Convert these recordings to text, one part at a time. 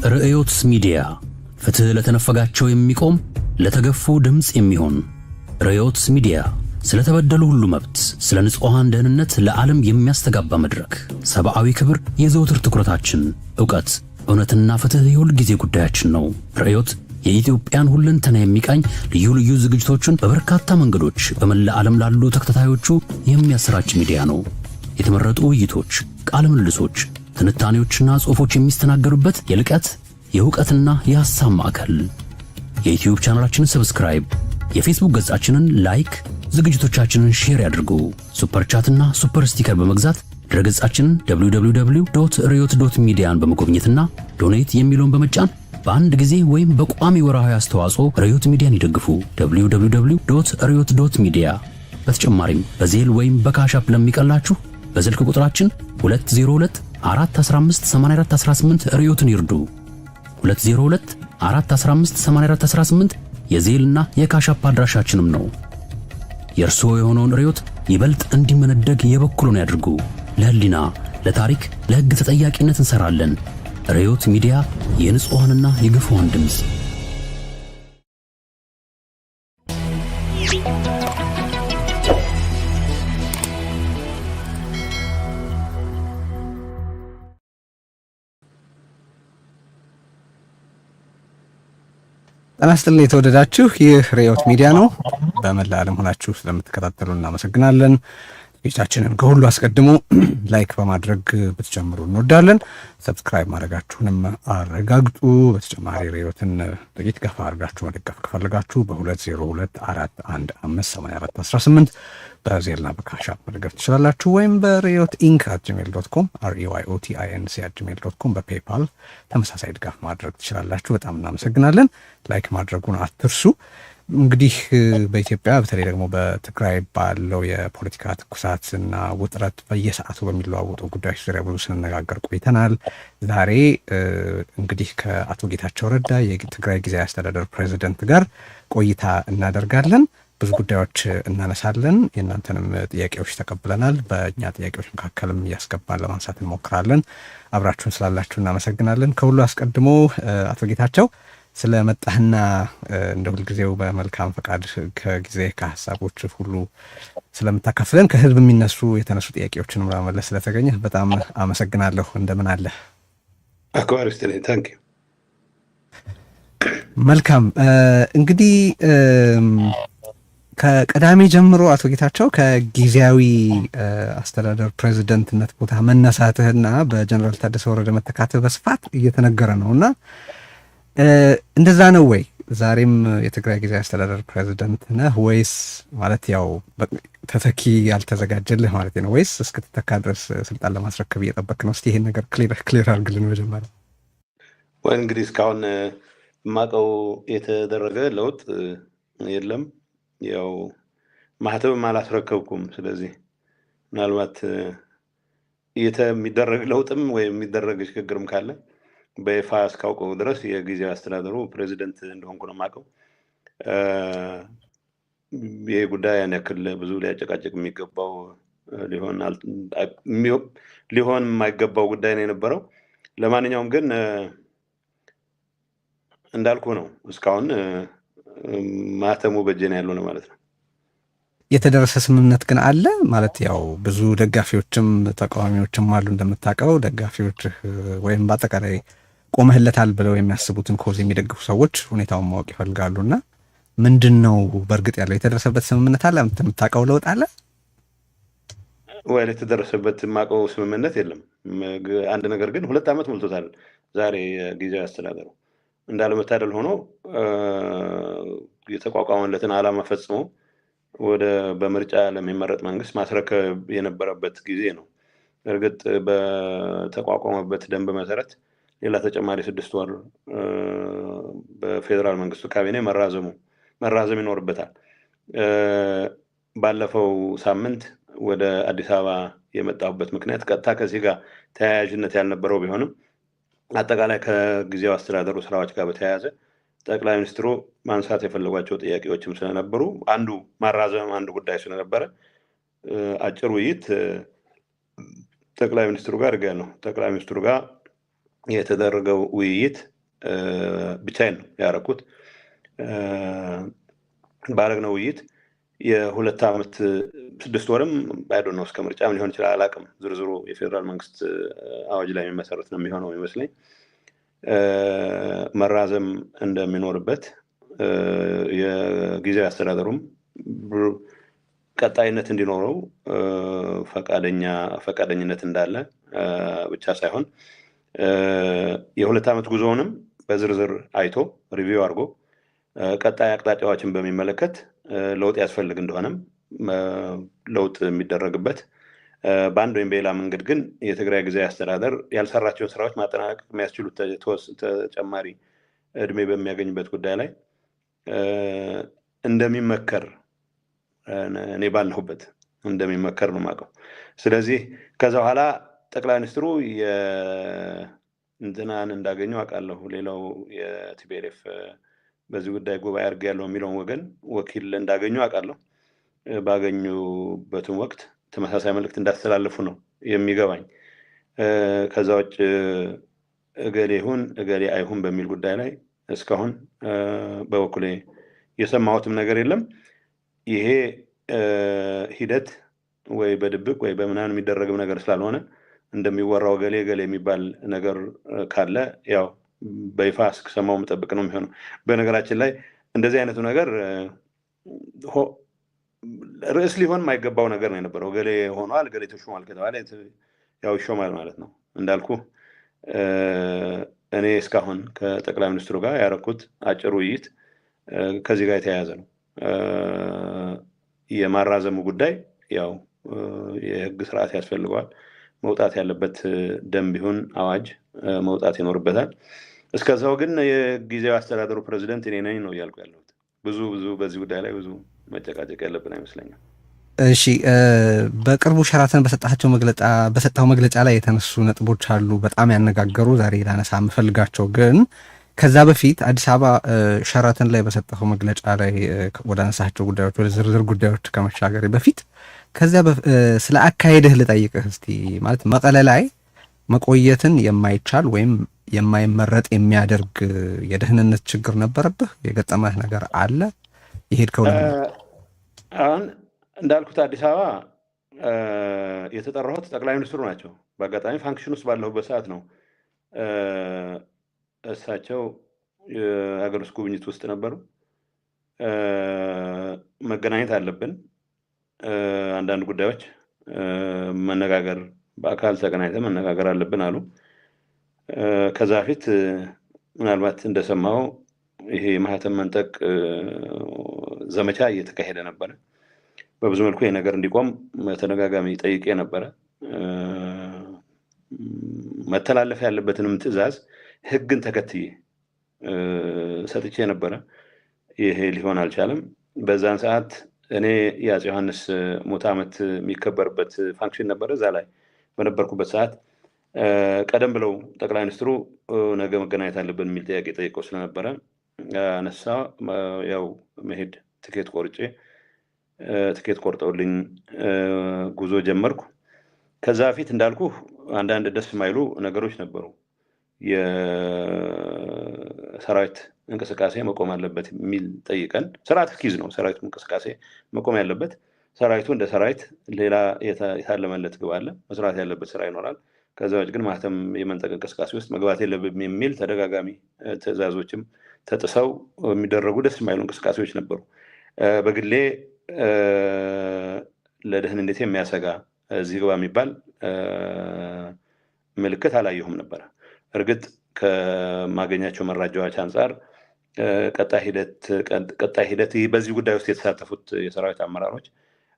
ርዕዮት ሚዲያ፣ ፍትሕ ለተነፈጋቸው የሚቆም፣ ለተገፉ ድምፅ የሚሆን ርዕዮት ሚዲያ። ስለ ተበደሉ ሁሉ መብት፣ ስለ ንጹሐን ደህንነት ለዓለም የሚያስተጋባ መድረክ። ሰብአዊ ክብር የዘውትር ትኩረታችን፣ ዕውቀት፣ እውነትና ፍትሕ የሁል ጊዜ ጉዳያችን ነው። ርዕዮት የኢትዮጵያን ሁለንተና የሚቃኝ ልዩ ልዩ ዝግጅቶችን በበርካታ መንገዶች በመላ ዓለም ላሉ ተከታታዮቹ የሚያሰራጭ ሚዲያ ነው። የተመረጡ ውይይቶች፣ ቃለ ምልልሶች፣ ትንታኔዎችና ጽሑፎች የሚስተናገዱበት የልቀት፣ የእውቀትና የሐሳብ ማዕከል። የዩትዩብ ቻናላችንን subscribe፣ የፌስቡክ ገጻችንን like፣ ዝግጅቶቻችንን share ያድርጉ። Super chat ና super sticker በመግዛት ድረገጻችንን www.ርዕዮት.ሚዲያን በመጎብኘትና donate የሚለውን በመጫን በአንድ ጊዜ ወይም በቋሚ ወርሃዊ አስተዋጽኦ ርዕዮት ሚዲያን ይደግፉ። www.ርዕዮት.ሚዲያ። በተጨማሪም በ Zelle ወይም በ Cash App ለሚቀላችሁ በስልክ ቁጥራችን 202 415 8418 ርዕዮትን ይርዱ። 202 415 8418 የ Zelle ና የ Cash App አድራሻችንም ነው። የእርስዎ የሆነውን ርዕዮት ይበልጥ እንዲመነደግ የበኩልዎን ያድርጉ። ለሕሊና፣ ለታሪክ፣ ለሕግ ተጠያቂነት እንሰራለን። ርዕዮት ሚዲያ፣ የንጹሐንና የግፉዓን ድምፅ። ጤና ይስጥልኝ የተወደዳችሁ፣ ይህ ርዕዮት ሚዲያ ነው። በመላ ዓለም ሆናችሁ ስለምትከታተሉ እናመሰግናለን። ዝግጅታችንን ከሁሉ አስቀድሞ like በማድረግ ብትጀምሩ እንወዳለን። Subscribe ማድረጋችሁንም አረጋግጡ። በተጨማሪ ርዕዮትን ጥቂት ገፋ አድርጋችሁ መደገፍ ከፈለጋችሁ በ202 415 8418 በ Zelle ና በ Cash App መደገፍ ትችላላችሁ። ወይም በርዕዮት inc@gmail.com፣ reyotinc@gmail.com፣ በ PayPal ተመሳሳይ ድጋፍ ማድረግ ትችላላችሁ። በጣም እናመሰግናለን። Like ማድረጉን አትርሱ። እንግዲህ በኢትዮጵያ፣ በተለይ ደግሞ በትግራይ ባለው የፖለቲካ ትኩሳት እና ውጥረት፣ በየሰዓቱ በሚለዋወጡ ጉዳዮች ዙሪያ ብዙ ስንነጋገር ቆይተናል። ዛሬ እንግዲህ ከአቶ ጌታቸው ረዳ፣ የትግራይ ጊዜያዊ አስተዳደር ፕሬዚደንት ጋር ቆይታ እናደርጋለን። ብዙ ጉዳዮች እናነሳለን። የእናንተንም ጥያቄዎች ተቀብለናል። በእኛ ጥያቄዎች መካከልም እያስገባን ለማንሳት እንሞክራለን። አብራችሁን ስላላችሁ እናመሰግናለን። ከሁሉ አስቀድሞ አቶ ጌታቸው፣ ስለመጣህና እንደ ሁልጊዜው በመልካም ፈቃድ ከጊዜ ከሀሳቦች ሁሉ ስለምታካፍለን፣ ከህዝብ የሚነሱ የተነሱ ጥያቄዎችንም ለመመለስ ስለተገኘህ በጣም አመሰግናለሁ። እንደምን አለህ? አክባሪ ይስጥልኝ። Thank you። መልካም። እንግዲህ ከቅዳሜ ጀምሮ አቶ ጌታቸው ከጊዜያዊ አስተዳደር ፕሬዚደንትነት ቦታ መነሳትህና በጀነራል ታደሰ ወረደ መተካትህ በስፋት እየተነገረ ነው። እና እንደዛ ነው ወይ? ዛሬም የትግራይ ጊዜያዊ አስተዳደር ፕሬዚደንት ነህ ወይስ፣ ማለት ያው ተተኪ ያልተዘጋጀልህ ማለት ነው፣ ወይስ እስክትተካ ድረስ ስልጣን ለማስረከብ እየጠበክ ነው? እስቲ ይሄን ነገር clear አድርግልን መጀመሪያ። ወይ እንግዲህ እስካሁን የማውቀው የተደረገ ለውጥ የለም። ያው ማህተብም አላስረከብኩም። ስለዚህ ምናልባት የሚደረግ ለውጥም ወይም የሚደረግ ሽግግርም ካለ በይፋ እስካውቀው ድረስ የጊዜያዊ አስተዳደሩ ፕሬዚደንት እንደሆንኩ ነው የማውቀው። ይህ ጉዳይ ያን ያክል ብዙ ሊያጨቃጭቅ የሚገባው ሊሆን የማይገባው ጉዳይ ነው የነበረው። ለማንኛውም ግን እንዳልኩ ነው፣ እስካሁን ማህተሙ በእጄ ነው ያለው ነው ማለት ነው። የተደረሰ ስምምነት ግን አለ ማለት፣ ያው ብዙ ደጋፊዎችም ተቃዋሚዎችም አሉ እንደምታውቀው። ደጋፊዎች ወይም በአጠቃላይ ቆመህለታል ብለው የሚያስቡትን cause የሚደግፉ ሰዎች ሁኔታውን ማወቅ ይፈልጋሉ። እና ምንድን ነው በእርግጥ ያለው? የተደረሰበት ስምምነት አለ? የምታውቀው ለውጥ አለ? ወይ የተደረሰበት የማውቀው ስምምነት የለም። አንድ ነገር ግን 2 ዓመት ሞልቶታል ዛሬ የጊዜያዊ አስተዳደሩ። እንዳለመታደል ሆኖ የተቋቋመለትን ዓላማ ፈጽሞ ወደ በምርጫ ለሚመረጥ መንግስት ማስረከብ የነበረበት ጊዜ ነው። እርግጥ በተቋቋመበት ደንብ መሰረት ሌላ ተጨማሪ 6 ወር በፌዴራል መንግስቱ ካቢኔ መራዘም ይኖርበታል። ባለፈው ሳምንት ወደ አዲስ አበባ የመጣሁበት ምክንያት ቀጥታ ከዚህ ጋር ተያያዥነት ያልነበረው ቢሆንም፣ አጠቃላይ ከጊዜያዊ አስተዳደሩ ስራዎች ጋር በተያያዘ ጠቅላይ ሚኒስትሩ ማንሳት የፈለጓቸው ጥያቄዎችም ስለነበሩ፣ አንዱ ማራዘም አንዱ ጉዳይ ስለነበረ አጭር ውይይት ጠቅላይ ሚኒስትሩ ጋር አድርጌያለሁ። ጠቅላይ ሚኒስትሩ ጋር የተደረገው ውይይት ብቻዬን ነው ያደረኩት። ባረግነው ውይይት የ2 ዓመት 6 ወርም ባይዶ ነው፣ እስከ ምርጫም ሊሆን ይችላል፣ አላውቅም። ዝርዝሩ የፌዴራል መንግስት አዋጅ ላይ የሚመሰረት ነው የሚሆነው ይመስለኝ። መራዘም እንደሚኖርበት፣ የጊዜያዊ አስተዳደሩም ቀጣይነት እንዲኖረው ፈቃደኝነት እንዳለ ብቻ ሳይሆን የ2 ዓመት ጉዞውንም በዝርዝር አይቶ review አድርጎ ቀጣይ አቅጣጫዎችን በሚመለከት ለውጥ ያስፈልግ እንደሆነም ለውጥ የሚደረግበት፣ በአንድ ወይም በሌላ መንገድ ግን የትግራይ ጊዜያዊ አስተዳደር ያልሰራቸውን ስራዎች ማጠናቀቅ የሚያስችሉት ተጨማሪ እድሜ በሚያገኝበት ጉዳይ ላይ እንደሚመከር፣ እኔ ባለሁበት እንደሚመከር ነው የማውቀው። ስለዚህ ከዛ በኋላ ጠቅላይ ሚኒስትሩ እንትናን እንዳገኙ አውቃለሁ። ሌላው የ TPLF በዚህ ጉዳይ ጉባኤ አድርጌያለሁ የሚለውን ወገን ወኪል እንዳገኙ አውቃለሁ። ባገኙበትም ወቅት ተመሳሳይ መልእክት እንዳስተላለፉ ነው የሚገባኝ። ከዛ ውጭ እገሌ ይሁን እገሌ አይሁን በሚል ጉዳይ ላይ እስካሁን በበኩሌ የሰማሁትም ነገር የለም። ይሄ ሂደት ወይ በድብቅ ወይ በምናምን የሚደረግም ነገር ስላልሆነ እንደሚወራው እገሌ እገሌ የሚባል ነገር ካለ ያው በይፋ እስክሰማው መጠበቅ ነው የሚሆነው። በነገራችን ላይ እንደዚህ አይነቱ ነገር ርዕስ ሊሆን የማይገባው ነገር ነው የነበረው። እገሌ ሆኗል፣ እገሌ ተሾሟል ከተባለ ያው ይሾማል ማለት ነው። እንዳልኩ እኔ እስካሁን ከጠቅላይ ሚኒስትሩ ጋር ያረኩት አጭር ውይይት ከዚህ ጋር የተያያዘ ነው። የማራዘሙ ጉዳይ ያው የህግ ስርዓት ያስፈልገዋል። መውጣት ያለበት ደንብ ይሁን አዋጅ መውጣት ይኖርበታል። እስከዛው ግን የጊዜያዊ አስተዳደሩ ፕሬዚደንት እኔ ነኝ ነው እያልኩ ያለሁት። ብዙ ብዙ በዚህ ጉዳይ ላይ ብዙ መጨቃጨቅ ያለብን አይመስለኝም። እሺ፣ በቅርቡ ሸራተን በሰጣቸው መግለጫ በሰጠው መግለጫ ላይ የተነሱ ነጥቦች አሉ በጣም ያነጋገሩ፣ ዛሬ ላነሳ የምፈልጋቸው። ግን ከዛ በፊት አዲስ አበባ ሸራተን ላይ በሰጠኸው መግለጫ ላይ ወደ አነሳቸው ጉዳዮች፣ ወደ ዝርዝር ጉዳዮች ከመሻገሬ በፊት ከዚያ ስለ አካሄድህ ልጠይቅህ እስቲ። ማለት መቀለ ላይ መቆየትን የማይቻል ወይም የማይመረጥ የሚያደርግ የደህንነት ችግር ነበረብህ? የገጠመህ ነገር አለ? የሄድከው ለምን? አሁን እንዳልኩት አዲስ አበባ የተጠራሁት ጠቅላይ ሚኒስትሩ ናቸው። በአጋጣሚ function ውስጥ ባለሁበት ሰዓት ነው። እሳቸው የሀገር ውስጥ ጉብኝት ውስጥ ነበሩ። መገናኘት አለብን፣ አንዳንድ ጉዳዮች መነጋገር፣ በአካል ተገናኝተን መነጋገር አለብን አሉ። ከዛ በፊት ምናልባት እንደሰማው ይሄ የማህተም መንጠቅ ዘመቻ እየተካሄደ ነበረ። በብዙ መልኩ ይሄ ነገር እንዲቆም በተደጋጋሚ ጠይቄ ነበረ። መተላለፍ ያለበትንም ትዕዛዝ ህግን ተከትዬ ሰጥቼ ነበረ። ይሄ ሊሆን አልቻለም። በዛን ሰዓት እኔ የአፄ ዮሐንስ ሙት ዓመት የሚከበርበት function ነበረ። እዛ ላይ በነበርኩበት ሰዓት ቀደም ብለው ጠቅላይ ሚኒስትሩ ነገ መገናኘት አለብን የሚል ጥያቄ ጠይቀው ስለነበረ አነሳ። ያው መሄድ ትኬት ቆርጬ፣ ትኬት ቆርጠውልኝ ጉዞ ጀመርኩ። ከዛ በፊት እንዳልኩ አንዳንድ ደስ የማይሉ ነገሮች ነበሩ። የሰራዊት እንቅስቃሴ መቆም አለበት የሚል ጠይቀን፣ ስርዓት እስኪይዝ ነው ሰራዊቱ እንቅስቃሴ መቆም ያለበት። ሰራዊቱ እንደ ሰራዊት ሌላ የታለመለት ግብ አለ፣ መስራት ያለበት ስራ ይኖራል። ከዛ ውጭ ግን ማህተም የመንጠቅ እንቅስቃሴ ውስጥ መግባት የለብም የሚል ተደጋጋሚ ትዕዛዞችም ተጥሰው የሚደረጉ ደስ የማይሉ እንቅስቃሴዎች ነበሩ። በግሌ ለደህንነቴ የሚያሰጋ እዚህ ግባ የሚባል ምልክት አላየሁም ነበረ። እርግጥ ከማገኛቸው መረጃዎች አንጻር ቀጣይ ሂደት በዚህ ጉዳይ ውስጥ የተሳተፉት የሰራዊት አመራሮች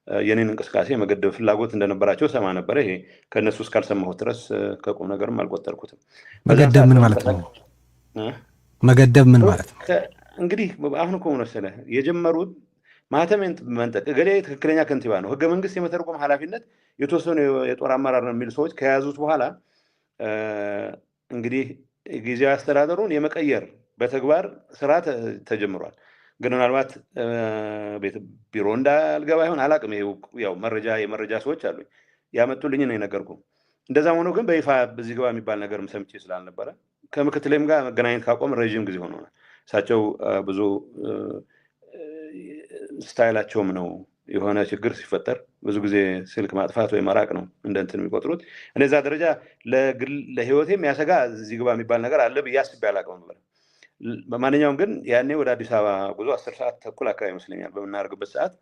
የኔን እንቅስቃሴ መገደብ ፍላጎት እንደነበራቸው ሰማ ነበረ። ይሄ ከእነሱ እስካልሰማሁት ድረስ ከቁም ነገርም አልቆጠርኩትም። መገደብ ምን ማለት ነው? መገደብ ምን ማለት ነው? እንግዲህ አሁን እኮ ምን መሰለህ፣ የጀመሩት ማህተም መንጠቅ፣ እገሌ ትክክለኛ ከንቲባ ነው፣ ህገ መንግስት የመተርጎም ኃላፊነት የተወሰኑ የጦር አመራር ነው የሚሉ ሰዎች ከያዙት በኋላ እንግዲህ ጊዜያዊ አስተዳደሩን የመቀየር በተግባር ስራ ተጀምሯል። ግን ምናልባት ቤት ቢሮ እንዳልገባ ይሆን አላውቅም። ያው የመረጃ ሰዎች አሉኝ፣ ያመጡልኝ ነው የነገርኩህ። እንደዛም ሆኖ ግን በይፋ በዚህ ግባ የሚባል ነገርም ሰምቼ ስላልነበረ ከምክትሌም ጋር መገናኘት ካቆም ረዥም ጊዜ ሆኖናል። እሳቸው ብዙ style ኣቸውም ነው፣ የሆነ ችግር ሲፈጠር ብዙ ጊዜ ስልክ ማጥፋት ወይ መራቅ ነው እንደ እንትን የሚቆጥሩት። እኔ እዛ ደረጃ ለግል ለህይወቴ የሚያሰጋ እዚህ ግባ የሚባል ነገር አለ ብዬ አስቤ አላውቅም ነበር። በማንኛውም ግን ያኔ ወደ አዲስ አበባ ጉዞ 10:30 አካባቢ ይመስለኛል በምናደርግበት ሰዓት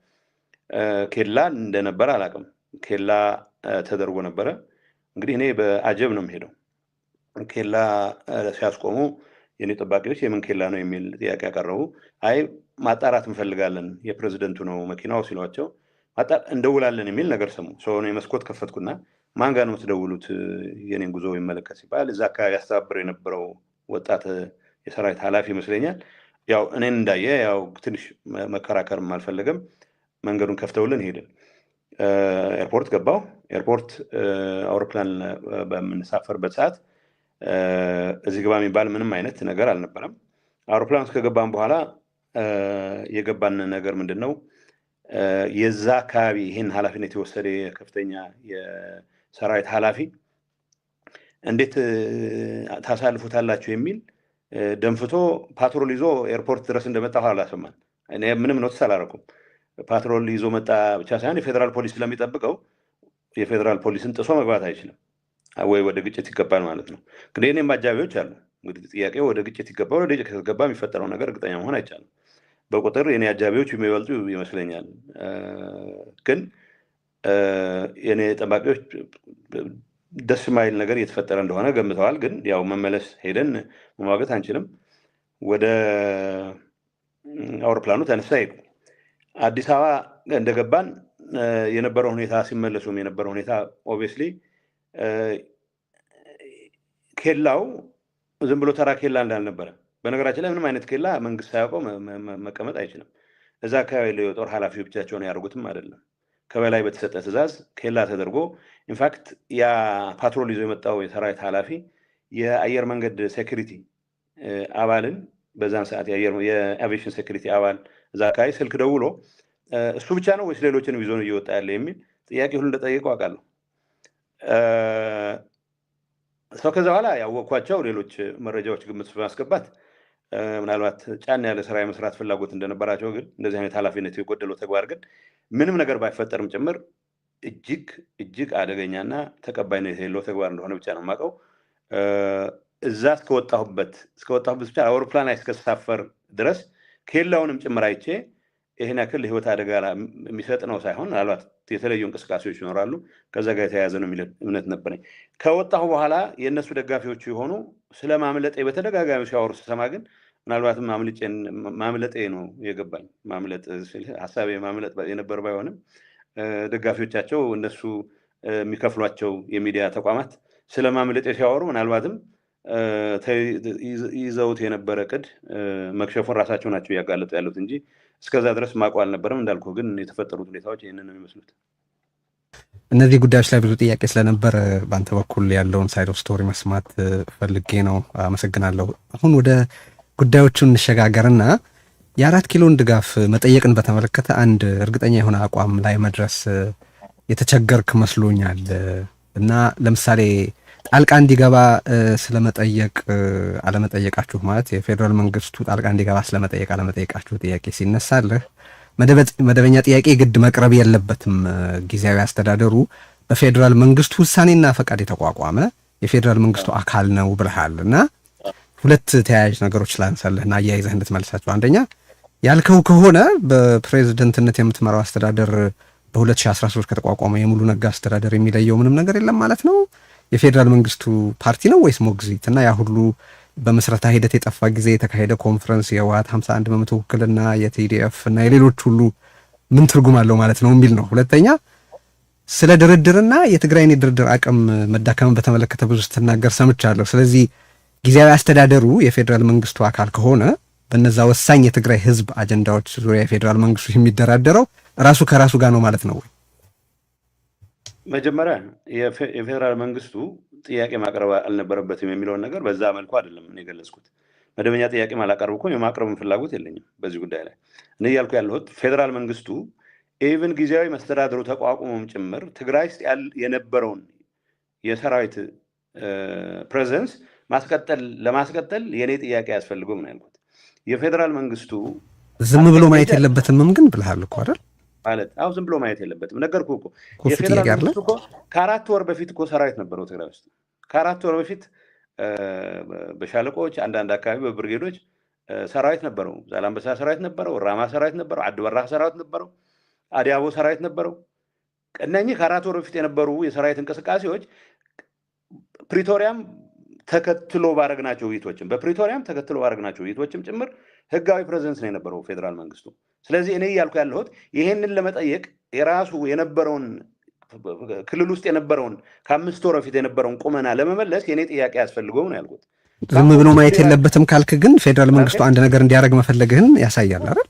ኬላ እንደነበረ አላውቅም። ኬላ ተደርጎ ነበረ። እንግዲህ እኔ በአጀብ ነው የምሄደው። ኬላ ሲያስቆሙ የኔ ጠባቂዎች የምን ኬላ ነው የሚል ጥያቄ ያቀረቡ። አይ ማጣራት እንፈልጋለን፣ የፕሬዚደንቱ ነው መኪናው ሲሏቸው እንደውላለን የሚል ነገር ሰሙ። So እኔ መስኮት ከፈትኩና ማን ጋር ነው የምትደውሉት የኔን ጉዞ ይመለከት ሲባል እዛ አካባቢ ያስተባብር የነበረው ወጣት የሰራዊት ኃላፊ ይመስለኛል። ያው እኔን እንዳየ ያው ትንሽ መከራከርም አልፈለገም። መንገዱን ከፍተውልን ሄድን። ኤርፖርት ገባው። ኤርፖርት አውሮፕላን በምንሳፈርበት ሰዓት እዚህ ግባ የሚባል ምንም አይነት ነገር አልነበረም። አውሮፕላን ውስጥ ከገባን በኋላ የገባን ነገር ምንድን ነው? የዛ አካባቢ ይህን ኃላፊነት የወሰደ ከፍተኛ የሰራዊት ኃላፊ እንዴት ታሳልፉታላችሁ የሚል ደንፍቶ ፓትሮል ይዞ ኤርፖርት ድረስ እንደመጣ ኋላ ሰማን። እኔ ምንም notice አላደረኩም። ፓትሮል ይዞ መጣ ብቻ ሳይሆን የፌዴራል ፖሊስ ስለሚጠብቀው የፌዴራል ፖሊስን ጥሶ መግባት አይችልም፣ ወይ ወደ ግጭት ይገባል ማለት ነው። እንግዲህ እኔም አጃቢዎች አሉ። እንግዲህ ጥያቄው ወደ ግጭት ይገባል፣ ወደ ግጭት ከተገባ የሚፈጠረው ነገር እርግጠኛ መሆን አይቻልም። በቁጥር የኔ አጃቢዎች የሚበልጡ ይመስለኛል። ግን የኔ ጠባቂዎች ደስ የማይል ነገር እየተፈጠረ እንደሆነ ገምተዋል። ግን ያው መመለስ ሄደን መሟገት አንችልም። ወደ አውሮፕላኑ ተነሳ ሄዱ። አዲስ አበባ እንደገባን የነበረው ሁኔታ፣ ሲመለሱም የነበረው ሁኔታ obviously ኬላው ዝም ብሎ ተራ ኬላ እንዳልነበረ፣ በነገራችን ላይ ምንም አይነት ኬላ መንግስት ሳያውቀው መቀመጥ አይችልም። እዛ አካባቢ ላይ የጦር ኃላፊዎች ብቻቸውን ያደርጉትም አይደለም። ከበላይ በተሰጠ ትዕዛዝ ኬላ ተደርጎ in fact ያ ፓትሮል ይዞ የመጣው የሰራዊት ኃላፊ የአየር መንገድ security አባልን፣ በዛን ሰዓት የ aviation security አባል እዛ አካባቢ ስልክ ደውሎ እሱ ብቻ ነው ወይስ ሌሎችንም ይዞ ነው እየወጣ ያለ የሚል ጥያቄ ሁሉ እንደጠየቀው አውቃለሁ። So ከዛ በኋላ ያወቅኳቸው ሌሎች መረጃዎች ግምት ውስጥ በማስገባት ምናልባት ጫና ያለ ስራ የመስራት ፍላጎት እንደነበራቸው፣ ግን እንደዚህ አይነት ኃላፊነት የጎደለው ተግባር ግን ምንም ነገር ባይፈጠርም ጭምር እጅግ እጅግ አደገኛና ተቀባይነት የሌለው ተግባር እንደሆነ ብቻ ነው የማውቀው። እዛ እስከወጣሁበት ብቻ አውሮፕላን ላይ እስከተሳፈር ድረስ ኬላውንም ጭምር አይቼ ይህን ያክል ለህይወት አደጋ የሚሰጥ ነው ሳይሆን ምናልባት የተለዩ እንቅስቃሴዎች ይኖራሉ ከዛ ጋር የተያያዘ ነው የሚል እምነት ነበረኝ። ከወጣሁ በኋላ የእነሱ ደጋፊዎች የሆኑ ስለ ማምለጤ በተደጋጋሚ ሲያወሩ ስሰማ ግን ምናልባትም ማምለጤ ነው የገባኝ። ማምለጥ ሀሳቤ ማምለጥ የነበር ባይሆንም ደጋፊዎቻቸው እነሱ የሚከፍሏቸው የሚዲያ ተቋማት ስለ ማምለጤ ሲያወሩ ምናልባትም ይዘውት የነበረ እቅድ መክሸፉን ራሳቸው ናቸው እያጋለጡ ያሉት እንጂ እስከዛ ድረስ ማውቀው አልነበረም። እንዳልኩ ግን የተፈጠሩት ሁኔታዎች ይህንን ነው የሚመስሉት። እነዚህ ጉዳዮች ላይ ብዙ ጥያቄ ስለነበር በአንተ በኩል ያለውን side of story መስማት ፈልጌ ነው። አመሰግናለሁ። አሁን ወደ ጉዳዮቹ እንሸጋገርና የአራት ኪሎን ድጋፍ መጠየቅን በተመለከተ አንድ እርግጠኛ የሆነ አቋም ላይ መድረስ የተቸገርክ መስሎኛል። እና ለምሳሌ ጣልቃ እንዲገባ ስለመጠየቅ አለመጠየቃችሁ፣ ማለት የፌዴራል መንግስቱ ጣልቃ እንዲገባ ስለመጠየቅ አለመጠየቃችሁ ጥያቄ ሲነሳልህ መደበኛ ጥያቄ ግድ መቅረብ የለበትም፣ ጊዜያዊ አስተዳደሩ በፌዴራል መንግስቱ ውሳኔና ፈቃድ የተቋቋመ የፌዴራል መንግስቱ አካል ነው ብለሃል። እና ሁለት ተያያዥ ነገሮች ላንሳልህና አያይዘህ እንድትመልሳቸው። አንደኛ፣ ያልከው ከሆነ በፕሬዝደንትነት የምትመራው አስተዳደር በ2013 ከተቋቋመ የሙሉ ነጋ አስተዳደር የሚለየው ምንም ነገር የለም ማለት ነው። የፌዴራል መንግስቱ ፓርቲ ነው ወይስ ሞግዚት? እና ያ ሁሉ በምስረታ ሂደት የጠፋ ጊዜ የተካሄደ ኮንፈረንስ፣ የህወሓት 51% ውክልና፣ የ TDF እና የሌሎች ሁሉ ምን ትርጉም አለው ማለት ነው የሚል ነው። ሁለተኛ፣ ስለ ድርድርና የትግራይን የድርድር አቅም መዳከምን በተመለከተ ብዙ ስትናገር ሰምቻለሁ። ስለዚህ ጊዜያዊ አስተዳደሩ የፌዴራል መንግስቱ አካል ከሆነ በነዛ ወሳኝ የትግራይ ህዝብ አጀንዳዎች ዙሪያ የፌዴራል መንግስቱ የሚደራደረው ራሱ ከራሱ ጋር ነው ማለት ነው ወይ? መጀመሪያ የፌዴራል መንግስቱ ጥያቄ ማቅረብ አልነበረበትም የሚለውን ነገር በዛ መልኩ አይደለም እኔ የገለጽኩት። መደበኛ ጥያቄ አላቀርብኩም፣ የማቅረብን ፍላጎት የለኝም በዚህ ጉዳይ ላይ። እኔ እያልኩ ያለሁት ፌዴራል መንግስቱ even ጊዜያዊ መስተዳድሩ ተቋቁሞም ጭምር ትግራይ ውስጥ የነበረውን የሰራዊት presence ማስቀጠል ለማስቀጠል የእኔ ጥያቄ አያስፈልገውም ነው ያልኩት። የፌዴራል መንግስቱ ዝም ብሎ ማየት የለበትምም ግን ብለሃል እኮ አይደል? ማለት አሁ ዝም ብሎ ማየት የለበትም። ነገርኩህ እኮ። እኮ እሱ የፌዴራል ጥያቄ አይደለ? መንግስቱ እኮ ከ4 ወር በፊት እኮ ሰራዊት ነበረው ትግራይ ውስጥ። ከ4 ወር በፊት በሻለቆች፣ አንዳንድ አካባቢ በብርጌዶች ሰራዊት ነበረው። ዛላምበሳ ሰራዊት ነበረው፣ ራማ ሰራዊት ነበረው፣ አድበራህ ሰራዊት ነበረው፣ አዲያቦ ሰራዊት ነበረው። እነኚህ ከ4 ወር በፊት የነበሩ የሰራዊት እንቅስቃሴዎች ፕሪቶሪያም ተከትሎ ባረግናቸው ውይይቶችም በፕሪቶሪያም ተከትሎ ባረግናቸው ውይይቶችም ጭምር ህጋዊ presence ነው የነበረው ፌዴራል መንግስቱ። ስለዚህ እኔ እያልኩ ያለሁት ይሄንን ለመጠየቅ የራሱ የነበረውን ክልል ውስጥ የነበረውን ከ5 ወር በፊት የነበረውን ቁመና ለመመለስ የእኔ ጥያቄ አያስፈልገውም ነው ያልኩት። ዝም ብሎ ማየት የለበትም ካልክ ግን ፌዴራል መንግስቱ አንድ ነገር እንዲያደርግ መፈለግህን ያሳያል አይደል?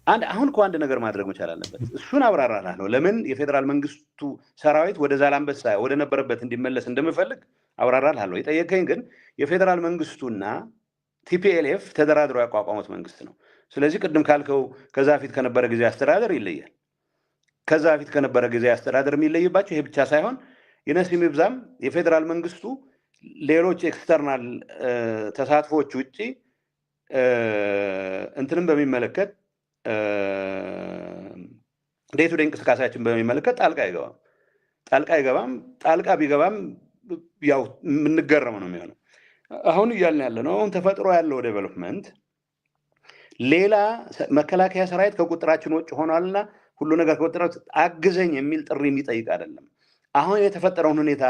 አንድ አሁን እኮ አንድ ነገር ማድረግ መቻል አለበት። እሱን አብራራላለሁ። ለምን የፌዴራል መንግስቱ ሰራዊት ወደ ዛላምበሳ ወደ ነበረበት እንዲመለስ እንደምፈልግ አብራራላለሁ። የጠየቀኝ ግን የፌዴራል መንግስቱና TPLF ተደራድረው ያቋቋሙት መንግስት ነው። ስለዚህ ቅድም ካልከው ከዛ በፊት ከነበረ ጊዜ አስተዳደር ይለያል። ከዛ በፊት ከነበረ ጊዜ አስተዳደር የሚለይባቸው ይሄ ብቻ ሳይሆን ይነስም ይብዛም የፌዴራል መንግስቱ ሌሎች external ተሳትፎዎች ውጭ እንትንም በሚመለከት day to day እንቅስቃሴያችን በሚመለከት ጣልቃ አይገባም። ጣልቃ አይገባም። ጣልቃ ቢገባም ያው የምንገረመው ነው የሚሆነው። አሁን እያልን ያለ ነው አሁን ተፈጥሮ ያለው development ሌላ መከላከያ ሰራዊት ከቁጥጥራችን ውጭ ሆኗልና ሁሉ ነገር ከቁጥጥራችን አግዘኝ የሚል ጥሪ የሚጠይቅ አይደለም። አሁን የተፈጠረውን ሁኔታ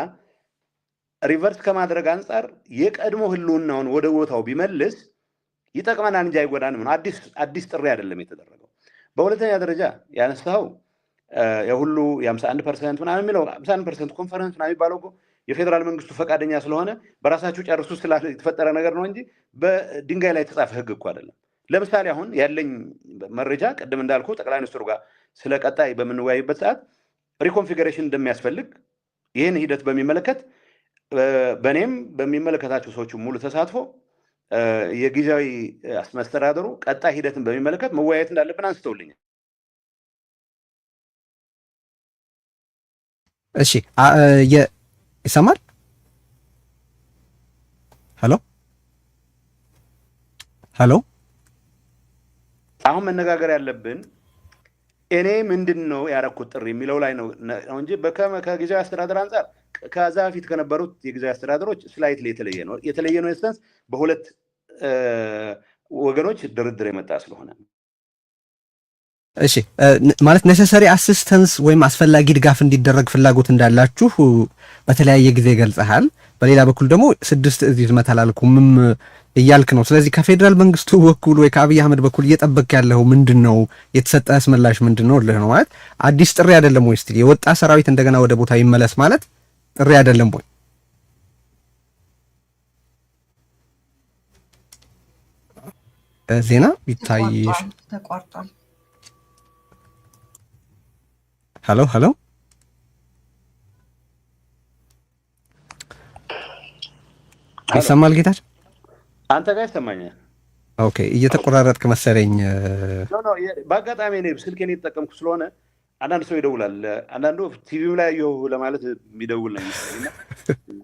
reverse ከማድረግ አንጻር የቀድሞ ህልውናውን ወደ ቦታው ቢመልስ ይጠቅመናል እንጂ አይጎዳንም ነው። አዲስ ጥሪ አይደለም የተደረገው። በሁለተኛ ደረጃ ያነሳው የሁሉ የ51% ምናምን የሚለው 51% ኮንፈረንስ ምናምን የሚባለው እኮ የፌዴራል መንግስቱ ፈቃደኛ ስለሆነ በራሳችሁ ጨርሱ ስላለ የተፈጠረ ነገር ነው እንጂ በድንጋይ ላይ የተጻፈ ህግ እኮ አይደለም። ለምሳሌ አሁን ያለኝ መረጃ ቅድም እንዳልኩ ጠቅላይ ሚኒስትሩ ጋር ስለ ቀጣይ በምንወያይበት ሰዓት reconfiguration እንደሚያስፈልግ ይህን ሂደት በሚመለከት በእኔም በሚመለከታቸው ሰዎች ሙሉ ተሳትፎ የጊዜያዊ መስተዳደሩ ቀጣይ ሂደትን በሚመለከት መወያየት እንዳለብን አንስተውልኛል። እሺ፣ ይሰማል? Hello hello። አሁን መነጋገር ያለብን እኔ ምንድን ነው ያረኩት ጥሪ የሚለው ላይ ነው እንጂ ከጊዜያዊ አስተዳደር አንጻር ከዛ በፊት ከነበሩት የጊዜያዊ አስተዳደሮች slightly የተለየ ነው። የተለየ ነው sense በሁለት ወገኖች ድርድር የመጣ ስለሆነ። እሺ፣ ማለት necessary assistance ወይም አስፈላጊ ድጋፍ እንዲደረግ ፍላጎት እንዳላችሁ በተለያየ ጊዜ ገልጸሃል። በሌላ በኩል ደግሞ ስድስት እዝ ይዝመት አላልኩምም እያልክ ነው። ስለዚህ ከፌዴራል መንግስቱ በኩል ወይ ከአብይ አህመድ በኩል እየጠበቅ ያለው ምንድን ነው? የተሰጠህስ ምላሽ ምንድን ነው ልህ ነው። ማለት አዲስ ጥሪ አይደለም ወይ? still የወጣ ሰራዊት እንደገና ወደ ቦታ ይመለስ ማለት ጥሪ አይደለም ወይ? ዜና ይታይ። ተቋርጧል። Hello hello፣ ይሰማል ጌታቸው? አንተ ጋር ይሰማኛል። Okay፣ እየተቆራረጥክ መሰለኝ። No፣ በአጋጣሚ እኔ ስልኬን የተጠቀምኩ ስለሆነ አንዳንድ ሰው ይደውላል። አንዳንዱ ቲቪው ላይ ያየሁ ለማለት የሚደውል ነው የሚመስለኝ እና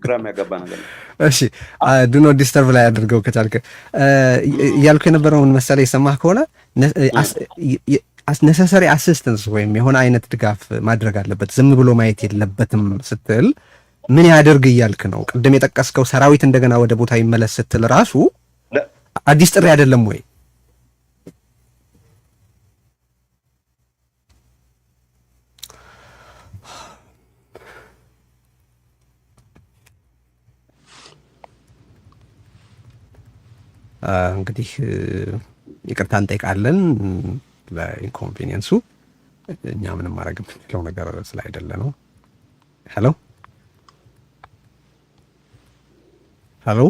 ግራ የሚያጋባ ነገር ነው። እሺ፣ do not disturb ላይ አድርገው ከቻልክ። እያልኩ የነበረውን መሰለህ የሰማህ ከሆነ necessary assistance ወይም የሆነ አይነት ድጋፍ ማድረግ አለበት፣ ዝም ብሎ ማየት የለበትም ስትል ምን ያደርግ እያልክ ነው? ቅድም የጠቀስከው ሰራዊት እንደገና ወደ ቦታ ይመለስ ስትል ራሱ አዲስ ጥሪ አይደለም ወይ? እንግዲህ ይቅርታ እንጠይቃለን ለ inconvenience ኡ። እኛ ምንም ማድረግ የምንችለው ነገር ስላይደለ ነው። Hello hello፣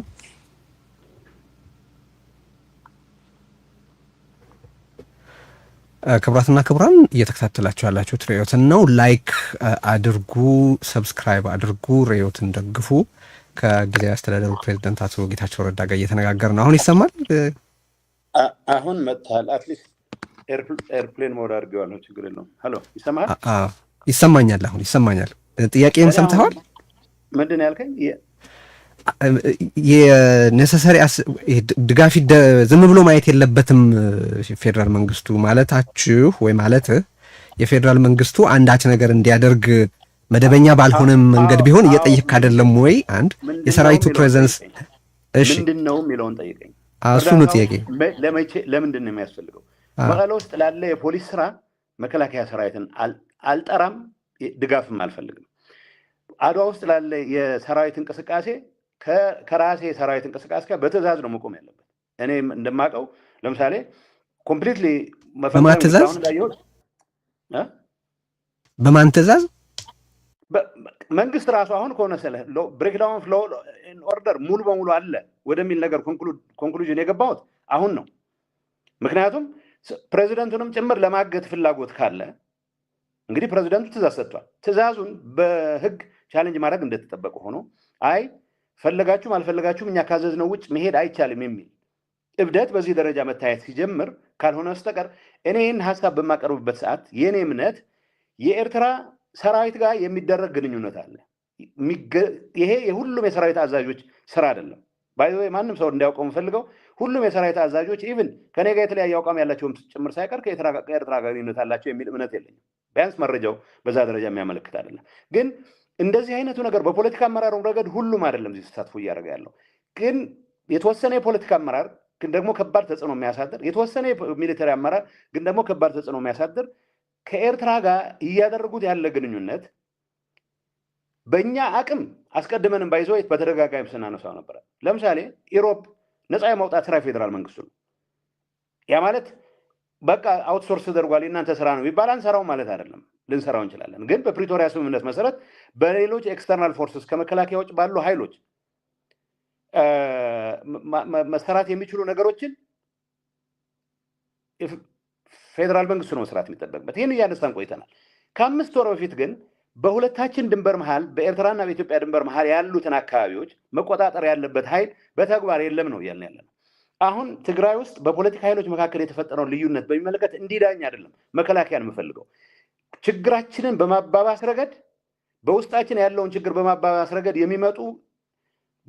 ክቡራትና ክቡራን እየተከታተላችሁ ያላችሁት ርዕዮትን ነው። Like አድርጉ፣ subscribe አድርጉ፣ ርዕዮትን ደግፉ። ከጊዜያዊ አስተዳደሩ ፕሬዚደንት አቶ ጌታቸው ረዳ ጋር እየተነጋገርን ነው። አሁን ይሰማል? አሁን መጥተሃል። At least airplane mode አድርጌዋለሁ። ችግር የለውም። Hello፣ ይሰማሃል? ይሰማኛል። አሁን ይሰማኛል። ጥያቄን ሰምተዋል? ምንድን ነው ያልከኝ? የ necessary ድጋፍ ዝም ብሎ ማየት የለበትም ፌዴራል መንግስቱ ማለታችሁ ወይ ማለት የፌዴራል መንግስቱ አንዳች ነገር እንዲያደርግ መደበኛ ባልሆነ መንገድ ቢሆን እየጠየቅ አይደለም ወይ? አንድ የሰራዊቱ presence፣ እሺ፣ ምንድን ነው የሚለውን ጠይቀኝ። እሱ ነው ጥያቄ። ለመቼ፣ ለምንድን ነው የሚያስፈልገው? መቀለ ውስጥ ላለ የፖሊስ ስራ መከላከያ ሰራዊትን አልጠራም፣ ድጋፍም አልፈልግም። አድዋ ውስጥ ላለ የሰራዊት እንቅስቃሴ ከራሴ የሰራዊት እንቅስቃሴ ጋር በትዕዛዝ ነው መቆም ያለበት። እኔ እንደማውቀው ለምሳሌ completely በማን ትዕዛዝ? በማን ትዕዛዝ? መንግስት ራሱ አሁን ከሆነ ስለ breakdown of law order ሙሉ በሙሉ አለ ወደሚል ነገር conclusion የገባሁት አሁን ነው። ምክንያቱም ፕሬዚደንቱንም ጭምር ለማገት ፍላጎት ካለ እንግዲህ ፕሬዚደንቱ ትእዛዝ ሰጥቷል። ትእዛዙን በህግ challenge ማድረግ እንደተጠበቀ ሆኖ፣ አይ ፈለጋችሁም አልፈለጋችሁም እኛ ካዘዝነው ውጭ መሄድ አይቻልም የሚል እብደት በዚህ ደረጃ መታየት ሲጀምር ካልሆነ በስተቀር፣ እኔ ይህን ሀሳብ በማቀርብበት ሰዓት የእኔ እምነት የኤርትራ ሰራዊት ጋር የሚደረግ ግንኙነት አለ። ይሄ የሁሉም የሰራዊት አዛዦች ስራ አይደለም። By the way፣ ማንም ሰው እንዲያውቀው የምፈልገው ሁሉም የሰራዊት አዛዦች even ከኔ ጋር የተለያየ አቋም ያላቸውም ጭምር ሳይቀር ከኤርትራ ጋር ግንኙነት አላቸው የሚል እምነት የለኝም። ቢያንስ መረጃው በዛ ደረጃ የሚያመለክት አይደለም። ግን እንደዚህ አይነቱ ነገር በፖለቲካ አመራሩ ረገድ ሁሉም አይደለም እዚህ ተሳትፎ እያደረገ ያለው፣ ግን የተወሰነ የፖለቲካ አመራር ግን ደግሞ ከባድ ተጽዕኖ የሚያሳድር፣ የተወሰነ የ military አመራር ግን ደግሞ ከባድ ተጽዕኖ የሚያሳድር ከኤርትራ ጋር እያደረጉት ያለ ግንኙነት በእኛ አቅም አስቀድመንም by the way በተደጋጋሚ ስናነሳው ነበረ። ለምሳሌ ኢሮብ ነፃ የማውጣት ስራ የፌዴራል መንግስቱ ነው። ያ ማለት በቃ outsource ተደርጓል፣ የእናንተ ስራ ነው ቢባል አንሰራው ማለት አይደለም። ልንሰራው እንችላለን። ግን በፕሪቶሪያ ስምምነት መሰረት በሌሎች external forces፣ ከመከላከያ ውጭ ባሉ ኃይሎች መሰራት የሚችሉ ነገሮችን ፌዴራል መንግስቱ ነው መስራት የሚጠበቅበት። ይህን እያነሳን ቆይተናል። ከ5 ወር በፊት ግን በሁለታችን ድንበር መሃል፣ በኤርትራና በኢትዮጵያ ድንበር መሃል ያሉትን አካባቢዎች መቆጣጠር ያለበት ኃይል በተግባር የለም ነው እያልን ያለ ነው። አሁን ትግራይ ውስጥ በፖለቲካ ኃይሎች መካከል የተፈጠረውን ልዩነት በሚመለከት እንዲዳኝ አይደለም መከላከያን የምፈልገው። ችግራችንን በማባባስ ረገድ፣ በውስጣችን ያለውን ችግር በማባባስ ረገድ የሚመጡ፣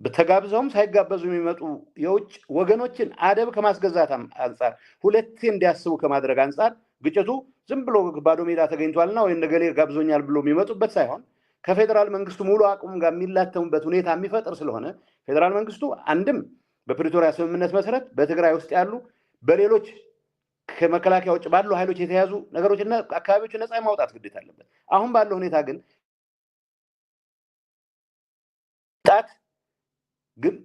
ተጋብዘውም ሳይጋበዙ የሚመጡ የውጭ ወገኖችን አደብ ከማስገዛት አንጻር፣ ሁለቴ እንዲያስቡ ከማድረግ አንጻር፣ ግጭቱ ዝም ብሎ ባዶ ሜዳ ተገኝቷልና ወይም ነገሌ ጋብዞኛል ብሎ የሚመጡበት ሳይሆን ከፌዴራል መንግስቱ ሙሉ አቅሙ ጋር የሚላተሙበት ሁኔታ የሚፈጥር ስለሆነ፣ ፌዴራል መንግስቱ አንድም በፕሪቶሪያ ስምምነት መሰረት በትግራይ ውስጥ ያሉ በሌሎች ከመከላከያ ውጭ ባሉ ኃይሎች የተያዙ ነገሮችና አካባቢዎች ነፃ የማውጣት ግዴታ አለበት። አሁን ባለው ሁኔታ ግን ጣት ግን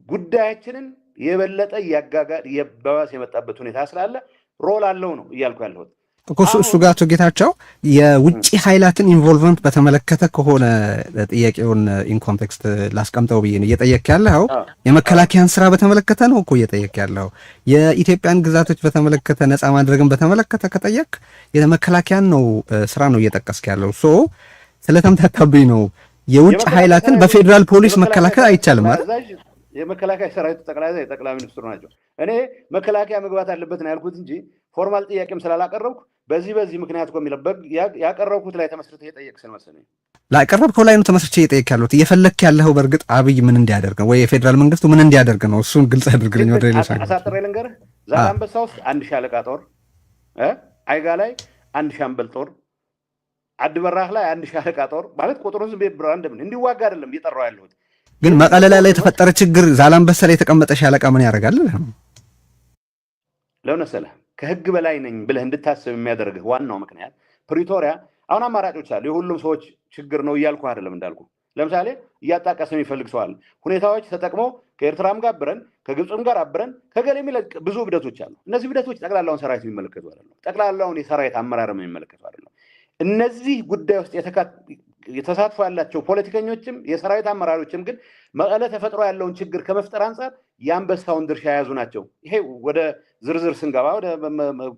ጉዳያችንን የበለጠ እያባባሰ የመጣበት ሁኔታ ስላለ role አለው ነው እያልኩ ያለሁት። እኮ እሱ ጋር አቶ ጌታቸው፣ የውጭ ኃይላትን involvement በተመለከተ ከሆነ ጥያቄውን in context ላስቀምጠው ብዬ ነው። እየጠየቅ ያለኸው የመከላከያን ስራ በተመለከተ ነው እኮ እየጠየቅ ያለኸው። የኢትዮጵያን ግዛቶች በተመለከተ፣ ነፃ ማድረግን በተመለከተ ከጠየቅ የመከላከያን ነው ስራ ነው እየጠቀስክ ያለው። So ስለተምታታብኝ ነው። የውጭ ኃይላትን በፌዴራል ፖሊስ መከላከል አይቻልም አይደል? የመከላከያ ሰራዊቱ ጠቅላይ አዛዥ ጠቅላይ ሚኒስትሩ ናቸው። እኔ መከላከያ መግባት አለበት ነው ያልኩት እንጂ formal ጥያቄም ስላላቀረብኩ በዚህ በዚህ ምክንያት እኮ የሚለው ያቀረብኩት ላይ ተመስርተህ የጠየቅ ስለመሰለኝ። ላቀረብከው ላይ ነው ተመስርቼ እየጠየቅ ያለሁት። እየፈለግክ ያለኸው በእርግጥ አብይ ምን እንዲያደርግ ነው ወይ የፌዴራል መንግስቱ ምን እንዲያደርግ ነው? እሱን ግልጽ አድርግልኝ። ወደ ሌሎች አሳጥሬ ልንገርህ። ዛላምበሳ ውስጥ አንድ ሻለቃ ጦር፣ አይጋ ላይ አንድ ሻምበል ጦር፣ አድበራህ ላይ አንድ ሻለቃ ጦር፣ ማለት ቁጥሩን ዝም ብዬ random እንዲዋጋ አይደለም እየጠራው ያለሁት። ግን መቀለ ላይ የተፈጠረ ችግር ዛላምበሳ ላይ የተቀመጠ ሻለቃ ምን ያደርጋል? ለምን መሰለህ? ከህግ በላይ ነኝ ብለህ እንድታስብ የሚያደርግህ ዋናው ምክንያት ፕሪቶሪያ አሁን አማራጮች አሉ። የሁሉም ሰዎች ችግር ነው እያልኩ አይደለም። እንዳልኩ ለምሳሌ እያጣቀሰ የሚፈልግ ሰው አለ። ሁኔታዎች ተጠቅሞ ከኤርትራም ጋር አብረን፣ ከግብፅም ጋር አብረን፣ ከገሌ የሚለቅ ብዙ እብደቶች አሉ። እነዚህ እብደቶች ጠቅላላውን ሰራዊት የሚመለከቱ አይደለም። ጠቅላላውን የሰራዊት አመራርም የሚመለከቱ አይደለም። እነዚህ ጉዳይ ውስጥ የተሳትፎ ያላቸው ፖለቲከኞችም የሰራዊት አመራሮችም ግን መቀለ ተፈጥሮ ያለውን ችግር ከመፍጠር አንጻር የአንበሳውን ድርሻ የያዙ ናቸው። ይሄ ወደ ዝርዝር ስንገባ፣ ወደ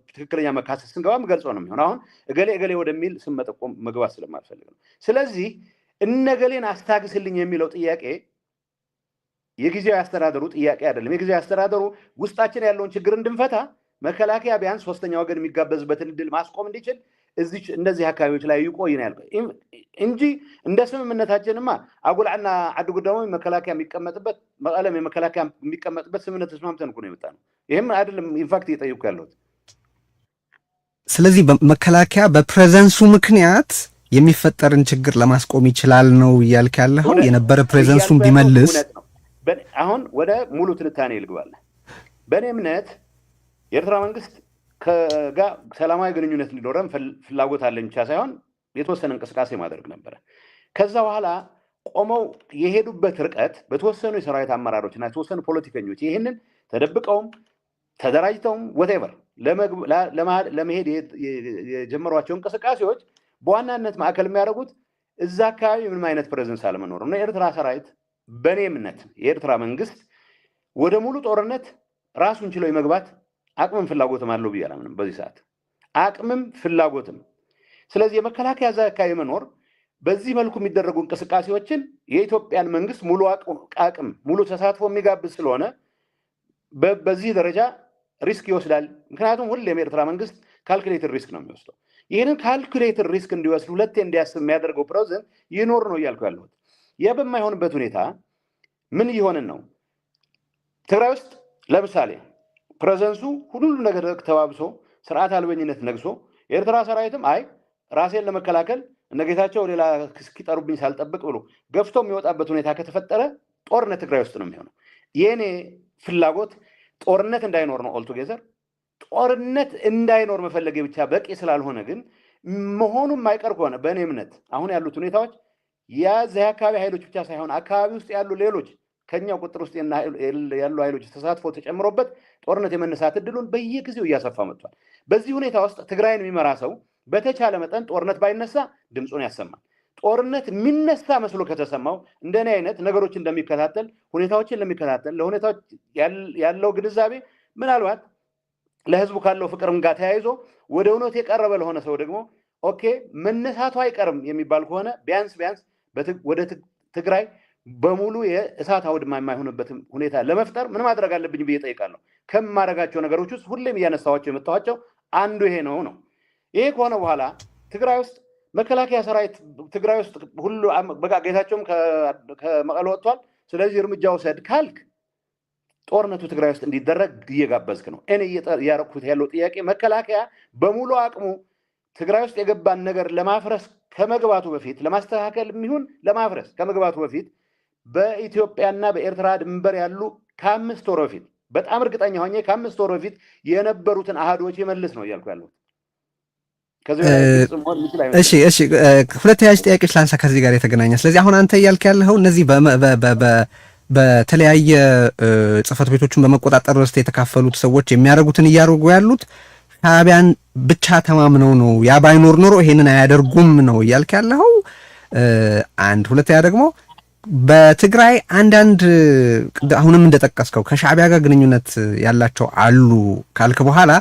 ትክክለኛ መካሰስ ስንገባ ምገልጸው ነው የሚሆን። አሁን እገሌ እገሌ ወደሚል ስም መጠቆም መግባት ስለማልፈልግ ነው። ስለዚህ እነገሌን አስታግስልኝ የሚለው ጥያቄ የጊዜያዊ አስተዳደሩ ጥያቄ አይደለም። የጊዜያዊ አስተዳደሩ ውስጣችን ያለውን ችግር እንድንፈታ መከላከያ ቢያንስ ሶስተኛ ወገን የሚጋበዝበትን እድል ማስቆም እንዲችል እዚህ እነዚህ አካባቢዎች ላይ ይቆይ ነው ያልኩት እንጂ እንደ ስምምነታችንማ አጉልዕና ዓዲ ጉዳሙ መከላከያ የሚቀመጥበት፣ መቀለም የመከላከያ የሚቀመጥበት ስምምነት ተስማምተን እኮ ነው የመጣነው። ይህም አይደለም in fact እየጠየኩ ያለሁት። ስለዚህ መከላከያ በ presence ኡ ምክንያት የሚፈጠርን ችግር ለማስቆም ይችላል ነው እያልክ ያለኸው? የነበረ presence ኡን ቢመልስ። አሁን ወደ ሙሉ ትንታኔ ልግባለህ። በእኔ እምነት የኤርትራ መንግስት ጋር ሰላማዊ ግንኙነት እንዲኖረን ፍላጎት አለኝ ብቻ ሳይሆን የተወሰነ እንቅስቃሴ ማድረግ ነበረ። ከዛ በኋላ ቆመው የሄዱበት ርቀት በተወሰኑ የሰራዊት አመራሮች እና የተወሰኑ ፖለቲከኞች ይህንን ተደብቀውም ተደራጅተውም whatever ለመሄድ የጀመሯቸው እንቅስቃሴዎች በዋናነት ማዕከል የሚያደርጉት እዛ አካባቢ ምንም አይነት presence አለመኖር ነው። የኤርትራ ሰራዊት፣ በእኔ እምነት የኤርትራ መንግስት ወደ ሙሉ ጦርነት ራሱን ችሎ የመግባት አቅምም ፍላጎትም አለው ብዬ አላምንም በዚህ ሰዓት፣ አቅምም ፍላጎትም። ስለዚህ የመከላከያ እዛ አካባቢ መኖር በዚህ መልኩ የሚደረጉ እንቅስቃሴዎችን የኢትዮጵያን መንግስት ሙሉ አቅም፣ ሙሉ ተሳትፎ የሚጋብዝ ስለሆነ በዚህ ደረጃ risk ይወስዳል። ምክንያቱም ሁሌም የኤርትራ መንግስት calculated risk ነው የሚወስደው። ይህንን calculated risk እንዲወስድ፣ ሁለቴ እንዲያስብ የሚያደርገው presence ይኖር ነው እያልኩ ያለሁት። ያ በማይሆንበት ሁኔታ ምን እየሆንን ነው? ትግራይ ውስጥ ለምሳሌ presence ኡ ሁሉ ነገር ተባብሶ፣ ስርዓት አልበኝነት ነግሶ፣ የኤርትራ ሰራዊትም አይ ራሴን ለመከላከል እነ ጌታቸው ሌላ እስኪጠሩብኝ ሳልጠብቅ ብሎ ገፍቶ የሚወጣበት ሁኔታ ከተፈጠረ ጦርነት ትግራይ ውስጥ ነው የሚሆነው። የእኔ ፍላጎት ጦርነት እንዳይኖር ነው። Altogether ጦርነት እንዳይኖር መፈለጌ ብቻ በቂ ስላልሆነ ግን መሆኑ የማይቀር ከሆነ በእኔ እምነት አሁን ያሉት ሁኔታዎች የዚህ አካባቢ ኃይሎች ብቻ ሳይሆን አካባቢ ውስጥ ያሉ ሌሎች ከኛው ቁጥር ውስጥ ያሉ ኃይሎች ተሳትፎ ተጨምሮበት ጦርነት የመነሳት እድሉን በየጊዜው እያሰፋ መጥቷል። በዚህ ሁኔታ ውስጥ ትግራይን የሚመራ ሰው በተቻለ መጠን ጦርነት ባይነሳ ድምፁን ያሰማል። ጦርነት የሚነሳ መስሎ ከተሰማው እንደኔ አይነት ነገሮች እንደሚከታተል፣ ሁኔታዎችን ለሚከታተል፣ ለሁኔታዎች ያለው ግንዛቤ ምናልባት ለህዝቡ ካለው ፍቅርም ጋር ተያይዞ ወደ እውነት የቀረበ ለሆነ ሰው ደግሞ okay መነሳቱ አይቀርም የሚባል ከሆነ ቢያንስ ቢያንስ ወደ ትግራይ በሙሉ የእሳት አውድማ የማይሆንበትም ሁኔታ ለመፍጠር ምን ማድረግ አለብኝ ብዬ ጠይቃለሁ። ከማደርጋቸው ነገሮች ውስጥ ሁሌም እያነሳኋቸው የመጣኋቸው አንዱ ይሄ ነው። ይሄ ከሆነ በኋላ ትግራይ ውስጥ መከላከያ ሰራዊት ትግራይ ውስጥ ሁሉ በቃ ጌታቸውም ከመቀለ ወጥቷል፣ ስለዚህ እርምጃ ውሰድ ካልክ ጦርነቱ ትግራይ ውስጥ እንዲደረግ እየጋበዝክ ነው። እኔ እያረኩት ያለው ጥያቄ መከላከያ በሙሉ አቅሙ ትግራይ ውስጥ የገባን ነገር ለማፍረስ ከመግባቱ በፊት፣ ለማስተካከል የሚሆን ለማፍረስ ከመግባቱ በፊት፣ በኢትዮጵያና በኤርትራ ድንበር ያሉ ከ5 ወር በፊት፣ በጣም እርግጠኛ ሆኜ ከ5 ወር በፊት የነበሩትን አሃዶች የመልስ ነው እያልኩ ያለሁት። እሺ፣ ሁለት ተያያዥ ጥያቄዎች ላንሳ ከዚህ ጋር የተገናኘ። ስለዚህ አሁን አንተ እያልክ ያለኸው እነዚህ በተለያየ ጽህፈት ቤቶችን በመቆጣጠር ውስጥ የተካፈሉት ሰዎች የሚያደርጉትን እያደረጉ ያሉት ሻዕቢያን ብቻ ተማምነው ነው፣ ያ ባይኖር ኖሮ ይሄንን አያደርጉም ነው እያልክ ያለኸው። አንድ። ሁለተኛ ደግሞ በትግራይ አንዳንድ አሁንም እንደጠቀስከው ከሻዕቢያ ጋር ግንኙነት ያላቸው አሉ ካልክ በኋላ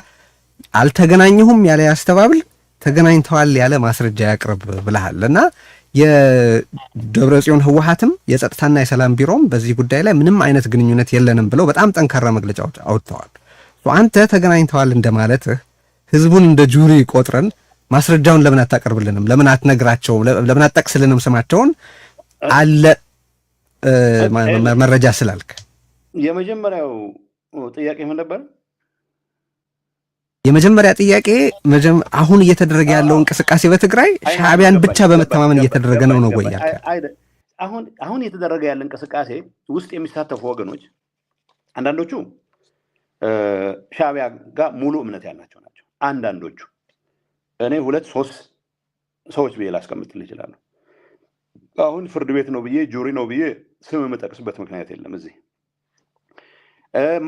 አልተገናኘሁም ያለ ያስተባብል፣ ተገናኝተዋል ያለ ማስረጃ ያቅርብ ብለሃል እና የደብረ ጽዮን ህወሀትም የጸጥታና የሰላም ቢሮም በዚህ ጉዳይ ላይ ምንም አይነት ግንኙነት የለንም ብለው በጣም ጠንካራ መግለጫዎች አውጥተዋል። አንተ ተገናኝተዋል እንደማለትህ ህዝቡን እንደ jury ቆጥረን ማስረጃውን ለምን አታቀርብልንም? ለምን አትነግራቸውም? ለምን አትጠቅስልንም? ስማቸውን አለ መረጃ ስላልክ። የመጀመሪያው ጥያቄ ምን ነበር? የመጀመሪያ ጥያቄ አሁን እየተደረገ ያለው እንቅስቃሴ በትግራይ ሻዕቢያን ብቻ በመተማመን እየተደረገ ነው ወይ ያልከ? አሁን እየተደረገ ያለ እንቅስቃሴ ውስጥ የሚሳተፉ ወገኖች አንዳንዶቹ ሻዕቢያ ጋር ሙሉ እምነት ያላቸው ናቸው። አንዳንዶቹ እኔ ሁለት ሶስት ሰዎች ብዬ ላስቀምጥልህ እችላለሁ። አሁን ፍርድ ቤት ነው ብዬ፣ jury ነው ብዬ ስም የምጠቅስበት ምክንያት የለም። እዚህ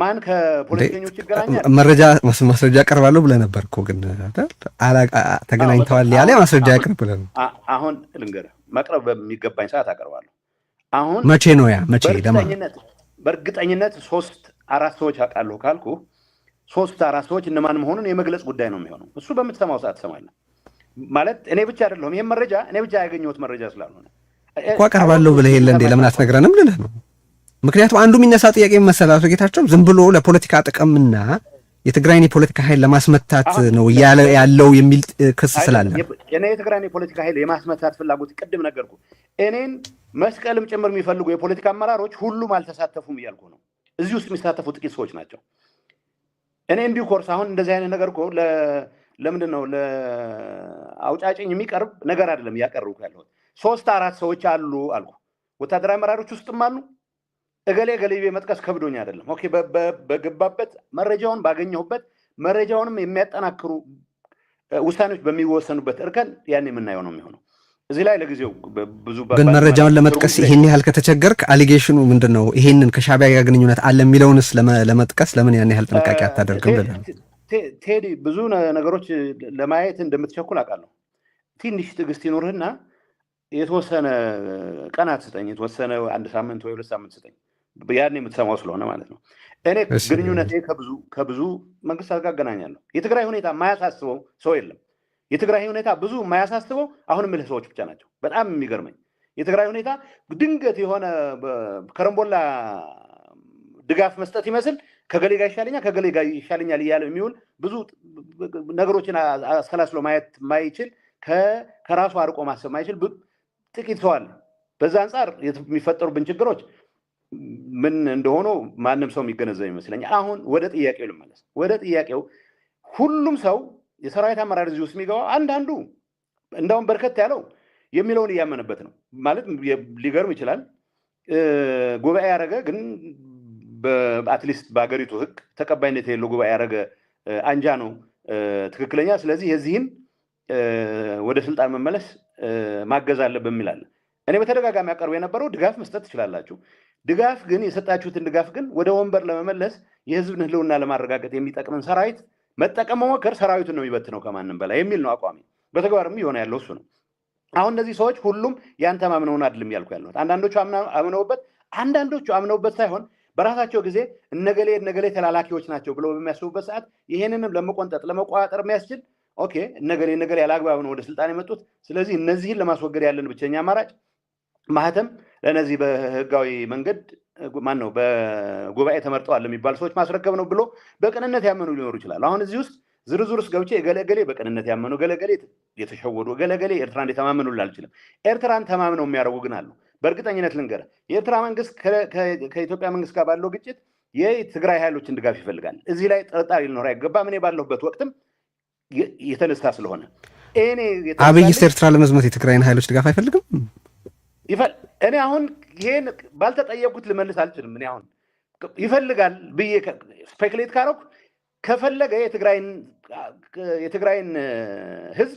ማን ከፖለቲከኞች ይገናኛል? መረጃ ማስረጃ ያቀርባለሁ ብለህ ነበር እኮ ግን ተገናኝተዋል ያለ ማስረጃ ያቅርብ ብለህ ነው። አሁን ልንገርህ፣ መቅረብ በሚገባኝ ሰዓት አቀርባለሁ። አሁን መቼ ነው ያ? መቼ? በእርግጠኝነት ሶስት አራት ሰዎች አውቃለሁ ካልኩ ሶስት አራት ሰዎች እነማን መሆኑን የመግለጽ ጉዳይ ነው የሚሆነው። እሱ በምትሰማው ሰዓት ትሰማለህ። ማለት እኔ ብቻ አይደለሁም፣ ይህም መረጃ እኔ ብቻ ያገኘሁት መረጃ ስላልሆነ። እኮ አቀርባለሁ ብለህ የለ እንዴ? ለምን አትነግረንም ልልህ ነው። ምክንያቱም አንዱ የሚነሳ ጥያቄ መሰለህ አቶ ጌታቸው፣ ዝም ብሎ ለፖለቲካ ጥቅምና የትግራይን የፖለቲካ ኃይል ለማስመታት ነው እያለ ያለው የሚል ክስ ስላለ። እኔ የትግራይን የፖለቲካ ኃይል የማስመታት ፍላጎት፣ ቅድም ነገርኩ፣ እኔን መስቀልም ጭምር የሚፈልጉ የፖለቲካ አመራሮች ሁሉም አልተሳተፉም እያልኩ ነው። እዚህ ውስጥ የሚሳተፉ ጥቂት ሰዎች ናቸው። እኔ in due course አሁን እንደዚህ አይነት ነገር እኮ ለምንድን ነው ለአውጫጭኝ የሚቀርብ ነገር አይደለም እያቀረብኩ ያለሁት። ሶስት አራት ሰዎች አሉ አልኩ። ወታደራዊ አመራሮች ውስጥም አሉ። እገሌ እገሌ ብዬ መጥቀስ ከብዶኝ አይደለም። Okay፣ በገባበት መረጃውን ባገኘሁበት፣ መረጃውንም የሚያጠናክሩ ውሳኔዎች በሚወሰኑበት እርከን ያን የምናየው ነው የሚሆነው። እዚህ ላይ ለጊዜው ብዙ ግን መረጃውን ለመጥቀስ ይሄን ያህል ከተቸገርክ allegation ኑ ምንድን ነው? ይሄንን ከሻዕቢያ ጋር ግንኙነት አለ የሚለውንስ ለመጥቀስ ለምን ያን ያህል ጥንቃቄ አታደርግም ብለህ ነው። ቴዲ፣ ብዙ ነገሮች ለማየት እንደምትቸኩል አውቃለሁ። ትንሽ ትዕግስት ይኑርህና የተወሰነ ቀናት ስጠኝ፣ የተወሰነ አንድ ሳምንት ወይ 2 ሳምንት ስጠኝ። ያን የምትሰማው ስለሆነ ማለት ነው። እኔ ግንኙነቴ ከብዙ መንግስታት ጋር አገናኛለሁ። የትግራይ ሁኔታ የማያሳስበው ሰው የለም። የትግራይ ሁኔታ ብዙ የማያሳስበው አሁን የምልህ ሰዎች ብቻ ናቸው። በጣም የሚገርመኝ የትግራይ ሁኔታ ድንገት የሆነ ከረምቦላ ድጋፍ መስጠት ይመስል ከገሌ ጋር ይሻለኛል፣ ከገሌ ጋር ይሻለኛል እያለ የሚውል፣ ብዙ ነገሮችን አሰላስሎ ማየት ማይችል፣ ከራሱ አርቆ ማሰብ ማይችል ጥቂት ሰው አለ። በዛ አንጻር የሚፈጠሩብን ችግሮች ምን እንደሆኑ ማንም ሰው የሚገነዘብ ይመስለኛል። አሁን ወደ ጥያቄው ልመለስ። ወደ ጥያቄው፣ ሁሉም ሰው የሰራዊት አመራር እዚህ ውስጥ የሚገባው፣ አንዳንዱ እንደውም በርከት ያለው የሚለውን እያመነበት ነው ማለት ሊገርም ይችላል። ጉባኤ ያደረገ ግን at least በሀገሪቱ ሕግ ተቀባይነት የሌለው ጉባኤ ያደረገ አንጃ ነው ትክክለኛ። ስለዚህ የዚህን ወደ ስልጣን መመለስ ማገዝ አለብን የሚል አለ። እኔ በተደጋጋሚ ያቀርቡ የነበረው ድጋፍ መስጠት ትችላላችሁ። ድጋፍ ግን የሰጣችሁትን ድጋፍ ግን ወደ ወንበር ለመመለስ፣ የህዝብን ህልውና ለማረጋገጥ የሚጠቅምን ሰራዊት መጠቀም መሞከር ሰራዊቱን ነው የሚበትነው ከማንም በላይ የሚል ነው አቋሚ። በተግባርም የሆነ ያለው እሱ ነው። አሁን እነዚህ ሰዎች ሁሉም ያን ተማምነውን አይደለም እያልኩ ያለሁት። አንዳንዶቹ አምነውበት፣ አንዳንዶቹ አምነውበት ሳይሆን በራሳቸው ጊዜ እነገሌ እነገሌ ተላላኪዎች ናቸው ብለው በሚያስቡበት ሰዓት ይሄንንም ለመቆንጠጥ፣ ለመቆጣጠር የሚያስችል፣ okay፣ እነገሌ እነገሌ ያለአግባብ ነው ወደ ስልጣን የመጡት፣ ስለዚህ እነዚህን ለማስወገድ ያለን ብቸኛ አማራጭ ማህተም ለእነዚህ በህጋዊ መንገድ፣ ማን ነው፣ በጉባኤ ተመርጠዋል ለሚባሉ ሰዎች ማስረከብ ነው ብሎ በቅንነት ያመኑ ሊኖሩ ይችላሉ። አሁን እዚህ ውስጥ ዝርዝር ውስጥ ገብቼ እገሌ እገሌ በቅንነት ያመኑ፣ እገሌ እገሌ የተሸወዱ፣ እገሌ እገሌ ኤርትራን የተማመኑ ልል አልችልም። ኤርትራን ተማምነው የሚያደርጉ ግን አሉ። በእርግጠኝነት ልንገርህ፣ የኤርትራ መንግስት ከኢትዮጵያ መንግስት ጋር ባለው ግጭት የትግራይ ኃይሎችን ድጋፍ ይፈልጋል። እዚህ ላይ ጥርጣሬ ሊኖር አይገባም። እኔ ባለሁበት ወቅትም የተነሳ ስለሆነ እኔ አብይስ ኤርትራ ለመዝመት የትግራይን ኃይሎች ድጋፍ አይፈልግም? እኔ አሁን ይሄን ባልተጠየቁት ልመልስ አልችልም። እኔ አሁን ይፈልጋል ብዬ speculate ካረኩ፣ ከፈለገ የትግራይን ህዝብ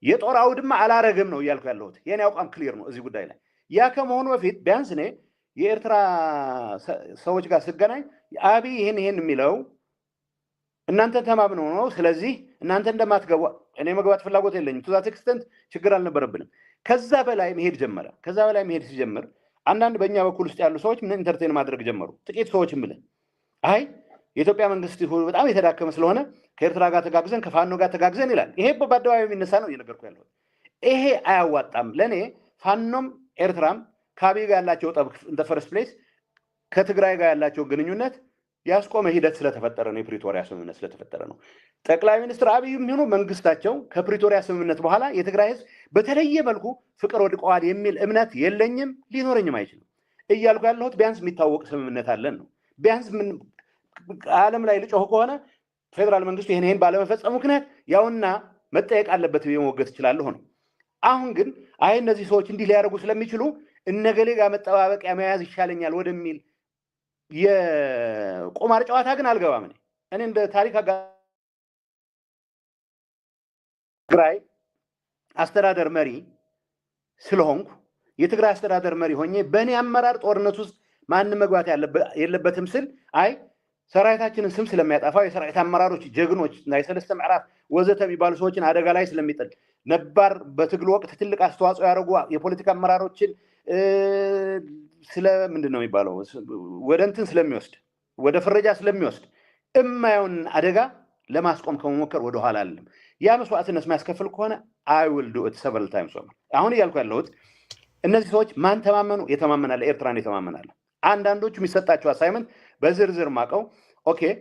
የጦር አውድማ አላረግም ነው እያልኩ ያለሁት። የኔ አቋም clear ነው እዚህ ጉዳይ ላይ። ያ ከመሆኑ በፊት ቢያንስ እኔ የኤርትራ ሰዎች ጋር ስገናኝ አብይ ይህን ይህን የሚለው እናንተ ተማምነው ነው። ስለዚህ እናንተ እንደማትገቡ፣ እኔ መግባት ፍላጎት የለኝም። To that extent ችግር አልነበረብንም። ከዛ በላይ መሄድ ጀመረ። ከዛ በላይ መሄድ ሲጀምር አንዳንድ በእኛ በኩል ውስጥ ያሉ ሰዎች ምን entertain ማድረግ ጀመሩ። ጥቂት ሰዎች ምልህ፣ አይ የኢትዮጵያ መንግስት በጣም የተዳከመ ስለሆነ ከኤርትራ ጋር ተጋግዘን፣ ከፋኖ ጋር ተጋግዘን ይላል። ይሄ በአደባባይ የሚነሳ ነው እየነገርኩ ያለሁት። ይሄ አያዋጣም። ለእኔ ፋኖም ኤርትራም ከአብይ ጋር ያላቸው ጠብ in the first place ከትግራይ ጋር ያላቸው ግንኙነት ያስቆመ ሂደት ስለተፈጠረ ነው። የፕሪቶሪያ ስምምነት ስለተፈጠረ ነው። ጠቅላይ ሚኒስትር አብይ የሚሆኑ መንግስታቸው ከፕሪቶሪያ ስምምነት በኋላ የትግራይ ህዝብ በተለየ መልኩ ፍቅር ወድቀዋል የሚል እምነት የለኝም፣ ሊኖረኝም አይችልም። እያልኩ ያለሁት ቢያንስ የሚታወቅ ስምምነት አለን ነው። ቢያንስ ምን ዓለም ላይ ልጮህ ከሆነ ፌዴራል መንግስቱ ይህን ይህን ባለመፈጸሙ ምክንያት ያውና መጠየቅ አለበት ብዬ መሞገት እችላለሁ ነው። አሁን ግን አይ እነዚህ ሰዎች እንዲህ ሊያደርጉ ስለሚችሉ እነገሌ ጋር መጠባበቂያ መያዝ ይሻለኛል ወደሚል የቁማር ጨዋታ ግን አልገባም። እኔ እንደ ታሪክ ትግራይ አስተዳደር መሪ ስለሆንኩ፣ የትግራይ አስተዳደር መሪ ሆኜ በእኔ አመራር ጦርነት ውስጥ ማንም መግባት የለበትም ስል፣ አይ ሰራዊታችንን ስም ስለሚያጠፋው፣ የሰራዊት አመራሮች ጀግኖች እና የሰለስተ ምዕራፍ ወዘተ የሚባሉ ሰዎችን አደጋ ላይ ስለሚጥል፣ ነባር በትግሉ ወቅት ትልቅ አስተዋጽኦ ያደረጉ የፖለቲካ አመራሮችን ስለ ምንድን ነው የሚባለው ወደ እንትን ስለሚወስድ፣ ወደ ፍረጃ ስለሚወስድ፣ እማየውን አደጋ ለማስቆም ከመሞከር ወደኋላ አልልም። ያ መስዋዕትነት የሚያስከፍል ከሆነ I will do it several times። አሁን እያልኩ ያለሁት እነዚህ ሰዎች ማን ተማመኑ? የተማመናለ፣ ኤርትራን የተማመናለ። አንዳንዶቹ የሚሰጣቸው assignment በዝርዝር ማቀው okay።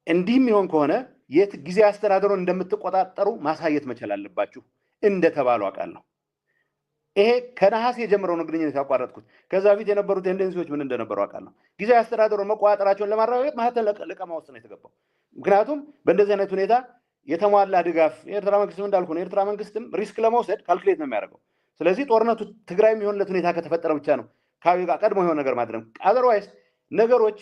እንዲህ የሚሆን ከሆነ የት ጊዜያዊ አስተዳደሩን እንደምትቆጣጠሩ ማሳየት መቻል አለባችሁ እንደተባሉ አውቃለሁ። ይሄ ከነሐሴ የጀመረው ነው ግንኙነት ያቋረጥኩት። ከዛ በፊት የነበሩ tendency ዎች ምን እንደነበሩ አውቃለሁ። ጊዜያዊ አስተዳደሩን መቆጣጠራቸውን ለማረጋገጥ ማህተም ልቀማ ውስጥ ነው የተገባው። ምክንያቱም በእንደዚህ አይነት ሁኔታ የተሟላ ድጋፍ የኤርትራ መንግስትም እንዳልኩ ነው። የኤርትራ መንግስትም risk ለመውሰድ calculate ነው የሚያደርገው። ስለዚህ ጦርነቱ ትግራይ የሚሆንለት ሁኔታ ከተፈጠረ ብቻ ነው ከአብይ ጋር ቀድሞ የሆነ ነገር ማድረግ። Otherwise ነገሮች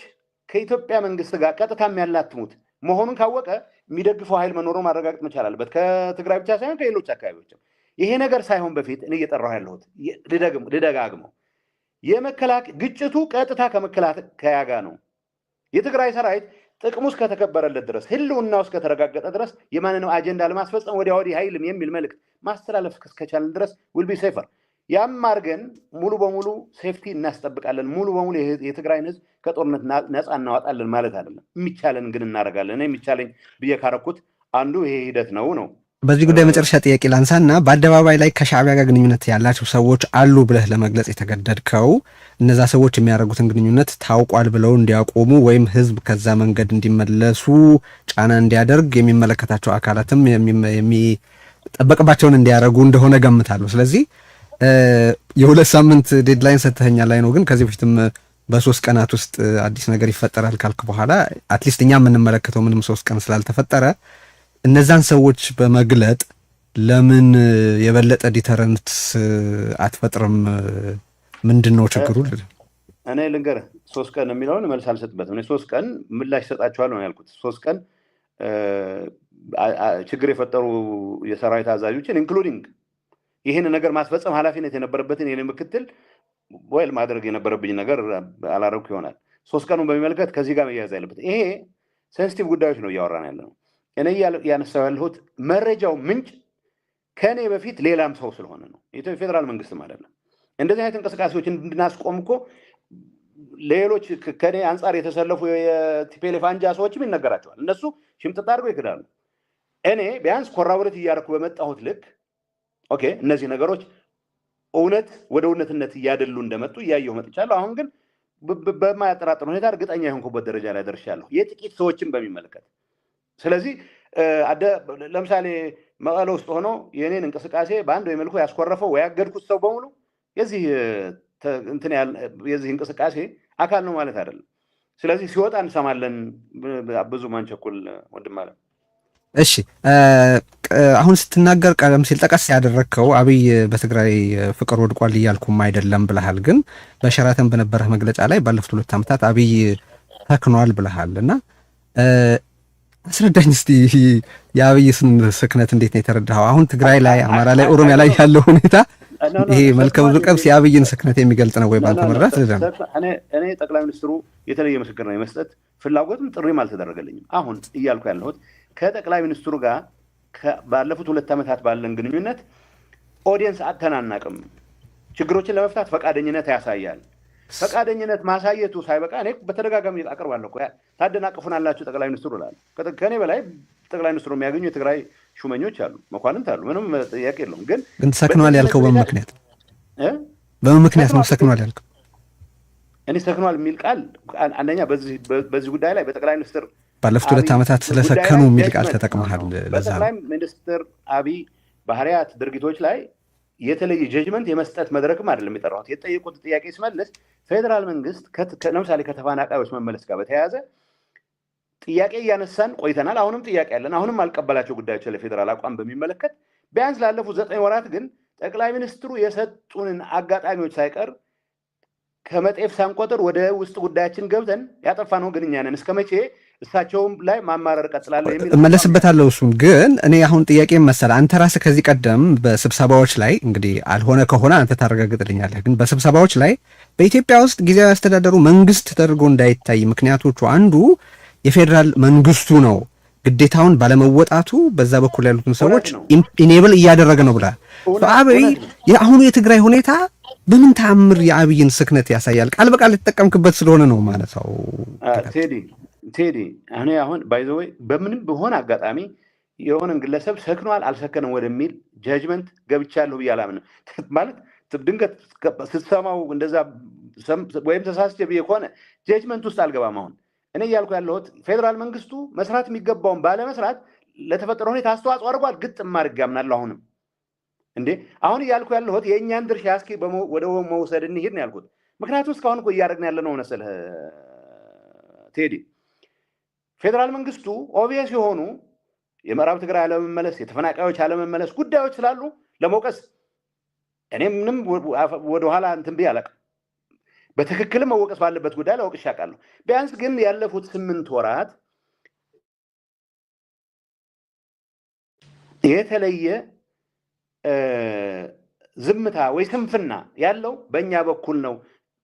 ከኢትዮጵያ መንግስት ጋር ቀጥታ የሚያላትሙት መሆኑን ካወቀ የሚደግፈው ኃይል መኖሩን ማረጋገጥ መቻል አለበት። ከትግራይ ብቻ ሳይሆን ከሌሎች አካባቢዎችም። ይሄ ነገር ሳይሆን በፊት እኔ እየጠራሁ ያለሁት፣ ልደጋግመው፣ የመከላከያ ግጭቱ ቀጥታ ከመከላከያ ጋር ነው። የትግራይ ሰራዊት ጥቅሙ እስከተከበረለት ድረስ፣ ህልውናው እስከተረጋገጠ ድረስ የማንንም አጀንዳ ለማስፈጸም ወዲያ ወዲህ አይልም የሚል መልእክት ማስተላለፍ እስከቻልን ድረስ we'll be safer። ያም አድርገን ሙሉ በሙሉ safety እናስጠብቃለን፣ ሙሉ በሙሉ የትግራይን ህዝብ ከጦርነት ነፃ እናወጣለን ማለት አይደለም። የሚቻለን ግን እናደርጋለን። እኔ የሚቻለኝ ብዬ ካረኩት አንዱ ይሄ ሂደት ነው ነው። በዚህ ጉዳይ መጨረሻ ጥያቄ ላንሳና በአደባባይ ላይ ከሻዕቢያ ጋር ግንኙነት ያላቸው ሰዎች አሉ ብለህ ለመግለጽ የተገደድከው እነዛ ሰዎች የሚያደርጉትን ግንኙነት ታውቋል ብለው እንዲያቆሙ ወይም ህዝብ ከዛ መንገድ እንዲመለሱ ጫና እንዲያደርግ የሚመለከታቸው አካላትም የሚጠበቅባቸውን እንዲያደርጉ እንደሆነ ገምታለሁ። ስለዚህ የ2 ሳምንት deadline ሰጥተኸኛል ላይ ነው፣ ግን ከዚህ በፊትም በ3 ቀናት ውስጥ አዲስ ነገር ይፈጠራል ካልክ በኋላ at least እኛ የምንመለከተው ምንም 3 ቀን ስላልተፈጠረ እነዛን ሰዎች በመግለጥ ለምን የበለጠ deterrent አትፈጥርም? ምንድን ነው ችግሩ? እኔ ልንገርህ፣ 3 ቀን የሚለውን መልስ አልሰጥበትም። እኔ 3 ቀን ምላሽ እሰጣችኋለሁ ነው ያልኩት። 3 ቀን ችግር የፈጠሩ የሰራዊት አዛዦችን including ይህን ነገር ማስፈጸም ኃላፊነት የነበረበትን የኔ ምክትል well ማድረግ የነበረብኝ ነገር አላረኩ ይሆናል። 3 ቀኑን በሚመለከት ከዚህ ጋር መያያዝ ያለበት ይሄ sensitive ጉዳዮች ነው እያወራን ያለ ነው። እኔ እያነሳው ያለሁት መረጃው ምንጭ ከእኔ በፊት ሌላም ሰው ስለሆነ ነው። የኢትዮጵያ ፌዴራል መንግስትም አይደለም። እንደዚህ አይነት እንቅስቃሴዎች እንድናስቆም እኮ ሌሎች ከእኔ አንጻር የተሰለፉ የ TPLF አንጃ ሰዎችም ይነገራቸዋል። እነሱ ሽምጥጥ አድርገው ይክዳሉ። እኔ ቢያንስ corroborate እያደረኩ በመጣሁት ልክ okay እነዚህ ነገሮች እውነት ወደ እውነትነት እያደሉ እንደመጡ እያየሁ መጥቻለሁ። አሁን ግን በማያጠራጥር ሁኔታ እርግጠኛ የሆንኩበት ደረጃ ላይ ደርሻለሁ፣ የጥቂት ሰዎችን በሚመለከት። ስለዚህ ለምሳሌ መቀለ ውስጥ ሆኖ የእኔን እንቅስቃሴ በአንድ ወይ መልኩ ያስኮረፈው ወይ ያገድኩት ሰው በሙሉ እንትን የዚህ እንቅስቃሴ አካል ነው ማለት አይደለም። ስለዚህ ሲወጣ እንሰማለን። ብዙ ማንቸኩል ወንድም አለ። እሺ፣ አሁን ስትናገር ቀደም ሲል ጠቀስ ያደረግከው አብይ በትግራይ ፍቅር ወድቋል እያልኩም አይደለም ብለሃል። ግን በሸራተን በነበረህ መግለጫ ላይ ባለፉት 2 ዓመታት አብይ ሰክኗል ብለሃል እና አስረዳኝ እስቲ፣ የአብይ ስክነት እንዴት ነው የተረዳኸው? አሁን ትግራይ ላይ፣ አማራ ላይ፣ ኦሮሚያ ላይ ያለው ሁኔታ ይሄ መልከ ብዙ ቀብስ የአብይን ስክነት የሚገልጽ ነው ወይ በአንተ መረዳት? እኔ ጠቅላይ ሚኒስትሩ የተለየ ምስክር ነው የመስጠት ፍላጎትም ጥሪም አልተደረገልኝም። አሁን እያልኩ ያለሁት ከጠቅላይ ሚኒስትሩ ጋር ባለፉት 2 ዓመታት ባለን ግንኙነት audience አጥተን አናውቅም። ችግሮችን ለመፍታት ፈቃደኝነት ያሳያል። ፈቃደኝነት ማሳየቱ ሳይበቃ እኔ በተደጋጋሚ አቀርባለሁ እኮ፣ ታደናቅፉናላችሁ ጠቅላይ ሚኒስትሩ እላለሁ። ከእኔ በላይ ጠቅላይ ሚኒስትሩ የሚያገኙ የትግራይ ሹመኞች አሉ፣ መኳንንት አሉ። ምንም ጥያቄ የለውም። ግን ግን ሰክኗል ያልከው በምን ምክንያት በምን ምክንያት ነው ሰክኗል ያልከው? እኔ ሰክኗል የሚል ቃል አንደኛ በዚህ ጉዳይ ላይ በጠቅላይ ሚኒስትር ባለፉት 2 ዓመታት ስለሰከኑ የሚል ቃል ተጠቅመሃል። ለዛ ነው። በጠቅላይ ሚኒስትር አብይ ባህሪያት፣ ድርጊቶች ላይ የተለየ judgment የመስጠት መድረክም አይደለም የጠራሁት። የተጠየቁት ጥያቄ ስመልስ ፌዴራል መንግስት ለምሳሌ ከተፈናቃዮች መመለስ ጋር በተያያዘ ጥያቄ እያነሳን ቆይተናል። አሁንም ጥያቄ አለን። አሁንም አልቀበላቸው ጉዳዮች ለፌዴራል አቋም በሚመለከት ቢያንስ ላለፉት 9 ወራት ግን ጠቅላይ ሚኒስትሩ የሰጡንን አጋጣሚዎች ሳይቀር ከመጤፍ ሳንቆጥር ወደ ውስጥ ጉዳያችን ገብተን ያጠፋነው ግን እኛ ነን። እስከ መቼ እሳቸውም ላይ ማማረር እቀጥላለሁ የሚል እመለስበታለሁ። እሱን ግን እኔ አሁን ጥያቄ መሰለህ፣ አንተ ራስህ ከዚህ ቀደም በስብሰባዎች ላይ፣ እንግዲህ አልሆነ ከሆነ አንተ ታረጋግጥልኛለህ፣ ግን በስብሰባዎች ላይ በኢትዮጵያ ውስጥ ጊዜያዊ አስተዳደሩ መንግስት ተደርጎ እንዳይታይ ምክንያቶቹ አንዱ የፌዴራል መንግስቱ ነው፣ ግዴታውን ባለመወጣቱ በዛ በኩል ያሉትን ሰዎች enable እያደረገ ነው ብለሃል። አብይ የአሁኑ የትግራይ ሁኔታ በምን ተአምር የአብይን ስክነት ያሳያል? ቃል በቃል የተጠቀምክበት ስለሆነ ነው ማለት ነው። ቴዲ፣ ቴዲ፣ እኔ አሁን by the way በምንም በሆነ አጋጣሚ የሆነን ግለሰብ ሰክኗል አልሰከንም ወደሚል judgment ገብቻለሁ ብዬ አላምንም። ማለት ድንገት ስትሰማው እንደዛ ወይም ተሳስቼ ብዬ ከሆነ judgment ውስጥ አልገባም። አሁን እኔ እያልኩ ያለሁት ፌዴራል መንግስቱ መስራት የሚገባውን ባለመስራት ለተፈጠረ ሁኔታ አስተዋጽኦ አድርጓል። ግጥም አድርጌ አምናለሁ። አሁንም እንዴ አሁን እያልኩ ያለሁት የእኛን ድርሻ እስኪ ወደ መውሰድ እንሂድ ነው ያልኩት። ምክንያቱም እስካሁን እኮ እያደረግን ያለ ነው መሰለህ ቴዲ፣ ፌዴራል መንግስቱ obvious የሆኑ የምዕራብ ትግራይ አለመመለስ፣ የተፈናቃዮች አለመመለስ ጉዳዮች ስላሉ ለመውቀስ እኔ ምንም ወደኋላ እንትን ብዬ አላውቅም። በትክክልም መወቀስ ባለበት ጉዳይ ላይ ወቅሼ አውቃለሁ። ቢያንስ ግን ያለፉት 8 ወራት የተለየ ዝምታ ወይ ስንፍና ያለው በእኛ በኩል ነው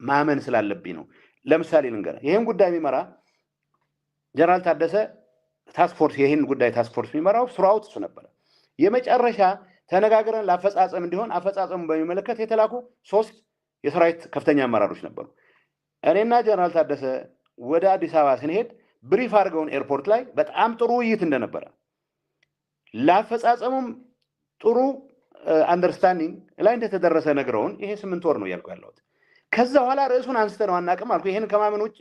ማመን ስላለብኝ ነው። ለምሳሌ ልንገርህ፣ ይህን ጉዳይ የሚመራ ጀነራል ታደሰ task force፣ ይህን ጉዳይ task force የሚመራው throughout እሱ ነበረ። የመጨረሻ ተነጋግረን ለአፈጻጸም እንዲሆን አፈጻጸሙን በሚመለከት የተላኩ 3 የሰራዊት ከፍተኛ አመራሮች ነበሩ። እኔና ጀነራል ታደሰ ወደ አዲስ አበባ ስንሄድ brief አድርገውን ኤርፖርት ላይ በጣም ጥሩ ውይይት እንደነበረ ለአፈጻጸሙም ጥሩ understanding ላይ እንደተደረሰ ነግረውን፣ ይሄ 8 ወር ነው እያልኩ ያለሁት። ከዛ በኋላ ርዕሱን አንስተነው አናውቅም አልኩ። ይሄን ከማመን ውጭ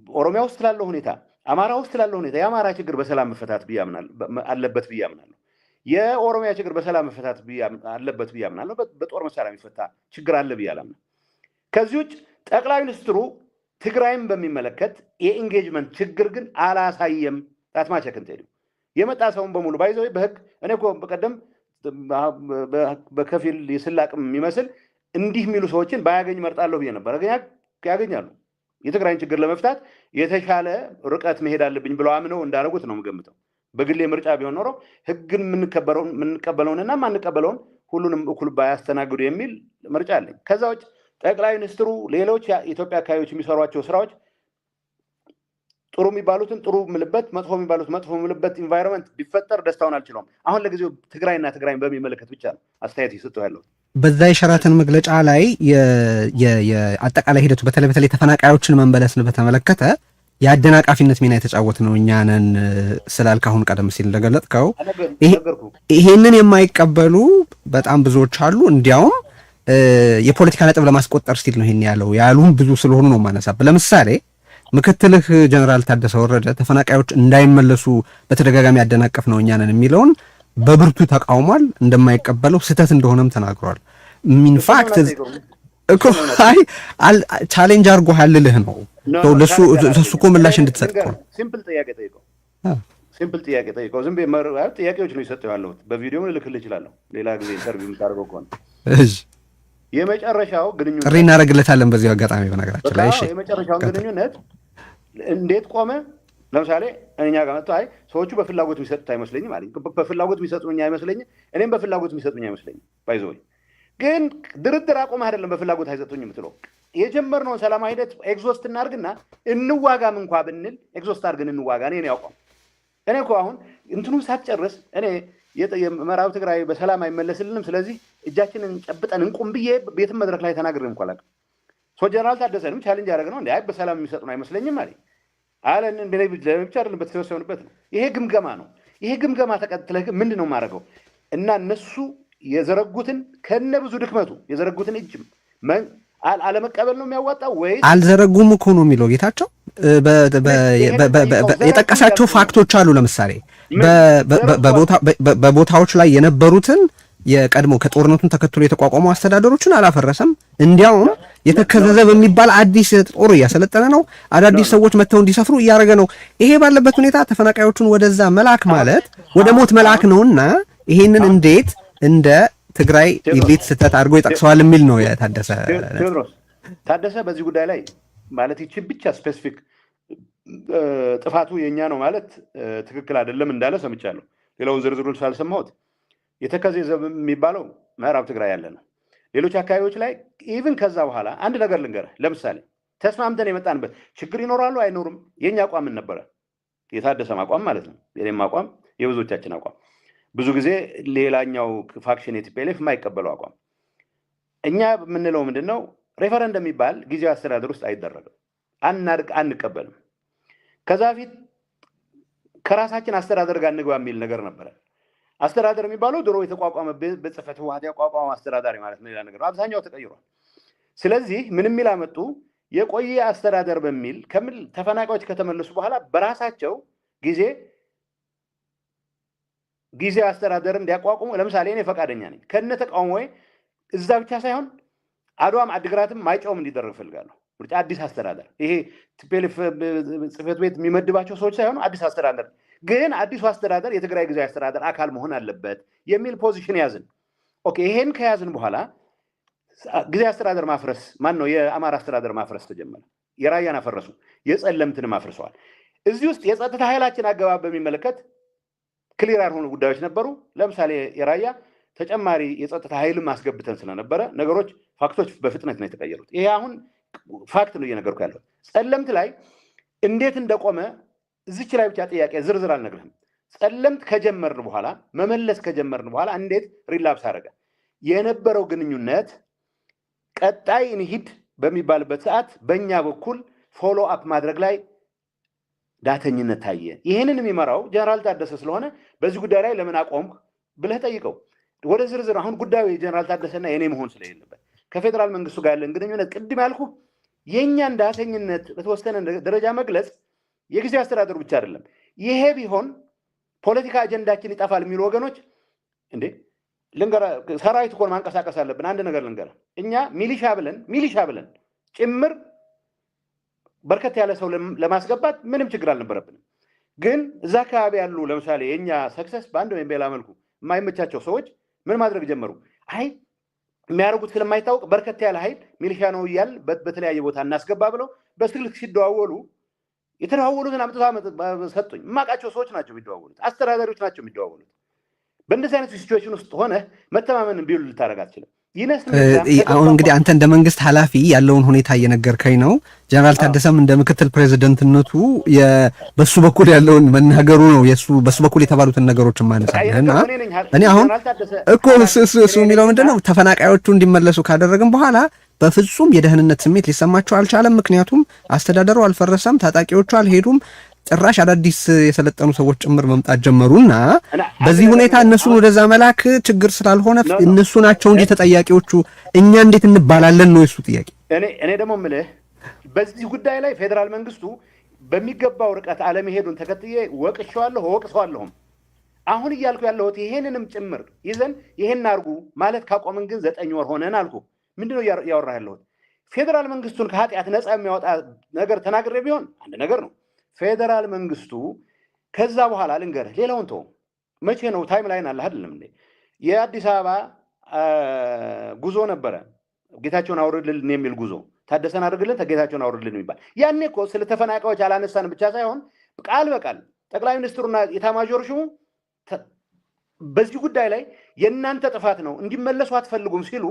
ኦሮሚያ ውስጥ ስላለው ሁኔታ፣ አማራ ውስጥ ስላለው ሁኔታ የአማራ ችግር በሰላም መፈታት አለበት ብዬ አምናለሁ። የኦሮሚያ ችግር በሰላም መፈታት አለበት ብዬ አምናለሁ። በጦር መሳሪያ የሚፈታ ችግር አለ ብዬ አላምንም። ከዚህ ውጭ ጠቅላይ ሚኒስትሩ ትግራይን በሚመለከት የ engagement ችግር ግን አላሳየም። ጣትማቸክን ቴዲ የመጣ ሰውን በሙሉ by the way በህግ እኔ እኮ በቀደም በከፊል የስላቅም የሚመስል እንዲህ የሚሉ ሰዎችን ባያገኝ መርጣለሁ ብዬ ነበር። ግን ያገኛሉ። የትግራይን ችግር ለመፍታት የተሻለ ርቀት መሄድ አለብኝ ብለው አምነው እንዳደረጉት ነው የምገምተው። በግሌ ምርጫ ቢሆን ኖሮ ህግን የምንቀበለውንና የማንቀበለውን ሁሉንም እኩል ባያስተናግዱ የሚል ምርጫ አለኝ። ከዛ ውጭ ጠቅላይ ሚኒስትሩ ሌሎች የኢትዮጵያ አካባቢዎች የሚሰሯቸው ስራዎች ጥሩ የሚባሉትን ጥሩ የምልበት፣ መጥፎ የሚባሉት መጥፎ የምልበት environment ቢፈጠር ደስታውን አልችለውም። አሁን ለጊዜው ትግራይና ትግራይን በሚመለከት ብቻ ነው አስተያየት እየሰጠሁ ያለሁት። በዛ የሸራተን መግለጫ ላይ የአጠቃላይ ሂደቱ በተለይ በተለይ ተፈናቃዮችን መመለስን በተመለከተ የአደናቃፊነት ሚና የተጫወት ነው እኛ ነን ስላልክ አሁን ቀደም ሲል እንደገለጥከው ይሄንን የማይቀበሉ በጣም ብዙዎች አሉ። እንዲያውም የፖለቲካ ነጥብ ለማስቆጠር ሲል ነው ይሄን ያለው ያሉም ብዙ ስለሆኑ ነው የማነሳብህ። ለምሳሌ ምክትልህ ጀነራል ታደሰ ወረደ ተፈናቃዮች እንዳይመለሱ በተደጋጋሚ ያደናቀፍ ነው እኛ ነን የሚለውን በብርቱ ተቃውሟል። እንደማይቀበለው ስህተት እንደሆነም ተናግሯል። In fact እኮ አይ challenge አድርጎሃል ልልህ ነው። ለሱ እኮ ምላሽ እንድትሰጥ እኮ ነው። Simple ጥያቄ ጠይቀው፣ simple ጥያቄ ጠይቀው። ዝም ብዬ ጥያቄዎች ነው የሰጠው ያለሁት። በቪዲዮም ልልክልህ እችላለሁ ሌላ ጊዜ interview የምታደርገው ከሆነ። እሺ የመጨረሻው ግንኙነት ጥሪ እናደርግለታለን በዚሁ አጋጣሚ በነገራችን ላይ። እሺ የመጨረሻውን ግንኙነት እንዴት ቆመ? ለምሳሌ እኛ ጋር መጥቶ አይ ሰዎቹ በፍላጎት የሚሰጡት አይመስለኝም አለኝ። በፍላጎት የሚሰጡኝ አይመስለኝም፣ እኔም በፍላጎት የሚሰጡኝ አይመስለኝም። By the way ግን ድርድር አቆመህ አይደለም በፍላጎት አይሰጡኝም የምትለው። የጀመርነውን ሰላማዊ ሂደት exhaust እናድርግና እንዋጋም እንኳ ብንል exhaust አድርገን እንዋጋ። እኔ ነው ያውቀው። እኔ እኮ አሁን እንትኑን ሳትጨርስ እኔ የምዕራብ ትግራይ በሰላም አይመለስልንም፣ ስለዚህ እጃችንን ጨብጠን እንቁም ብዬ ቤትም መድረክ ላይ ተናግሬ እንኳ አላውቅም። So ጀነራል ታደሰንም challenge ያደረግነው እንደ አይ በሰላም የሚሰጡን አይመስለኝም አለኝ። አለን እንደ ብቻ አይደለም በተሰበሰብንበት ነው። ይሄ ግምገማ ነው። ይሄ ግምገማ ተከትለህ ግን ምንድን ነው የማደርገው? እና እነሱ የዘረጉትን ከነ ብዙ ድክመቱ የዘረጉትን እጅም አለመቀበል ነው የሚያዋጣው ወይስ አልዘረጉም እኮ ነው የሚለው ጌታቸው። የጠቀሳቸው fact ኦች አሉ። ለምሳሌ በቦታዎች ላይ የነበሩትን የቀድሞ ከጦርነቱን ተከትሎ የተቋቋሙ አስተዳደሮችን አላፈረሰም። እንዲያውም የተከዘ ዘብ የሚባል አዲስ ጦር እያሰለጠነ ነው። አዳዲስ ሰዎች መጥተው እንዲሰፍሩ እያደረገ ነው። ይሄ ባለበት ሁኔታ ተፈናቃዮቹን ወደዛ መላክ ማለት ወደ ሞት መላክ ነውና ይሄንን እንዴት እንደ ትግራይ elite ስህተት አድርጎ ይጠቅሰዋል የሚል ነው የታደሰ ቴዎድሮስ። ታደሰ በዚህ ጉዳይ ላይ ማለት ይቺ ብቻ specific ጥፋቱ የኛ ነው ማለት ትክክል አይደለም እንዳለ ሰምቻለሁ። ሌላውን ዝርዝሩን ስላልሰማሁት የተከዜ ዘብ የሚባለው ምዕራብ ትግራይ ያለ ነው። ሌሎች አካባቢዎች ላይ even ከዛ በኋላ አንድ ነገር ልንገርህ። ለምሳሌ ተስማምተን የመጣንበት ችግር ይኖራሉ አይኖሩም፣ የኛ አቋም ምን ነበረ? የታደሰም አቋም ማለት ነው፣ የኔም አቋም፣ የብዙዎቻችን አቋም፣ ብዙ ጊዜ ሌላኛው faction የ TPLF የማይቀበለው አቋም። እኛ የምንለው ምንድን ነው? ሬፈረንደም የሚባል ጊዜያዊ አስተዳደር ውስጥ አይደረግም፣ አንቀበልም። ከዛ በፊት ከራሳችን አስተዳደር ጋር እንግባ የሚል ነገር ነበረ። አስተዳደር የሚባለው ድሮ የተቋቋመ በጽሕፈት ህወሓት ያቋቋመ አስተዳዳሪ ማለት ነው፣ ሌላ ነገር ነው። አብዛኛው ተቀይሯል። ስለዚህ ምን የሚል አመጡ? የቆየ አስተዳደር በሚል ከምን ተፈናቃዮች ከተመለሱ በኋላ በራሳቸው ጊዜ ጊዜያዊ አስተዳደር እንዲያቋቁሙ ለምሳሌ እኔ ፈቃደኛ ነኝ። ከነ ተቃውሞዬ እዛ ብቻ ሳይሆን አድዋም አድግራትም ማይጨውም እንዲደረግ እፈልጋለሁ። ምርጫ አዲስ አስተዳደር፣ ይሄ TPLF ጽሕፈት ቤት የሚመድባቸው ሰዎች ሳይሆኑ አዲስ አስተዳደር፣ ግን አዲሱ አስተዳደር የትግራይ ጊዜያዊ አስተዳደር አካል መሆን አለበት የሚል position ያዝን። Okay፣ ይሄን ከያዝን በኋላ ጊዜያዊ አስተዳደር ማፍረስ፣ ማን ነው፣ የአማራ አስተዳደር ማፍረስ ተጀመረ። የራያን አፈረሱ፣ የጸለምትንም አፍርሰዋል። እዚህ ውስጥ የጸጥታ ኃይላችን አገባብ በሚመለከት clear ያልሆኑ ጉዳዮች ነበሩ። ለምሳሌ የራያ ተጨማሪ የጸጥታ ኃይልም አስገብተን ስለነበረ ነገሮች፣ fact ኦች በፍጥነት ነው የተቀየሩት። ይሄ አሁን fact ነው እየነገርኩ ያለው። ጸለምት ላይ እንዴት እንደቆመ እዚች ላይ ብቻ ጥያቄ ዝርዝር አልነግርህም። ጸለምት ከጀመርን በኋላ፣ መመለስ ከጀመርን በኋላ እንዴት relapse አደረገ? የነበረው ግንኙነት ቀጣይ እንሂድ በሚባልበት ሰዓት በእኛ በኩል follow up ማድረግ ላይ ዳተኝነት ታየ። ይህንን የሚመራው ጀነራል ታደሰ ስለሆነ በዚህ ጉዳይ ላይ ለምን አቆምክ ብለህ ጠይቀው። ወደ ዝርዝር አሁን ጉዳዩ የጀነራል ታደሰና የኔ መሆን ስለሌለበት ከፌዴራል መንግስቱ ጋር ያለን ግንኙነት ቅድም ያልኩ የእኛን ዳተኝነት በተወሰነ ደረጃ መግለጽ የጊዜያዊ አስተዳደሩ ብቻ አይደለም። ይሄ ቢሆን ፖለቲካ አጀንዳችን ይጠፋል የሚሉ ወገኖች እንዴ ልንገርህ፣ ሰራዊት እኮ ማንቀሳቀስ አለብን። አንድ ነገር ልንገርህ፣ እኛ ሚሊሻ ብለን ጭምር በርከት ያለ ሰው ለማስገባት ምንም ችግር አልነበረብንም። ግን እዛ አካባቢ ያሉ ለምሳሌ የእኛ success በአንድ ወይም በሌላ መልኩ የማይመቻቸው ሰዎች ምን ማድረግ ጀመሩ? አይ የሚያደርጉት ስለማይታወቅ በርከት ያለ ኃይል ሚሊሻ ነው እያል በተለያየ ቦታ እናስገባ ብለው በስልክ ሲደዋወሉ የተደዋወሉትን አምጥተው ሰጡኝ። የማውቃቸው ሰዎች ናቸው የሚደዋወሉት፣ አስተዳዳሪዎች ናቸው የሚደዋወሉት። በእንደዚህ አይነት situation ውስጥ ሆነ መተማመንን build ልታደርግ አትችልም። ይነስ አሁን እንግዲህ አንተ እንደ መንግስት ኃላፊ ያለውን ሁኔታ እየነገርከኝ ነው። ጀነራል ታደሰም እንደ ምክትል ፕሬዚደንትነቱ በሱ በኩል ያለውን መናገሩ ነው። የሱ በሱ በኩል የተባሉትን ነገሮች ማነሳለህ እና እኔ አሁን እኮ እሱ የሚለው ምንድን ነው፣ ተፈናቃዮቹ እንዲመለሱ ካደረግን በኋላ በፍጹም የደህንነት ስሜት ሊሰማቸው አልቻለም። ምክንያቱም አስተዳደሩ አልፈረሰም፣ ታጣቂዎቹ አልሄዱም። ጭራሽ አዳዲስ የሰለጠኑ ሰዎች ጭምር መምጣት ጀመሩና በዚህ ሁኔታ እነሱን ወደዛ መላክ ችግር ስላልሆነ እነሱ ናቸው እንጂ ተጠያቂዎቹ እኛ እንዴት እንባላለን ነው የሱ ጥያቄ። እኔ ደግሞ የምልህ በዚህ ጉዳይ ላይ ፌዴራል መንግስቱ በሚገባው ርቀት አለመሄዱን ተከትዬ ወቅሼዋለሁ፣ ወቅሰዋለሁም። አሁን እያልኩ ያለሁት ይሄንንም ጭምር ይዘን ይሄን አድርጉ ማለት ካቆምን ግን 9 ወር ሆነን አልኩ። ምንድነው እያወራህ ያለሁት? ፌዴራል መንግስቱን ከኃጢአት ነፃ የሚያወጣ ነገር ተናግሬ ቢሆን አንድ ነገር ነው። ፌዴራል መንግስቱ ከዛ በኋላ ልንገርህ፣ ሌላውን ተው። መቼ ነው timeline አለ አይደለም እንዴ? የአዲስ አበባ ጉዞ ነበረ። ጌታቸውን አውርድልን የሚል ጉዞ፣ ታደሰን አድርግልን፣ ጌታቸውን አውርድልን የሚባል። ያኔ እኮ ስለ ተፈናቃዮች አላነሳን ብቻ ሳይሆን ቃል በቃል ጠቅላይ ሚኒስትሩና የኤታማዦር ሹሙ በዚህ ጉዳይ ላይ የእናንተ ጥፋት ነው፣ እንዲመለሱ አትፈልጉም ሲሉ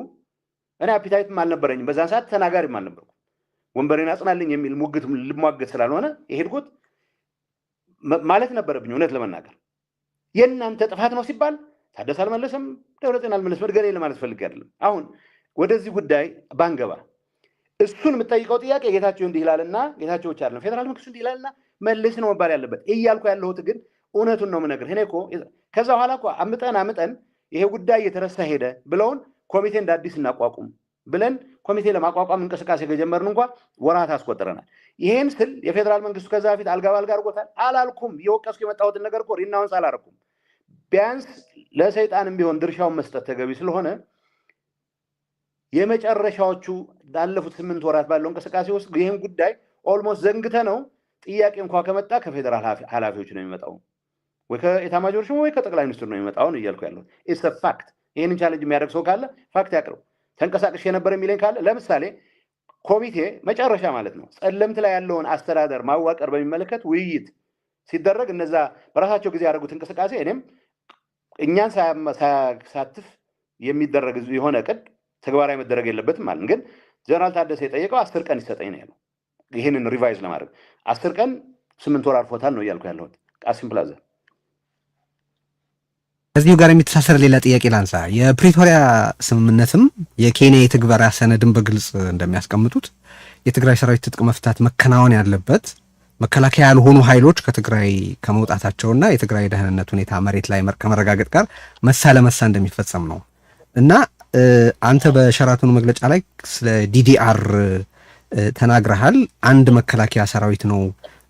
እኔ appetite ም አልነበረኝም። በዛን ሰዓት ተናጋሪም አልነበርኩም። ወንበሬን አጽናልኝ የሚል ሙግት ልሟገት ስላልሆነ የሄድኩት ማለት ነበረብኝ። እውነት ለመናገር የእናንተ ጥፋት ነው ሲባል ታደሰ አልመለሰም፣ ደብረጽዮን አልመለሰም፣ እገሌ ለማለት ፈልጌ አይደለም። አሁን ወደዚህ ጉዳይ ባንገባ እሱን የምጠይቀው ጥያቄ ጌታቸው እንዲህ ይላልና፣ ጌታቸው ብቻ አይደለም፣ ፌዴራል መንግስቱ እንዲህ ይላልና መልስ ነው መባል ያለበት። እያልኩ ያለሁት ግን እውነቱን ነው የምነግርህ። እኔ እኮ ከዛ በኋላ እኮ አምጠን አምጠን ይሄ ጉዳይ እየተረሳ ሄደ ብለውን ኮሚቴ እንደ አዲስ እናቋቁም ብለን ኮሚቴ ለማቋቋም እንቅስቃሴ ከጀመርን እንኳ ወራት አስቆጥረናል። ይሄን ስል የፌዴራል መንግስቱ ከዛ በፊት አልጋ ባልጋ አድርጎታል አላልኩም። እየወቀስኩ የመጣሁትን ነገር እኮ renounce አላረኩም። ቢያንስ ለሰይጣንም ቢሆን ድርሻውን መስጠት ተገቢ ስለሆነ የመጨረሻዎቹ ላለፉት 8 ወራት ባለው እንቅስቃሴ ውስጥ ይህን ጉዳይ almost ዘንግተ ነው። ጥያቄ እንኳ ከመጣ ከፌዴራል ኃላፊዎች ነው የሚመጣው፣ ወይ ከኤታማዦር ሹሙ ወይ ከጠቅላይ ሚኒስትሩ ነው የሚመጣው ነው እያልኩ ያለሁት። It's a fact። ይህንን challenge የሚያደርግ ሰው ካለ fact ያቅርብ። ተንቀሳቅሼ የነበረ የሚለኝ ካለ ለምሳሌ ኮሚቴ መጨረሻ ማለት ነው ጸለምት ላይ ያለውን አስተዳደር ማዋቀር በሚመለከት ውይይት ሲደረግ እነዛ በራሳቸው ጊዜ ያደረጉት እንቅስቃሴ እኔም እኛን ሳያሳትፍ የሚደረግ የሆነ እቅድ ተግባራዊ መደረግ የለበትም ማለት፣ ግን ጀነራል ታደሰ የጠየቀው 10 ቀን ይሰጠኝ ነው ያለው። ይህንን revise ለማድረግ 10 ቀን 8 ወር አልፎታል ነው እያልኩ ያለሁት። ቃሲም ፕላዛ። ከዚሁ ጋር የሚተሳሰር ሌላ ጥያቄ ላንሳ። የፕሪቶሪያ ስምምነትም የኬንያ የትግበራ ሰነድን በግልጽ እንደሚያስቀምጡት የትግራይ ሰራዊት ትጥቅ መፍታት መከናወን ያለበት መከላከያ ያልሆኑ ኃይሎች ከትግራይ ከመውጣታቸውና የትግራይ ደህንነት ሁኔታ መሬት ላይ ከመረጋገጥ ጋር መሳ ለመሳ እንደሚፈጸም ነው። እና አንተ በሸራተኑ መግለጫ ላይ ስለ DDR ተናግረሃል። አንድ መከላከያ ሰራዊት ነው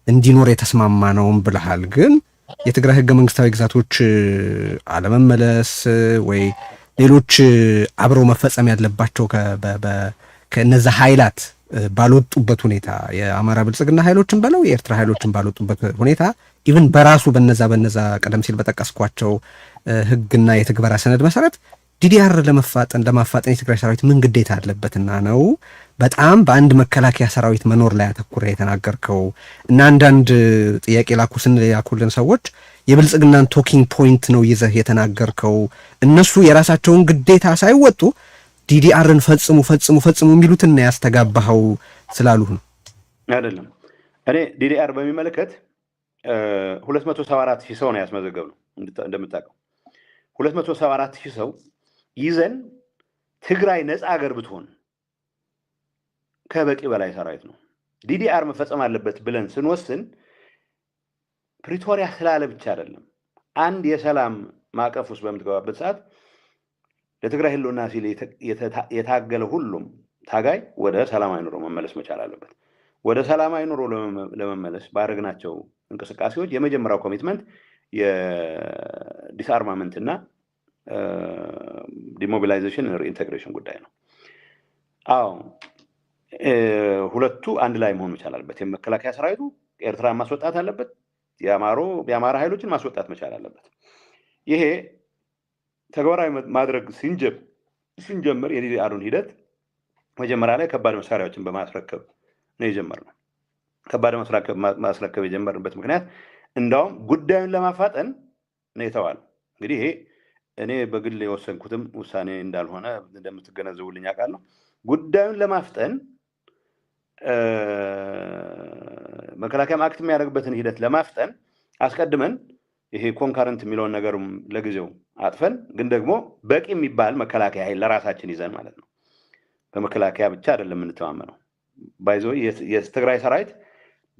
እንዲኖር የተስማማ ነውም ብለሃል። ግን የትግራይ ህገ መንግስታዊ ግዛቶች አለመመለስ ወይ ሌሎች አብረው መፈጸም ያለባቸው ከነዛ ኃይላት ባልወጡበት ሁኔታ፣ የአማራ ብልጽግና ኃይሎችን በለው የኤርትራ ኃይሎችን ባልወጡበት ሁኔታ፣ even በራሱ በነዛ ቀደም ሲል በጠቀስኳቸው ህግና የትግበራ ሰነድ መሰረት DDR ለማፋጠን የትግራይ ሰራዊት ምን ግዴታ አለበትና ነው በጣም በአንድ መከላከያ ሰራዊት መኖር ላይ አተኩረህ የተናገርከው? እና አንዳንድ ጥያቄ ላኩ ስንል ያኩልን ሰዎች የብልጽግናን talking point ነው ይዘህ የተናገርከው፣ እነሱ የራሳቸውን ግዴታ ሳይወጡ DDR ን ፈጽሙ ፈጽሙ ፈጽሙ የሚሉትን ያስተጋባኸው ስላሉህ ነው። አይደለም። እኔ DDR በሚመለከት 274,000 ሰው ነው ያስመዘገብነው። እንደምታውቀው 274,000 ሰው ይዘን ትግራይ ነፃ ሀገር ብትሆን ከበቂ በላይ ሰራዊት ነው። DDR መፈጸም አለበት ብለን ስንወስን ፕሪቶሪያ ስላለ ብቻ አይደለም። አንድ የሰላም ማዕቀፍ ውስጥ በምትገባበት ሰዓት ለትግራይ ህልውና ሲል የታገለ ሁሉም ታጋይ ወደ ሰላማዊ ኑሮ መመለስ መቻል አለበት። ወደ ሰላማዊ ኑሮ ለመመለስ ባደረግናቸው እንቅስቃሴዎች የመጀመሪያው commitment የ disarmament እና demobilization reintegration ጉዳይ ነው። አዎ፣ ሁለቱ አንድ ላይ መሆን መቻል አለበት። የመከላከያ ሰራዊቱ ኤርትራን ማስወጣት አለበት። የአማራ ኃይሎችን ማስወጣት መቻል አለበት። ይሄ ተግባራዊ ማድረግ ስንጀምር የ DDR ኡን ሂደት መጀመሪያ ላይ ከባድ መሳሪያዎችን በማስረከብ ነው የጀመርነው። ከባድ ማስረከብ የጀመርንበት ምክንያት እንዳውም ጉዳዩን ለማፋጠን ነው የተባለው። እንግዲህ ይሄ እኔ በግል የወሰንኩትም ውሳኔ እንዳልሆነ እንደምትገነዘቡልኝ አውቃለሁ። ጉዳዩን ለማፍጠን፣ መከላከያ act የሚያደርግበትን ሂደት ለማፍጠን አስቀድመን ይሄ concurrent የሚለውን ነገርም ለጊዜው አጥፈን፣ ግን ደግሞ በቂ የሚባል መከላከያ ኃይል ለራሳችን ይዘን ማለት ነው። በመከላከያ ብቻ አይደለም የምንተማመነው። By the way የትግራይ ሰራዊት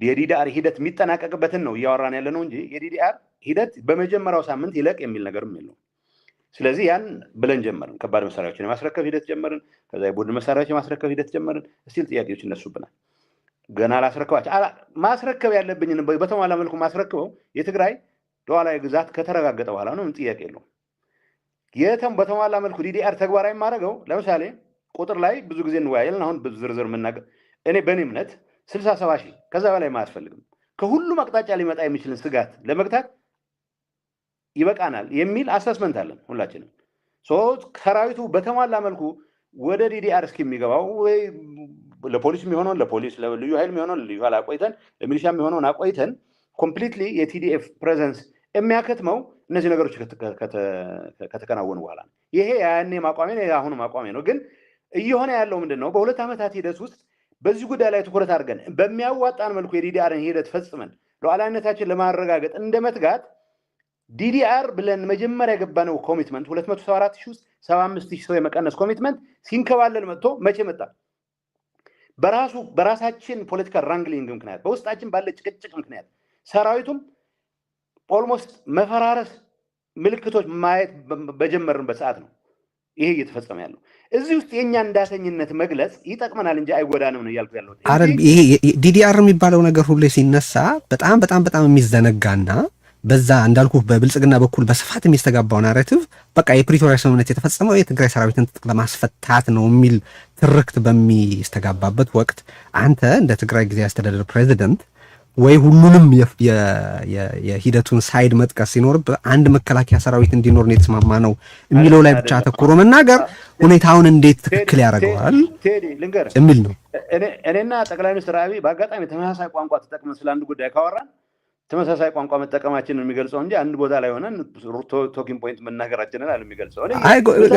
የ DDR ሂደት የሚጠናቀቅበትን ነው እያወራን ያለ ነው እንጂ የ DDR ሂደት በመጀመሪያው ሳምንት ይለቅ የሚል ነገርም የለውም። ስለዚህ ያን ብለን ጀመርን። ከባድ መሳሪያዎችን የማስረከብ ሂደት ጀመርን። ከዛ የቡድን መሳሪያዎች የማስረከብ ሂደት ጀመርን። Still ጥያቄዎች ይነሱብናል። ገና አላስረከባቸው፣ ማስረከብ ያለብኝን በተሟላ መልኩ ማስረክበው የትግራይ ሉዓላዊ ግዛት ከተረጋገጠ በኋላ ነው። ምን ጥያቄ የለውም። የተም በተሟላ መልኩ DDR ተግባራዊ የማደርገው ለምሳሌ ቁጥር ላይ ብዙ ጊዜ እንወያያለን። አሁን ብዙ ዝርዝር የምናገር፣ እኔ በእኔ እምነት 60-70 ሺህ ከዛ በላይ አያስፈልግም። ከሁሉም አቅጣጫ ሊመጣ የሚችልን ስጋት ለመግታት ይበቃናል የሚል assessment አለን ሁላችንም። ሰራዊቱ በተሟላ መልኩ ወደ DDR እስከሚገባው ወይ ለፖሊስ የሚሆነውን ለፖሊስ፣ ለልዩ ኃይል የሚሆነውን ለልዩ ኃይል አቆይተን፣ ለሚሊሻ የሚሆነውን አቆይተን completely የ TDF presence የሚያከትመው እነዚህ ነገሮች ከተከናወኑ በኋላ ነው። ይሄ ያኔ አቋሜ ነው፣ የአሁኑም አቋሜ ነው። ግን እየሆነ ያለው ምንድን ነው? በ2 ዓመታት ሂደት ውስጥ በዚህ ጉዳይ ላይ ትኩረት አድርገን በሚያዋጣን መልኩ የ DDR ን ሂደት ፈጽመን ሉዓላዊነታችን ለማረጋገጥ እንደ መትጋት DDR ብለን መጀመሪያ የገባነው commitment 274 ሺህ ውስጥ 75 ሺህ ሰው የመቀነስ commitment ሲንከባለል መጥቶ መቼ መጣ? በራሱ በራሳችን political wrangling ምክንያት፣ በውስጣችን ባለ ጭቅጭቅ ምክንያት ሰራዊቱም almost መፈራረስ ምልክቶች ማየት በጀመርንበት ሰዓት ነው ይሄ እየተፈጸመ ያለው። እዚህ ውስጥ የእኛ እንዳሰኝነት መግለጽ ይጠቅመናል እንጂ አይጎዳንም ነው እያልኩ ያለሁት። አይደል፣ ይሄ DDR የሚባለው ነገር ሁሌ ሲነሳ በጣም በጣም በጣም የሚዘነጋና በዛ እንዳልኩ በብልጽግና በኩል በስፋት የሚስተጋባው narrative በቃ የፕሪቶሪያ ስምምነት የተፈጸመው የትግራይ ሰራዊትን ትጥቅ ለማስፈታት ነው የሚል ትርክት በሚስተጋባበት ወቅት አንተ እንደ ትግራይ ጊዜያዊ አስተዳደር ፕሬዚደንት ወይ ሁሉንም የሂደቱን side መጥቀስ ሲኖርብህ አንድ መከላከያ ሰራዊት እንዲኖር ነው የተስማማ ነው የሚለው ላይ ብቻ አተኩሮ መናገር ሁኔታውን እንዴት ትክክል ያደርገዋል ቴዲ፣ ልንገርህ የሚል ነው። እኔና ጠቅላይ ሚኒስትር አብይ በአጋጣሚ ተመሳሳይ ቋንቋ ተጠቅመን ስለ አንድ ጉዳይ ካወራን ተመሳሳይ ቋንቋ መጠቀማችንን የሚገልጸው እንጂ አንድ ቦታ ላይ ሆነን talking point መናገራችንን አለ የሚገልጸው።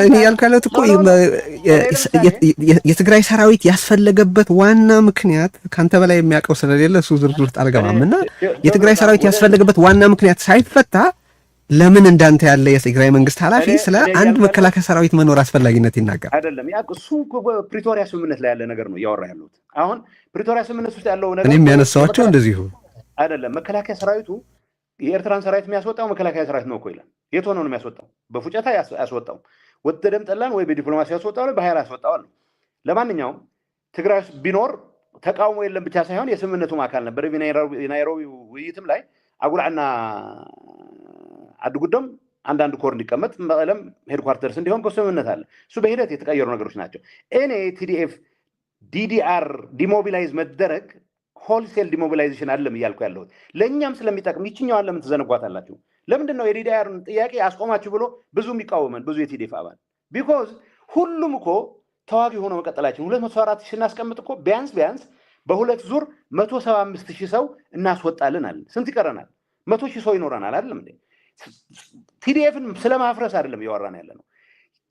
እኔ ያልኩ ያለሁት እኮ የትግራይ ሰራዊት ያስፈለገበት ዋና ምክንያት ከአንተ በላይ የሚያውቀው ስለሌለ እሱ ዝርዝር ውስጥ አልገባም እና የትግራይ ሰራዊት ያስፈለገበት ዋና ምክንያት ሳይፈታ ለምን እንዳንተ ያለ የትግራይ መንግስት ኃላፊ ስለ አንድ መከላከያ ሰራዊት መኖር አስፈላጊነት ይናገራል? አይደለም፣ ያ እሱ ፕሪቶሪያ ስምምነት ላይ ያለ ነገር ነው እያወራ ያለሁት። አሁን ፕሪቶሪያ ስምምነት ውስጥ ያለው ነገር እኔም ያነሳኋቸው እንደዚሁ። አይደለም። መከላከያ ሰራዊቱ የኤርትራን ሰራዊት የሚያስወጣው መከላከያ ሰራዊት ነው እኮ ይላል። የት ሆኖ ነው የሚያስወጣው? በፉጨታ ያስወጣው፣ ወደደም ጠላን ወይ በዲፕሎማሲ ያስወጣው፣ በኃይል ያስወጣዋል ነው። ለማንኛውም ትግራይ ውስጥ ቢኖር ተቃውሞ የለም ብቻ ሳይሆን የስምምነቱም አካል ነበር። የናይሮቢ ውይይትም ላይ አጉላዕና አድጉዶም አንዳንድ ኮር እንዲቀመጥ፣ መቀለም headquarters እንዲሆን ስምምነት አለ። እሱ በሂደት የተቀየሩ ነገሮች ናቸው። እኔ TDF DDR demobilize መደረግ wholesale demobilization አለም እያልኩ ያለሁት ለእኛም ስለሚጠቅም፣ ይችኛዋን ለምን ትዘነጓታላችሁ? ለምንድን ነው የ DDR ን ጥያቄ አስቆማችሁ ብሎ ብዙ የሚቃወመን ብዙ የ TDF አባል? Because ሁሉም እኮ ተዋጊ ሆኖ መቀጠላችን 274 ሺህ ስናስቀምጥ እኮ ቢያንስ ቢያንስ በሁለት ዙር 175,000 ሰው እናስወጣልን አለን። ስንት ይቀረናል? 100,000 ሰው ይኖረናል። አይደለም እንዴ? TDF ን ስለማፍረስ አይደለም እያወራን ያለ ነው።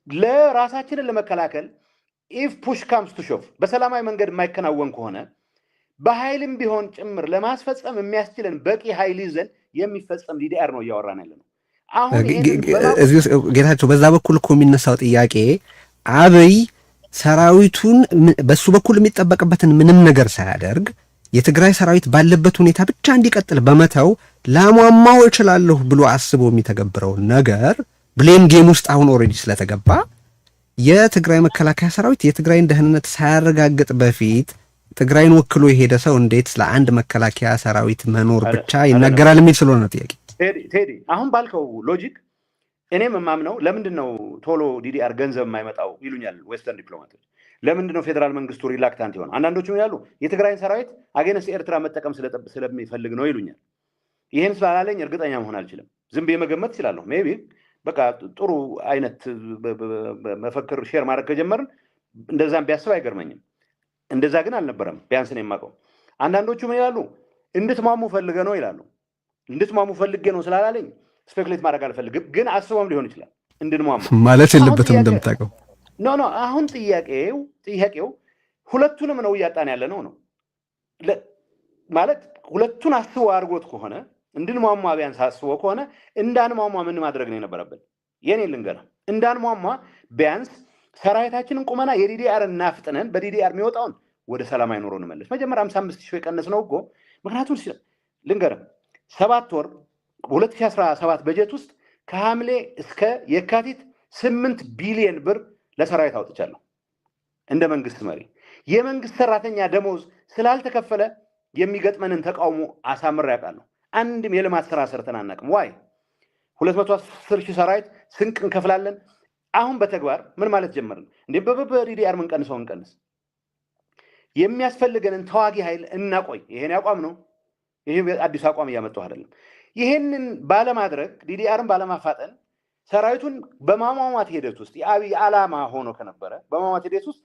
ለራሳችንን ለመከላከል if push comes to shove በሰላማዊ መንገድ የማይከናወን ከሆነ በኃይልም ቢሆን ጭምር ለማስፈጸም የሚያስችለን በቂ ኃይል ይዘን የሚፈጸም DDR ነው እያወራን ያለ ነው። አሁን እዚህ ውስጥ ጌታቸው፣ በዛ በኩል እኮ የሚነሳው ጥያቄ አብይ ሰራዊቱን በሱ በኩል የሚጠበቅበትን ምንም ነገር ሳያደርግ የትግራይ ሰራዊት ባለበት ሁኔታ ብቻ እንዲቀጥል በመተው ላሟሟው እችላለሁ ብሎ አስቦ የሚተገብረው ነገር blame game ውስጥ አሁን already ስለተገባ፣ የትግራይ መከላከያ ሰራዊት የትግራይን ደህንነት ሳያረጋግጥ በፊት ትግራይን ወክሎ የሄደ ሰው እንዴት ስለ አንድ መከላከያ ሰራዊት መኖር ብቻ ይናገራል የሚል ስለሆነ ነው ጥያቄ። ቴዲ፣ አሁን ባልከው logic እኔም የማምነው ለምንድን ነው ቶሎ DDR ገንዘብ የማይመጣው ይሉኛል western ዲፕሎማቶች። ለምንድን ነው ፌዴራል መንግስቱ reluctant የሆነው? አንዳንዶቹ ይላሉ የትግራይን ሰራዊት against ኤርትራ መጠቀም ስለሚፈልግ ነው ይሉኛል። ይህን ስላላለኝ እርግጠኛ መሆን አልችልም። ዝም ብዬ መገመት እችላለሁ። Maybe በቃ ጥሩ አይነት መፈክር share ማድረግ ከጀመርን እንደዛም ቢያስብ አይገርመኝም። እንደዛ ግን አልነበረም። ቢያንስ ነው የማውቀው። አንዳንዶቹ ምን ይላሉ? እንድትሟሙ ፈልገ ነው ይላሉ። እንድትሟሙ ፈልጌ ነው ስላላለኝ speculate ማድረግ አልፈልግም፣ ግን አስቦም ሊሆን ይችላል እንድንሟሙ ማለት የለበትም እንደምታውቀው። No, አሁን ጥያቄው ሁለቱንም ነው እያጣን ያለ ነው ነው ማለት፣ ሁለቱን አስቦ አድርጎት ከሆነ፣ እንድንሟሟ ቢያንስ አስቦ ከሆነ፣ እንዳንሟሟ ምን ማድረግ ነው የነበረብን? የኔ ልንገርህ፣ እንዳንሟሟ ቢያንስ ሰራዊታችንን ቁመና የ DDR እናፍጥነን፣ በ DDR የሚወጣውን ወደ ሰላማዊ ኑሮ እንመለስ። መጀመሪያ 55,000 የቀነስ ነው እኮ፣ ምክንያቱም ልንገርህ፣ 7 ወር 2017 በጀት ውስጥ ከሐምሌ እስከ የካቲት 8 ቢሊየን ብር ለሰራዊት አውጥቻለሁ። እንደ መንግስት መሪ የመንግስት ሰራተኛ ደሞዝ ስላልተከፈለ የሚገጥመንን ተቃውሞ አሳምሬ ያውቃለሁ። አንድም የልማት ስራ ሰርተን አናውቅም። Why 210,000 ሰራዊት ስንቅ እንከፍላለን። አሁን በተግባር ምን ማለት ጀመርን እንዴ? በ DDR ምንቀንሰው እንቀንስ፣ የሚያስፈልገንን ተዋጊ ኃይል እናቆይ። ይሄን አቋም ነው። ይሄ አዲስ አቋም እያመጣሁ አይደለም። ይሄንን ባለማድረግ፣ DDR ን ባለማፋጠን፣ ሰራዊቱን በማሟሟት ሂደት ውስጥ የአብይ ዓላማ ሆኖ ከነበረ በማሟሟት ሂደት ውስጥ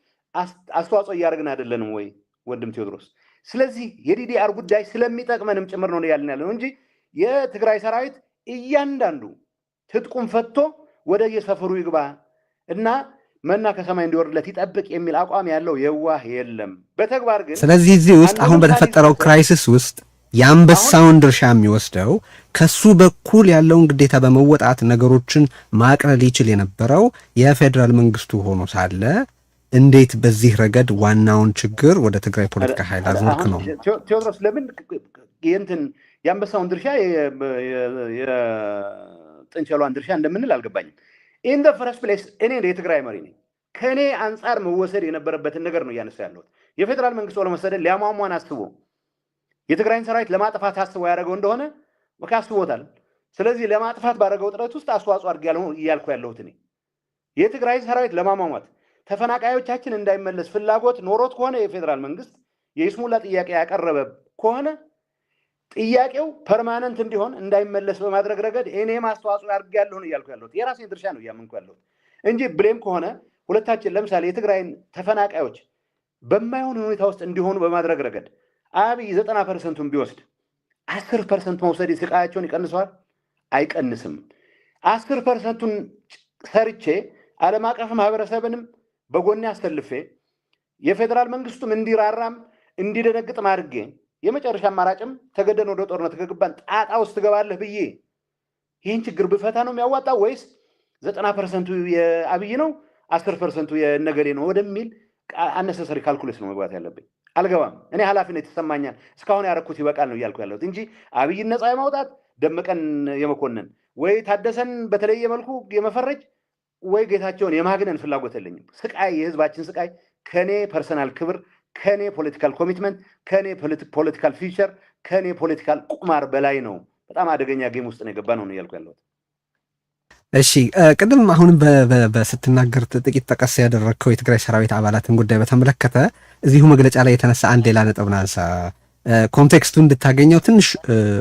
አስተዋጽኦ እያደረግን አይደለንም ወይ ወንድም ቴዎድሮስ? ስለዚህ የ DDR ጉዳይ ስለሚጠቅመንም ጭምር ነው ያልን ያለ ነው እንጂ የትግራይ ሰራዊት እያንዳንዱ ትጥቁን ፈቶ ወደ የሰፈሩ ይግባ እና መና ከሰማይ እንዲወርድለት ይጠብቅ የሚል አቋም ያለው የዋህ የለም። በተግባር ግን ስለዚህ እዚህ ውስጥ አሁን በተፈጠረው crisis ውስጥ የአንበሳውን ድርሻ የሚወስደው ከሱ በኩል ያለውን ግዴታ በመወጣት ነገሮችን ማቅለል ይችል የነበረው የፌዴራል መንግስቱ ሆኖ ሳለ እንዴት በዚህ ረገድ ዋናውን ችግር ወደ ትግራይ ፖለቲካ ኃይል አዞርክ ነው? ቴዎድሮስ፣ ለምን የእንትን የአንበሳውን ድርሻ የጥንቸሏን ድርሻ እንደምንል አልገባኝም። In the first place እኔ የትግራይ መሪ ነኝ። ከእኔ አንጻር መወሰድ የነበረበትን ነገር ነው እያነሳ ያለሁት። የፌዴራል መንግስቱ ለመሰደድ ሊያሟሟን አስቦ የትግራይን ሰራዊት ለማጥፋት አስቦ ያደረገው እንደሆነ በቃ አስቦታል። ስለዚህ ለማጥፋት ባደረገው ጥረት ውስጥ አስተዋጽኦ አድርጌያለሁ እያልኩ ያለሁት እኔ የትግራይ ሰራዊት ለማሟሟት ተፈናቃዮቻችን እንዳይመለስ ፍላጎት ኖሮት ከሆነ፣ የፌዴራል መንግስት የይስሙላ ጥያቄ ያቀረበ ከሆነ፣ ጥያቄው permanent እንዲሆን እንዳይመለስ በማድረግ ረገድ እኔም አስተዋጽኦ አድርጌያለሁ ነው እያልኩ ያለሁት። የራሴን ድርሻ ነው እያመንኩ ያለሁት እንጂ blame ከሆነ ሁለታችን ለምሳሌ የትግራይን ተፈናቃዮች በማይሆን ሁኔታ ውስጥ እንዲሆኑ በማድረግ ረገድ አብይ 90% ኡን ቢወስድ 10% መውሰድ ስቃያቸውን ይቀንሰዋል? አይቀንስም። 10% ኡን ሰርቼ ዓለም አቀፍ ማህበረሰብንም በጎኔ አሰልፌ የፌዴራል መንግስቱም እንዲራራም እንዲደነግጥም አድርጌ የመጨረሻ አማራጭም ተገደን ወደ ጦርነት ከገባን ጣጣ ውስጥ ትገባለህ ብዬ ይህን ችግር ብፈታ ነው የሚያዋጣው ወይስ 90% ኡ የአብይ ነው 10% ኡ የነገሌ ነው ወደሚል unnecessary calculus ነው መግባት ያለብኝ? አልገባም። እኔ ኃላፊነት ይሰማኛል። እስካሁን ያረኩት ይበቃል ነው እያልኩ ያለሁት እንጂ አብይን ነፃ የማውጣት፣ ደመቀን የመኮነን ወይ ታደሰን በተለየ መልኩ የመፈረጅ ወይ ጌታቸውን የማግነን ፍላጎት የለኝም። ስቃይ፣ የህዝባችን ስቃይ ከኔ personal ክብር ከኔ political commitment፣ ከኔ political future፣ ከኔ political ቁማር በላይ ነው። በጣም አደገኛ game ውስጥ ነው የገባ ነው እያልኩ ያለሁት። እሺ፣ ቅድም አሁንም ስትናገር ጥቂት ጠቀስ ያደረግከው የትግራይ ሰራዊት አባላትን ጉዳይ በተመለከተ እዚሁ መግለጫ ላይ የተነሳ አንድ ሌላ ነጥብ ላንሳ። Context ኡ እንድታገኘው ትንሽ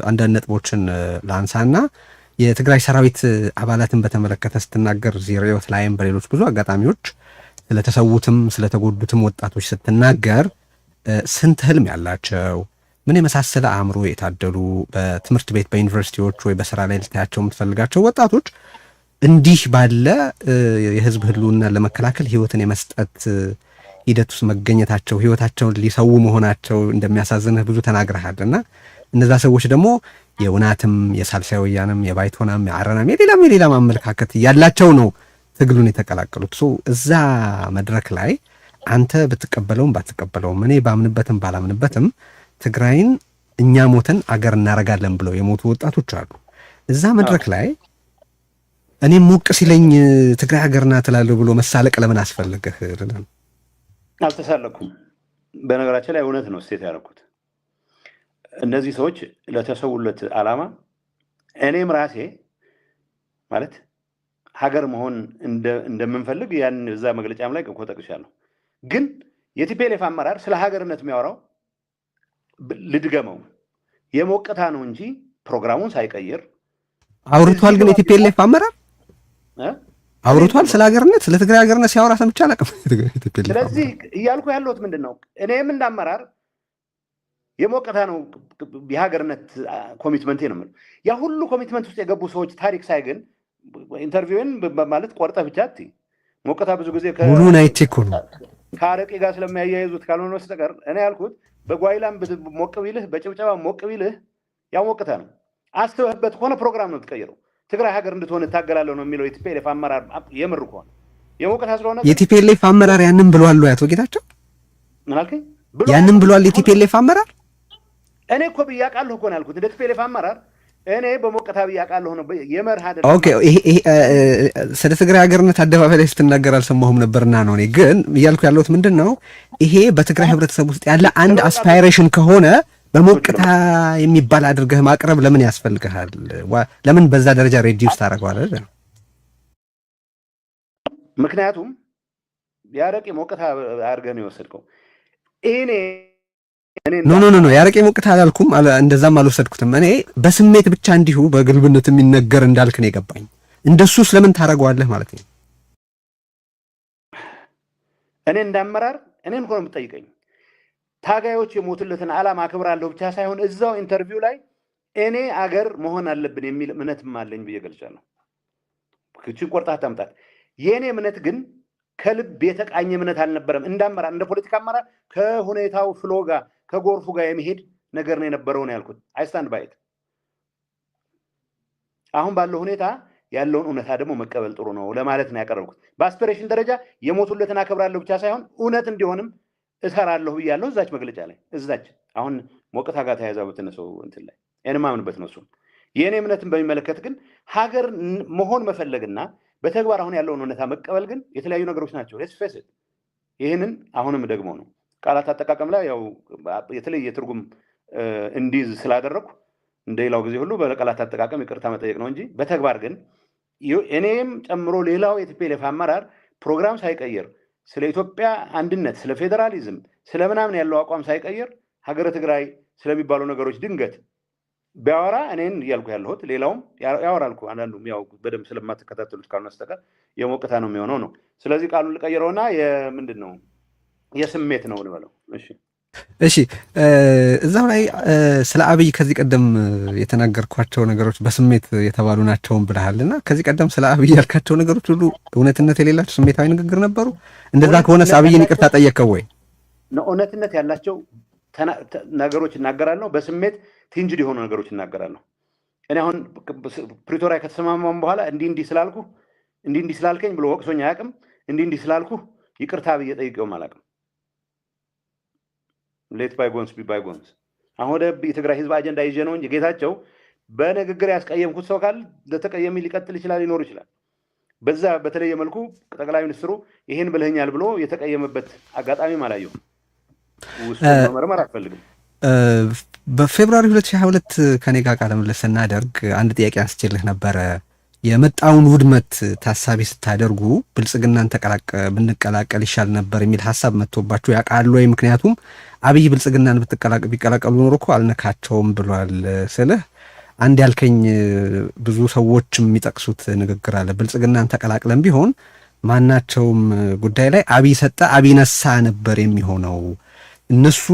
አንዳንድ ነጥቦችን ላንሳና የትግራይ ሰራዊት አባላትን በተመለከተ ስትናገር እዚህ ርዕዮት ላይም በሌሎች ብዙ አጋጣሚዎች ስለተሰዉትም ስለተጎዱትም ወጣቶች ስትናገር ስንት ህልም ያላቸው፣ ምን የመሳሰለ አእምሮ የታደሉ፣ በትምህርት ቤት፣ በዩኒቨርሲቲዎች ወይ በስራ ላይ ልታያቸው የምትፈልጋቸው ወጣቶች እንዲህ ባለ የህዝብ ህልውና ለመከላከል ህይወትን የመስጠት ሂደት ውስጥ መገኘታቸው፣ ህይወታቸውን ሊሰዉ መሆናቸው እንደሚያሳዝንህ ብዙ ተናግረሃል። እና እነዛ ሰዎች ደግሞ የውናትም፣ የሳልሳይ ወያንም፣ የባይቶናም፣ የአረናም፣ የሌላም የሌላም አመለካከት ያላቸው ነው ትግሉን የተቀላቀሉት። So እዛ መድረክ ላይ አንተ ብትቀበለውም ባትቀበለውም፣ እኔ ባምንበትም ባላምንበትም ትግራይን እኛ ሞተን አገር እናረጋለን ብለው የሞቱ ወጣቶች አሉ። እዛ መድረክ ላይ እኔም ሞቅ ሲለኝ ትግራይ ሀገር ናት እላለሁ ብሎ መሳለቅ ለምን አስፈለገህ? አልተሳለኩም። በነገራችን ላይ እውነት ነው state ያደረኩት። እነዚህ ሰዎች ለተሰውለት ዓላማ እኔም ራሴ ማለት ሀገር መሆን እንደምንፈልግ ያን እዛ መግለጫም ላይ እኮ ጠቅሻለሁ። ግን የ TPLF አመራር ስለ ሀገርነት የሚያወራው፣ ልድገመው፣ የሞቅታ ነው እንጂ ፕሮግራሙን ሳይቀይር አውርቷል። ግን የ TPLF አመራር አውርቷል ስለ ሀገርነት፣ ስለ ትግራይ ሀገርነት ሲያወራ ሰምቼ አላውቅም። ስለዚህ እያልኩ ያለሁት ምንድን ነው? እኔም እንደ አመራር የሞቅታ ነው የሀገርነት commitment ኤ ነው የምለው። ያ ሁሉ commitment ውስጥ የገቡ ሰዎች ታሪክ ሳይ ግን interview ን ማለት ቆርጠህ ብቻ አትይ። ሞቅታ ብዙ ጊዜ ሙሉን አይቼ እኮ ነው። ከአረቄ ጋር ስለሚያያይዙት ካልሆነ በስተቀር እኔ ያልኩት በጓይላም ሞቅ ቢልህ፣ በጭብጨባ ሞቅ ቢልህ ያው ሞቅታ ነው። አስበህበት ከሆነ ፕሮግራም ነው የምትቀይረው። ትግራይ ሀገር እንድትሆን እታገላለሁ ነው የሚለው የ TPLF አመራር የምር ከሆነ። የሞቅታ ስለሆነ የ TPLF አመራር ያንን ብሏል ወይ አቶ ጌታቸው? ምን አልከኝ? ያንን ብሏል የ TPLF አመራር? እኔ እኮ ብዬ አውቃለሁ እኮ ነው ያልኩት። እንደ TPLF አመራር እኔ በሞቅታ ብዬ አውቃለሁ ነው፣ የመርህ አይደለም። Okay፣ ይሄ ስለ ትግራይ ሀገርነት አደባባይ ላይ ስትናገር አልሰማሁም ነበርና ነው። እኔ ግን እያልኩ ያለሁት ምንድን ነው፣ ይሄ በትግራይ ህብረተሰብ ውስጥ ያለ አንድ aspiration ከሆነ በሞቅታ የሚባል አድርገህ ማቅረብ ለምን ያስፈልግሃል? ለምን በዛ ደረጃ reduce ታደርገዋለህ? ምክንያቱም የአረቄ ሞቅታ አድርገህ ነው የወሰድከው። እኔ No, no, no, የአረቄ ሞቅታ አላልኩም፣ እንደዛም አልወሰድኩትም። እኔ በስሜት ብቻ እንዲሁ በግልብነት የሚነገር እንዳልክ ነው የገባኝ። እንደሱ ስለምን ታደርገዋለህ ማለት ነው። እኔ እንዳመራር እኔን እኮ ነው የምትጠይቀኝ። ታጋዮች የሞቱለትን ዓላማ አክብራለሁ ብቻ ሳይሆን እዛው interview ላይ እኔ አገር መሆን አለብን የሚል እምነትም አለኝ ብዬ ገልጫለሁ። ክችን ቆርጣ አታምጣት። የእኔ እምነት ግን ከልብ የተቃኘ እምነት አልነበረም። እንደ አመራር፣ እንደ ፖለቲካ አመራር ከሁኔታው flow ጋር፣ ከጎርፉ ጋር የሚሄድ ነገር ነው የነበረው ነው ያልኩት። I stand by it። አሁን ባለው ሁኔታ ያለውን እውነታ ደግሞ መቀበል ጥሩ ነው ለማለት ነው ያቀረብኩት። በ aspiration ደረጃ የሞቱለትን አከብራለሁ ብቻ ሳይሆን እውነት እንዲሆንም እሰራለሁ ብያለሁ እዛች መግለጫ ላይ፣ እዛች አሁን ሞቅታ ጋር ተያይዛ በተነሰው እንትን ላይ እኔ የማምንበት ነው። እሱም የእኔ እምነትን በሚመለከት ግን ሀገር መሆን መፈለግና በተግባር አሁን ያለውን እውነታ መቀበል ግን የተለያዩ ነገሮች ናቸው። Let's face it። ይህንን አሁንም ደግሞ ነው ቃላት አጠቃቀም ላይ ያው የተለየ ትርጉም እንዲይዝ ስላደረግኩ እንደሌላው ጊዜ ሁሉ በቃላት አጠቃቀም ይቅርታ መጠየቅ ነው እንጂ በተግባር ግን እኔም ጨምሮ ሌላው የ TPLF አመራር ፕሮግራም ሳይቀይር፣ ስለ ኢትዮጵያ አንድነት፣ ስለ ፌዴራሊዝም፣ ስለ ምናምን ያለው አቋም ሳይቀይር ሀገረ ትግራይ ስለሚባሉ ነገሮች ድንገት ቢያወራ እኔን እያልኩ ያለሁት ሌላውም ያወራል እኮ፣ አንዳንዱም ያው በደንብ ስለማትከታተሉት ካልሆነ በስተቀር የሞቅታ ነው የሚሆነው ነው። ስለዚህ ቃሉን ልቀይረውና የምንድን ነው፣ የስሜት ነው ልበለው። እሺ። እሺ፣ እዛው ላይ ስለ አብይ ከዚህ ቀደም የተናገርኳቸው ነገሮች በስሜት የተባሉ ናቸውን ብለሃል እና ከዚህ ቀደም ስለ አብይ ያልካቸው ነገሮች ሁሉ እውነትነት የሌላቸው ስሜታዊ ንግግር ነበሩ። እንደዛ ከሆነስ አብይን ይቅርታ ጠየቅከው ወይ? እውነትነት ያላቸው ነገሮች እናገራለሁ። በስሜት tinged የሆኑ ነገሮች እናገራለሁ። እኔ አሁን ፕሪቶሪያ ከተስማማም በኋላ እንዲህ እንዲህ ስላልኩ፣ እንዲህ እንዲህ ስላልከኝ ብሎ ወቅሶኝ አያውቅም። እንዲህ እንዲህ ስላልኩ ይቅርታ ብዬ ጠይቄውም አላውቅም። Let bygones be bygones። አሁን ወደ የትግራይ ህዝብ አጀንዳ ይዤ ነው እንጂ ጌታቸው በንግግር ያስቀየምኩት ሰው ካለ ለተቀየሚ ሊቀጥል ይችላል፣ ሊኖር ይችላል። በዛ በተለየ መልኩ ጠቅላይ ሚኒስትሩ ይሄን ብለኸኛል ብሎ የተቀየመበት አጋጣሚም አላየሁም። ውስጥ መመርመር አልፈልግም። በ February 2022 ከኔ ጋር ቃለ ምልልስ ስናደርግ አንድ ጥያቄ አንስቼልህ ነበረ። የመጣውን ውድመት ታሳቢ ስታደርጉ ብልጽግናን ብንቀላቀል ይሻል ነበር የሚል ሀሳብ መጥቶባችሁ ያውቃሉ ወይ? ምክንያቱም አብይ ብልጽግናን ቢቀላቀሉ ኖሮ እኮ አልነካቸውም ብሏል ስልህ አንድ ያልከኝ ብዙ ሰዎች የሚጠቅሱት ንግግር አለ። ብልጽግናን ተቀላቅለን ቢሆን ማናቸውም ጉዳይ ላይ አብይ ሰጠ አብይ ነሳ ነበር የሚሆነው። እነሱ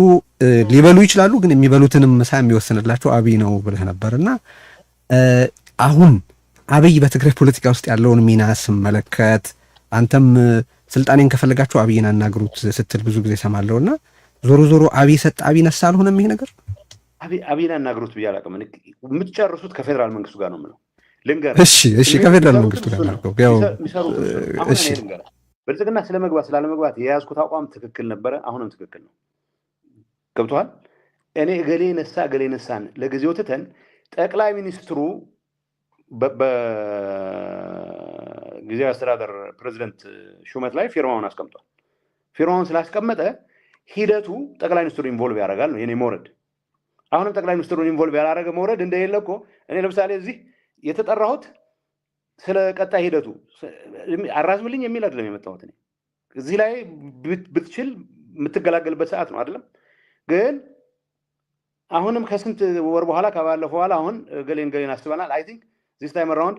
ሊበሉ ይችላሉ፣ ግን የሚበሉትንም ምሳ የሚወስንላቸው አብይ ነው ብለህ ነበርና አሁን አብይ በትግራይ ፖለቲካ ውስጥ ያለውን ሚና ስመለከት አንተም ስልጣኔን ከፈለጋችሁ አብይን አናግሩት ስትል ብዙ ጊዜ ሰማለሁና ዞሮ ዞሮ አብይ ሰጠ አብይ ነሳ አልሆነም ይሄ ነገር? አብይን አናግሩት ብዬ አላውቅም። የምትጨርሱት ከፌዴራል መንግስቱ ጋር ነው የምለው። ልንገርህ። እሺ፣ ከፌዴራል መንግስቱ ጋር ነው ያው። እሺ፣ ልንገርህ፣ ብልጽግና ስለመግባት ስላለመግባት የያዝኩት አቋም ትክክል ነበረ፣ አሁንም ትክክል ነው። ገብቶሃል? እኔ እገሌ ነሳ እገሌ ነሳን ለጊዜው ትተን ጠቅላይ ሚኒስትሩ በጊዜያዊ አስተዳደር ፕሬዚደንት ሹመት ላይ ፊርማውን አስቀምጧል። ፊርማውን ስላስቀመጠ ሂደቱ ጠቅላይ ሚኒስትሩ involve ያደርጋል ነው የኔ መውረድ። አሁንም ጠቅላይ ሚኒስትሩን involve ያላረገ መውረድ እንደሌለ እኮ እኔ ለምሳሌ እዚህ የተጠራሁት ስለ ቀጣይ ሂደቱ አራዝምልኝ የሚል አይደለም የመጣሁት። እኔ እዚህ ላይ ብትችል የምትገላገልበት ሰዓት ነው አይደለም። ግን አሁንም ከስንት ወር በኋላ ከባለፈው በኋላ አሁን ገሌን ገሌን አስበናል፣ I think this time around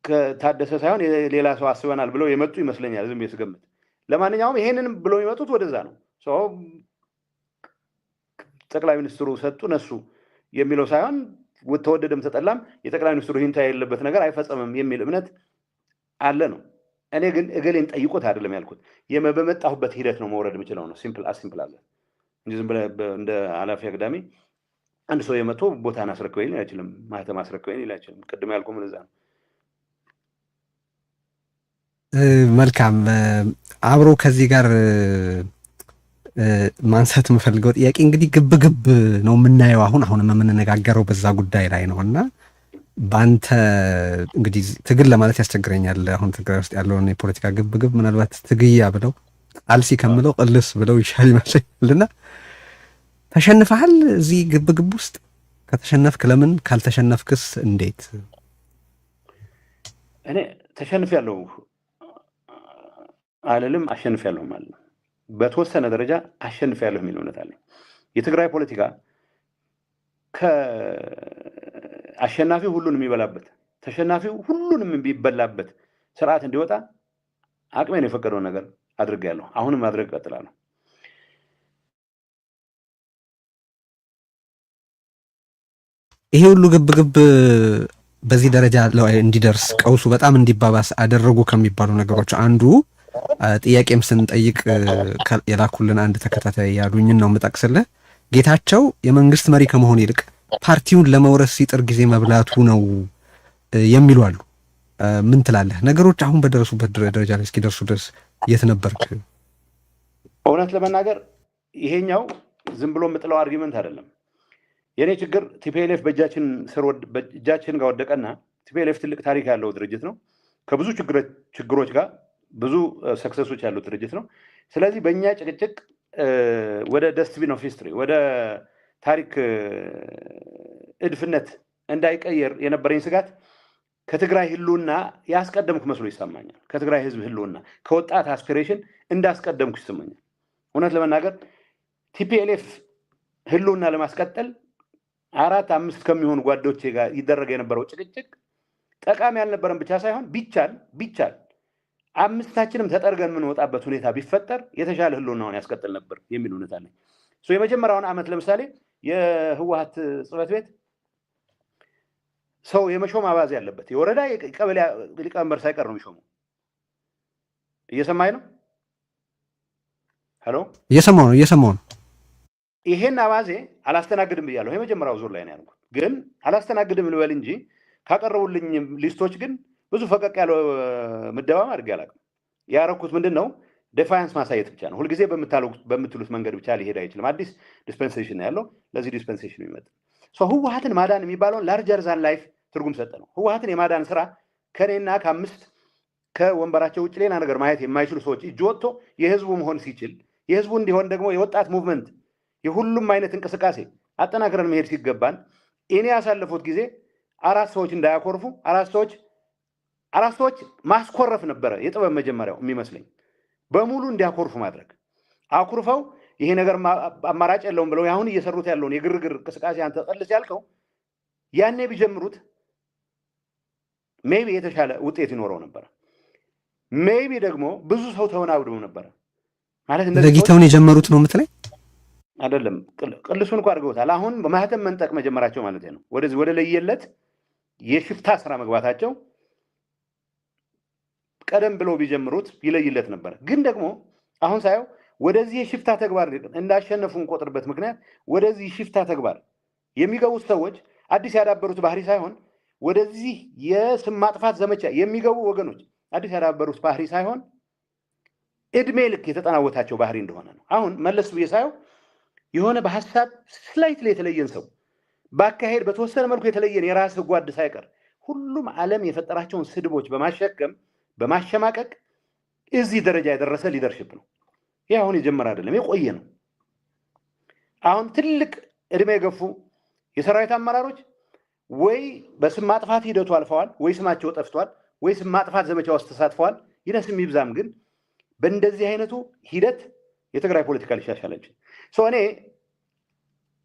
ከታደሰ ሳይሆን ሌላ ሰው አስበናል ብለው የመጡ ይመስለኛል ዝም ብዬ ስገምት። ለማንኛውም ይሄንንም ብለው የሚመጡት ወደዛ ነው። ጠቅላይ ሚኒስትሩ ሰጡ ነሱ የሚለው ሳይሆን ተወደደም ተጠላም የጠቅላይ ሚኒስትሩ ይሁንታ የሌለበት ነገር አይፈጸምም የሚል እምነት አለ ነው። እኔ ግን እገሌን ጠይቆት አይደለም ያልኩት፣ በመጣሁበት ሂደት ነው መውረድ የምችለው ነው። Simple as simple አለ እንጂ ዝም ብለህ እንደ ኃላፊ አግዳሚ አንድ ሰው የመቶ ቦታን አስረክበኝ ሊል አይችልም። ማህተም አስረክበኝ ሊል አይችልም። ቅድም ያልኩህ እዛ ነው። መልካም። አብሮ ከዚህ ጋር ማንሳት የምፈልገው ጥያቄ እንግዲህ ግብ ግብ ነው የምናየው፣ አሁን አሁንም የምንነጋገረው በዛ ጉዳይ ላይ ነው እና በአንተ እንግዲህ ትግል ለማለት ያስቸግረኛል። አሁን ትግራይ ውስጥ ያለውን የፖለቲካ ግብ ግብ ምናልባት ትግያ ብለው ቃልሲ ከምለው ቅልስ ብለው ይሻል ይመስለኛልና ተሸንፈሃል እዚህ ግብ ግብ ውስጥ? ከተሸነፍክ ለምን? ካልተሸነፍክስ እንዴት? እኔ ተሸንፌያለሁ አልልም፣ አሸንፌያለሁም አልልም። በተወሰነ ደረጃ አሸንፌያለሁ የሚል እምነት አለኝ። የትግራይ ፖለቲካ ከአሸናፊው ሁሉን የሚበላበት ተሸናፊው ሁሉንም የሚበላበት ስርዓት እንዲወጣ አቅሜን የፈቀደውን ነገር አድርጌያለሁ። አሁንም ማድረግ እቀጥላለሁ። ይሄ ሁሉ ግብግብ በዚህ ደረጃ እንዲደርስ፣ ቀውሱ በጣም እንዲባባስ አደረጉ ከሚባሉ ነገሮች አንዱ ጥያቄም ስንጠይቅ የላኩልን አንድ ተከታታይ ያሉኝን ነው የምጠቅስልህ። ጌታቸው የመንግስት መሪ ከመሆን ይልቅ ፓርቲውን ለመውረስ ሲጥር ጊዜ መብላቱ ነው የሚሉ አሉ። ምን ትላለህ? ነገሮች አሁን በደረሱበት ደረጃ ላይ እስኪደርሱ ድረስ የት ነበርክ? እውነት ለመናገር ይሄኛው ዝም ብሎ የምጥለው argument አይደለም። የእኔ ችግር TPLF በእጃችን ስር በእጃችን ጋር ወደቀና TPLF ትልቅ ታሪክ ያለው ድርጅት ነው። ከብዙ ችግሮች ጋር ብዙ success ኦች ያሉት ድርጅት ነው። ስለዚህ በእኛ ጭቅጭቅ ወደ dustbin of history፣ ወደ ታሪክ እድፍነት እንዳይቀየር የነበረኝ ስጋት ከትግራይ ህልውና ያስቀደምኩ መስሎ ይሰማኛል። ከትግራይ ህዝብ ህልውና፣ ከወጣት aspiration እንዳስቀደምኩ ይሰማኛል። እውነት ለመናገር TPLF ህልውና ለማስቀጠል አራት አምስት ከሚሆኑ ጓዶቼ ጋር ይደረግ የነበረው ጭቅጭቅ ጠቃሚ ያልነበረን ብቻ ሳይሆን ቢቻል ቢቻል አምስታችንም ተጠርገን የምንወጣበት ሁኔታ ቢፈጠር የተሻለ ህልውናውን ያስቀጥል ነበር የሚል እውነት አለኝ። የመጀመሪያውን ዓመት ለምሳሌ የህወሀት ጽህፈት ቤት ሰው የመሾም አባዜ ያለበት የወረዳ የቀበሌ ሊቀመንበር ሳይቀር ነው የሚሾመው። እየሰማኝ ነው? Hello? እየሰማሁ ነው፣ እየሰማሁ ነው። ይሄን አባዜ አላስተናግድም ብያለሁ። የመጀመሪያው ዙር ላይ ነው ያልኩት። ግን አላስተናግድም ልበል እንጂ ካቀረቡልኝ list ኦች ግን ብዙ ፈቀቅ ያለ ምደባም አድርጌ አላውቅም። ያረኩት ምንድን ነው? Defiance ማሳየት ብቻ ነው። ሁልጊዜ በምትሉት መንገድ ብቻ ሊሄድ አይችልም። አዲስ dispensation ነው ያለው። ለዚህ dispensation የሚመጥ ህወሀትን ማዳን የሚባለውን larger than life ትርጉም ሰጠ ነው። ህወሀትን የማዳን ስራ ከእኔና ከአምስት ከወንበራቸው ውጭ ሌላ ነገር ማየት የማይችሉ ሰዎች እጅ ወጥቶ የህዝቡ መሆን ሲችል የህዝቡ እንዲሆን ደግሞ የወጣት movement የሁሉም አይነት እንቅስቃሴ አጠናክረን መሄድ ሲገባን እኔ ያሳለፉት ጊዜ አራት ሰዎች እንዳያኮርፉ አራት ሰዎች ማስኮረፍ ነበረ የጥበብ መጀመሪያው የሚመስለኝ። በሙሉ እንዲያኮርፉ ማድረግ፣ አኩርፈው ይሄ ነገር አማራጭ የለውም ብለው አሁን እየሰሩት ያለውን የግርግር እንቅስቃሴ አንተ ቀልስ ያልከው ያኔ ቢጀምሩት maybe የተሻለ ውጤት ይኖረው ነበረ። Maybe ደግሞ ብዙ ሰው ተወናብዶ ነበረ ማለት ዘግይተውን የጀመሩት ነው የምትለኝ? አይደለም፣ ቅልሱን እኮ አድርገውታል። አሁን በማህተም መንጠቅ መጀመራቸው ማለት ነው። ወደዚህ ወደ ለየለት የሽፍታ ስራ መግባታቸው ቀደም ብለው ቢጀምሩት ይለይለት ነበረ። ግን ደግሞ አሁን ሳየው ወደዚህ የሽፍታ ተግባር እንዳሸነፉ እንቆጥርበት ምክንያት ወደዚህ ሽፍታ ተግባር የሚገቡት ሰዎች አዲስ ያዳበሩት ባህሪ ሳይሆን፣ ወደዚህ የስም ማጥፋት ዘመቻ የሚገቡ ወገኖች አዲስ ያዳበሩት ባህሪ ሳይሆን እድሜ ልክ የተጠናወታቸው ባህሪ እንደሆነ ነው። አሁን መለስ ብዬ ሳየው የሆነ በሀሳብ slightly የተለየን ሰው፣ በአካሄድ በተወሰነ መልኩ የተለየን የራስህ ጓድ ሳይቀር ሁሉም ዓለም የፈጠራቸውን ስድቦች በማሸከም በማሸማቀቅ እዚህ ደረጃ የደረሰ leadership ነው። ይህ አሁን የጀመረ አይደለም፣ የቆየ ነው። አሁን ትልቅ እድሜ የገፉ የሰራዊት አመራሮች ወይ በስም ማጥፋት ሂደቱ አልፈዋል፣ ወይ ስማቸው ጠፍቷል፣ ወይ ስም ማጥፋት ዘመቻ ውስጥ ተሳትፈዋል። ይነስም ይብዛም ግን በእንደዚህ አይነቱ ሂደት የትግራይ ፖለቲካ ሊሻሻል አይችልም። እኔ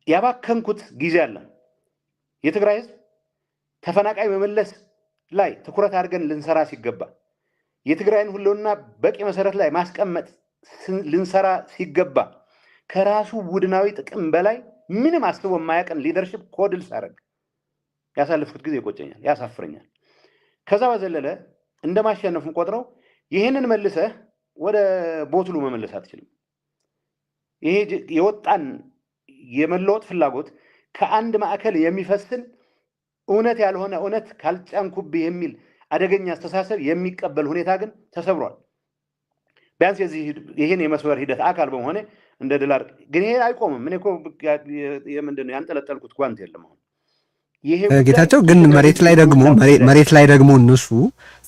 ያባከንኩት ጊዜ አለ። የትግራይ ህዝብ ተፈናቃይ መመለስ ላይ ትኩረት አድርገን ልንሰራ ሲገባ፣ የትግራይን ህልውና በቂ መሰረት ላይ ማስቀመጥ ልንሰራ ሲገባ፣ ከራሱ ቡድናዊ ጥቅም በላይ ምንም አስቦ የማያውቅን leadership coddle ሳረግ ያሳለፍኩት ጊዜ ይቆጨኛል፣ ያሳፍረኛል። ከዛ በዘለለ እንደ ማሸነፍ ቆጥረው ይህንን መልሰህ ወደ bottle ኡ መመለስ አትችልም። ይሄ የወጣን የመለወጥ ፍላጎት ከአንድ ማዕከል የሚፈስን እውነት ያልሆነ እውነት ካልጫንኩብህ የሚል አደገኛ አስተሳሰብ የሚቀበል ሁኔታ ግን ተሰብሯል። ቢያንስ የዚህ ይህን የመስበር ሂደት አካል በመሆኔ እንደ ድል ግን ይሄ አይቆምም። እኔ እኮ ምንድን ነው ያንጠለጠልኩት ጓንት የለም አሁን። ጌታቸው፣ ግን መሬት ላይ ደግሞ እነሱ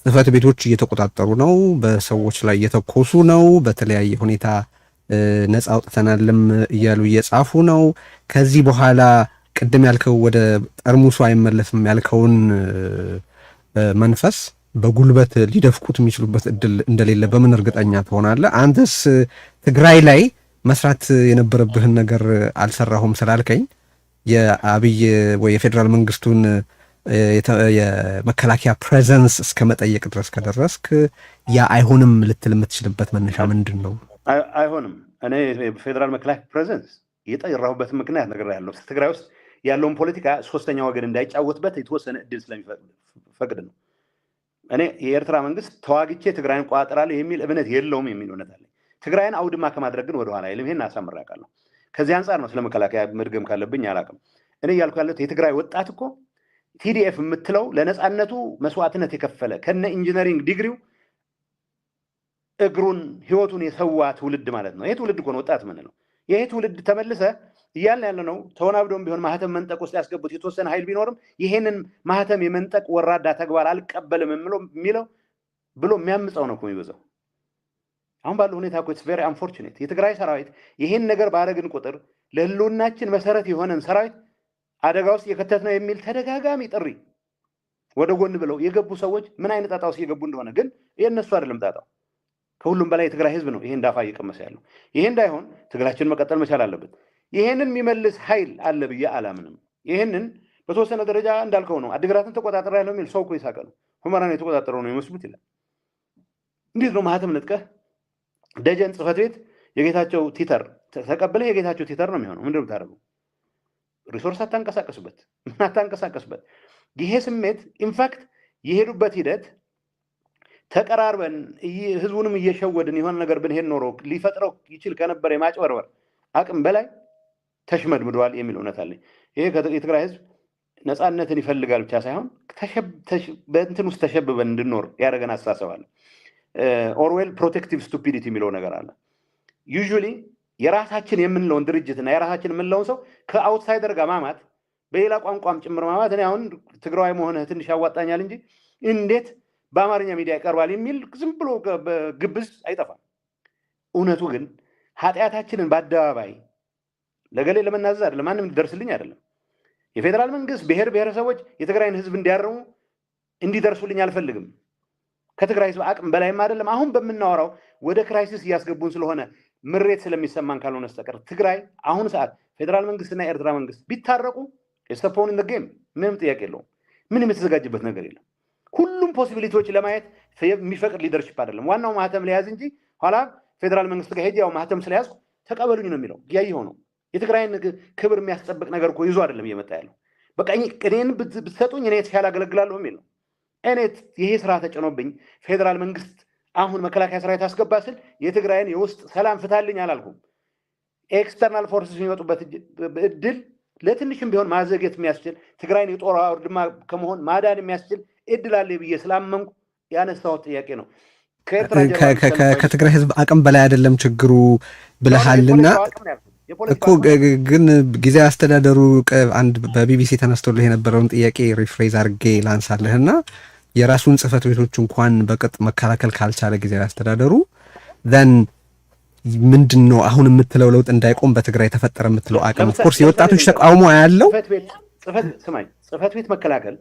ጽህፈት ቤቶች እየተቆጣጠሩ ነው፣ በሰዎች ላይ እየተኮሱ ነው፣ በተለያየ ሁኔታ ነፃ አውጥተናልም እያሉ እየጻፉ ነው። ከዚህ በኋላ ቅድም ያልከው ወደ ጠርሙሱ አይመለስም ያልከውን መንፈስ በጉልበት ሊደፍቁት የሚችሉበት እድል እንደሌለ በምን እርግጠኛ ትሆናለህ? አንተስ ትግራይ ላይ መስራት የነበረብህን ነገር አልሰራሁም ስላልከኝ የአብይ ወይ የፌዴራል መንግስቱን የመከላከያ presence እስከ መጠየቅ ድረስ ከደረስክ ያ አይሆንም ልትል የምትችልበት መነሻ ምንድን ነው? አይሆንም። እኔ የፌዴራል መከላከያ presence የጠራሁበት ምክንያት ነገር ያለው ትግራይ ውስጥ ያለውን ፖለቲካ ሶስተኛ ወገን እንዳይጫወትበት የተወሰነ እድል ስለሚፈቅድ ነው። እኔ የኤርትራ መንግስት ተዋግቼ ትግራይን እቆጣጠራለሁ የሚል እምነት የለውም የሚል እምነት አለኝ። ትግራይን አውድማ ከማድረግ ግን ወደኋላ አይልም። ይሄን አሳምሬ አውቃለሁ። ከዚህ አንጻር ነው ስለ መከላከያ መድገም ካለብኝ አላውቅም። እኔ እያልኩ ያለሁት የትግራይ ወጣት እኮ TDF የምትለው ለነፃነቱ መስዋዕትነት የከፈለ፣ ከነ engineering ዲግሪው እግሩን ህይወቱን የሰዋ ትውልድ ማለት ነው። ይሄ ትውልድ እኮ ነው ወጣት ምንለው። ይሄ ትውልድ ተመልሰ እያልን ያለ ነው። ተወናብዶም ቢሆን ማህተም መንጠቅ ውስጥ ያስገቡት የተወሰነ ኃይል ቢኖርም ይሄንን ማህተም የመንጠቅ ወራዳ ተግባር አልቀበልም የሚለው ብሎ የሚያምፀው ነው እኮ የሚበዛው። አሁን ባለው ሁኔታ እኮ it's very unfortunate። የትግራይ ሰራዊት ይሄን ነገር ባረግን ቁጥር ለህልውናችን መሰረት የሆነን ሰራዊት አደጋ ውስጥ እየከተት ነው የሚል ተደጋጋሚ ጥሪ ወደ ጎን ብለው የገቡ ሰዎች ምን አይነት ጣጣ ውስጥ እየገቡ እንደሆነ ግን የእነሱ አይደለም ጣጣው። ከሁሉም በላይ የትግራይ ህዝብ ነው ይሄን ዳፋ እየቀመሰ ያለው። ይሄ እንዳይሆን ትግላችን መቀጠል መቻል አለበት። ይሄንን የሚመልስ ኃይል አለ ብዬ አላምንም። ይሄንን በተወሰነ ደረጃ እንዳልከው ነው። አዲግራትን ተቆጣጠረ ያለው የሚል ሰው እኮ ይሳቀ ነው። ሁመራን የተቆጣጠረው ነው ይመስሉት ይላል። እንዴት ነው ማህተም ነጥቀህ ደጀን ጽህፈት ቤት የጌታቸው ቲተር ተቀብለህ የጌታቸው ቲተር ነው የሚሆነው? ምንድን ነው የምታደርገው? Resource አታንቀሳቀስበት፣ ምን አታንቀሳቀስበት። ይሄ ስሜት in fact የሄዱበት ሂደት ተቀራርበን ህዝቡንም እየሸወድን የሆነ ነገር ብንሄድ ኖሮ ሊፈጥረው ይችል ከነበረ የማጭበርበር አቅም በላይ ተሽመድምደዋል የሚል እውነት አለኝ። ይሄ የትግራይ ህዝብ ነፃነትን ይፈልጋል ብቻ ሳይሆን በእንትን ውስጥ ተሸብበን እንድኖር ያደረገን አስተሳሰብ አለ። ኦርዌል protective stupidity የሚለው ነገር አለ። Usually የራሳችን የምንለውን ድርጅትና የራሳችን የምንለውን ሰው ከ outsider ጋር ማማት፣ በሌላ ቋንቋም ጭምር ማማት፣ እኔ አሁን ትግራዋይ መሆንህ ትንሽ ያዋጣኛል እንጂ እንዴት በአማርኛ ሚዲያ ይቀርባል የሚል ዝም ብሎ ግብዝ አይጠፋም። እውነቱ ግን ኃጢአታችንን በአደባባይ ለገሌ ለመናዘዝ አይደለም፣ ማንም እንዲደርስልኝ አይደለም። የፌዴራል መንግስት ብሔር ብሔረሰቦች የትግራይን ህዝብ እንዲያርሙ እንዲደርሱልኝ አልፈልግም። ከትግራይ ህዝብ አቅም በላይም አይደለም። አሁን በምናወራው ወደ crisis እያስገቡን ስለሆነ ምሬት ስለሚሰማን ካልሆነ በስተቀር ትግራይ አሁን ሰዓት ፌዴራል መንግስትና የኤርትራ መንግስት ቢታረቁ it's a pawn in the game፣ ምንም ጥያቄ የለውም። ምንም የተዘጋጀበት ነገር የለም። ሁሉም possibility ዎች ለማየት የሚፈቅድ leadership አይደለም። ዋናው ማህተም ለያዝ እንጂ ኋላ ፌዴራል መንግስት ጋር ሄጄ ያው ማህተም ስለያዝኩ ተቀበሉኝ ነው የሚለው። እያየኸው ነው። የትግራይን ክብር የሚያስጠብቅ ነገር እኮ ይዞ አይደለም እየመጣ ያለው። በቃ እኔን ብትሰጡኝ እኔ የተሻለ አገለግላለሁ የሚል ነው። እኔ ይሄ ስራ ተጭኖብኝ ፌዴራል መንግስት አሁን መከላከያ ሰራዊት አስገባ ስል የትግራይን የውስጥ ሰላም ፍታልኝ አላልኩም። External forces የሚመጡበት እድል ለትንሽም ቢሆን ማዘግየት የሚያስችል፣ ትግራይን የጦር አውድማ ከመሆን ማዳን የሚያስችል እድል አለ ብዬ ስላመንኩ ያነሳሁት ጥያቄ ነው። ከትግራይ ህዝብ አቅም በላይ አይደለም ችግሩ ብለሃልና እኮ፣ ግን ጊዜያዊ አስተዳደሩ አንድ በቢቢሲ ተነስቶልህ የነበረውን ጥያቄ rephrase አድርጌ ላንሳልህና የራሱን ጽህፈት ቤቶች እንኳን በቅጥ መከላከል ካልቻለ ጊዜያዊ አስተዳደሩ then ምንድን ነው አሁን የምትለው ለውጥ እንዳይቆም በትግራይ ተፈጠረ የምትለው አቅም? Of course የወጣቶች ተቃውሞ ያለው ስማኝ፣ ጽህፈት ቤት መከላከል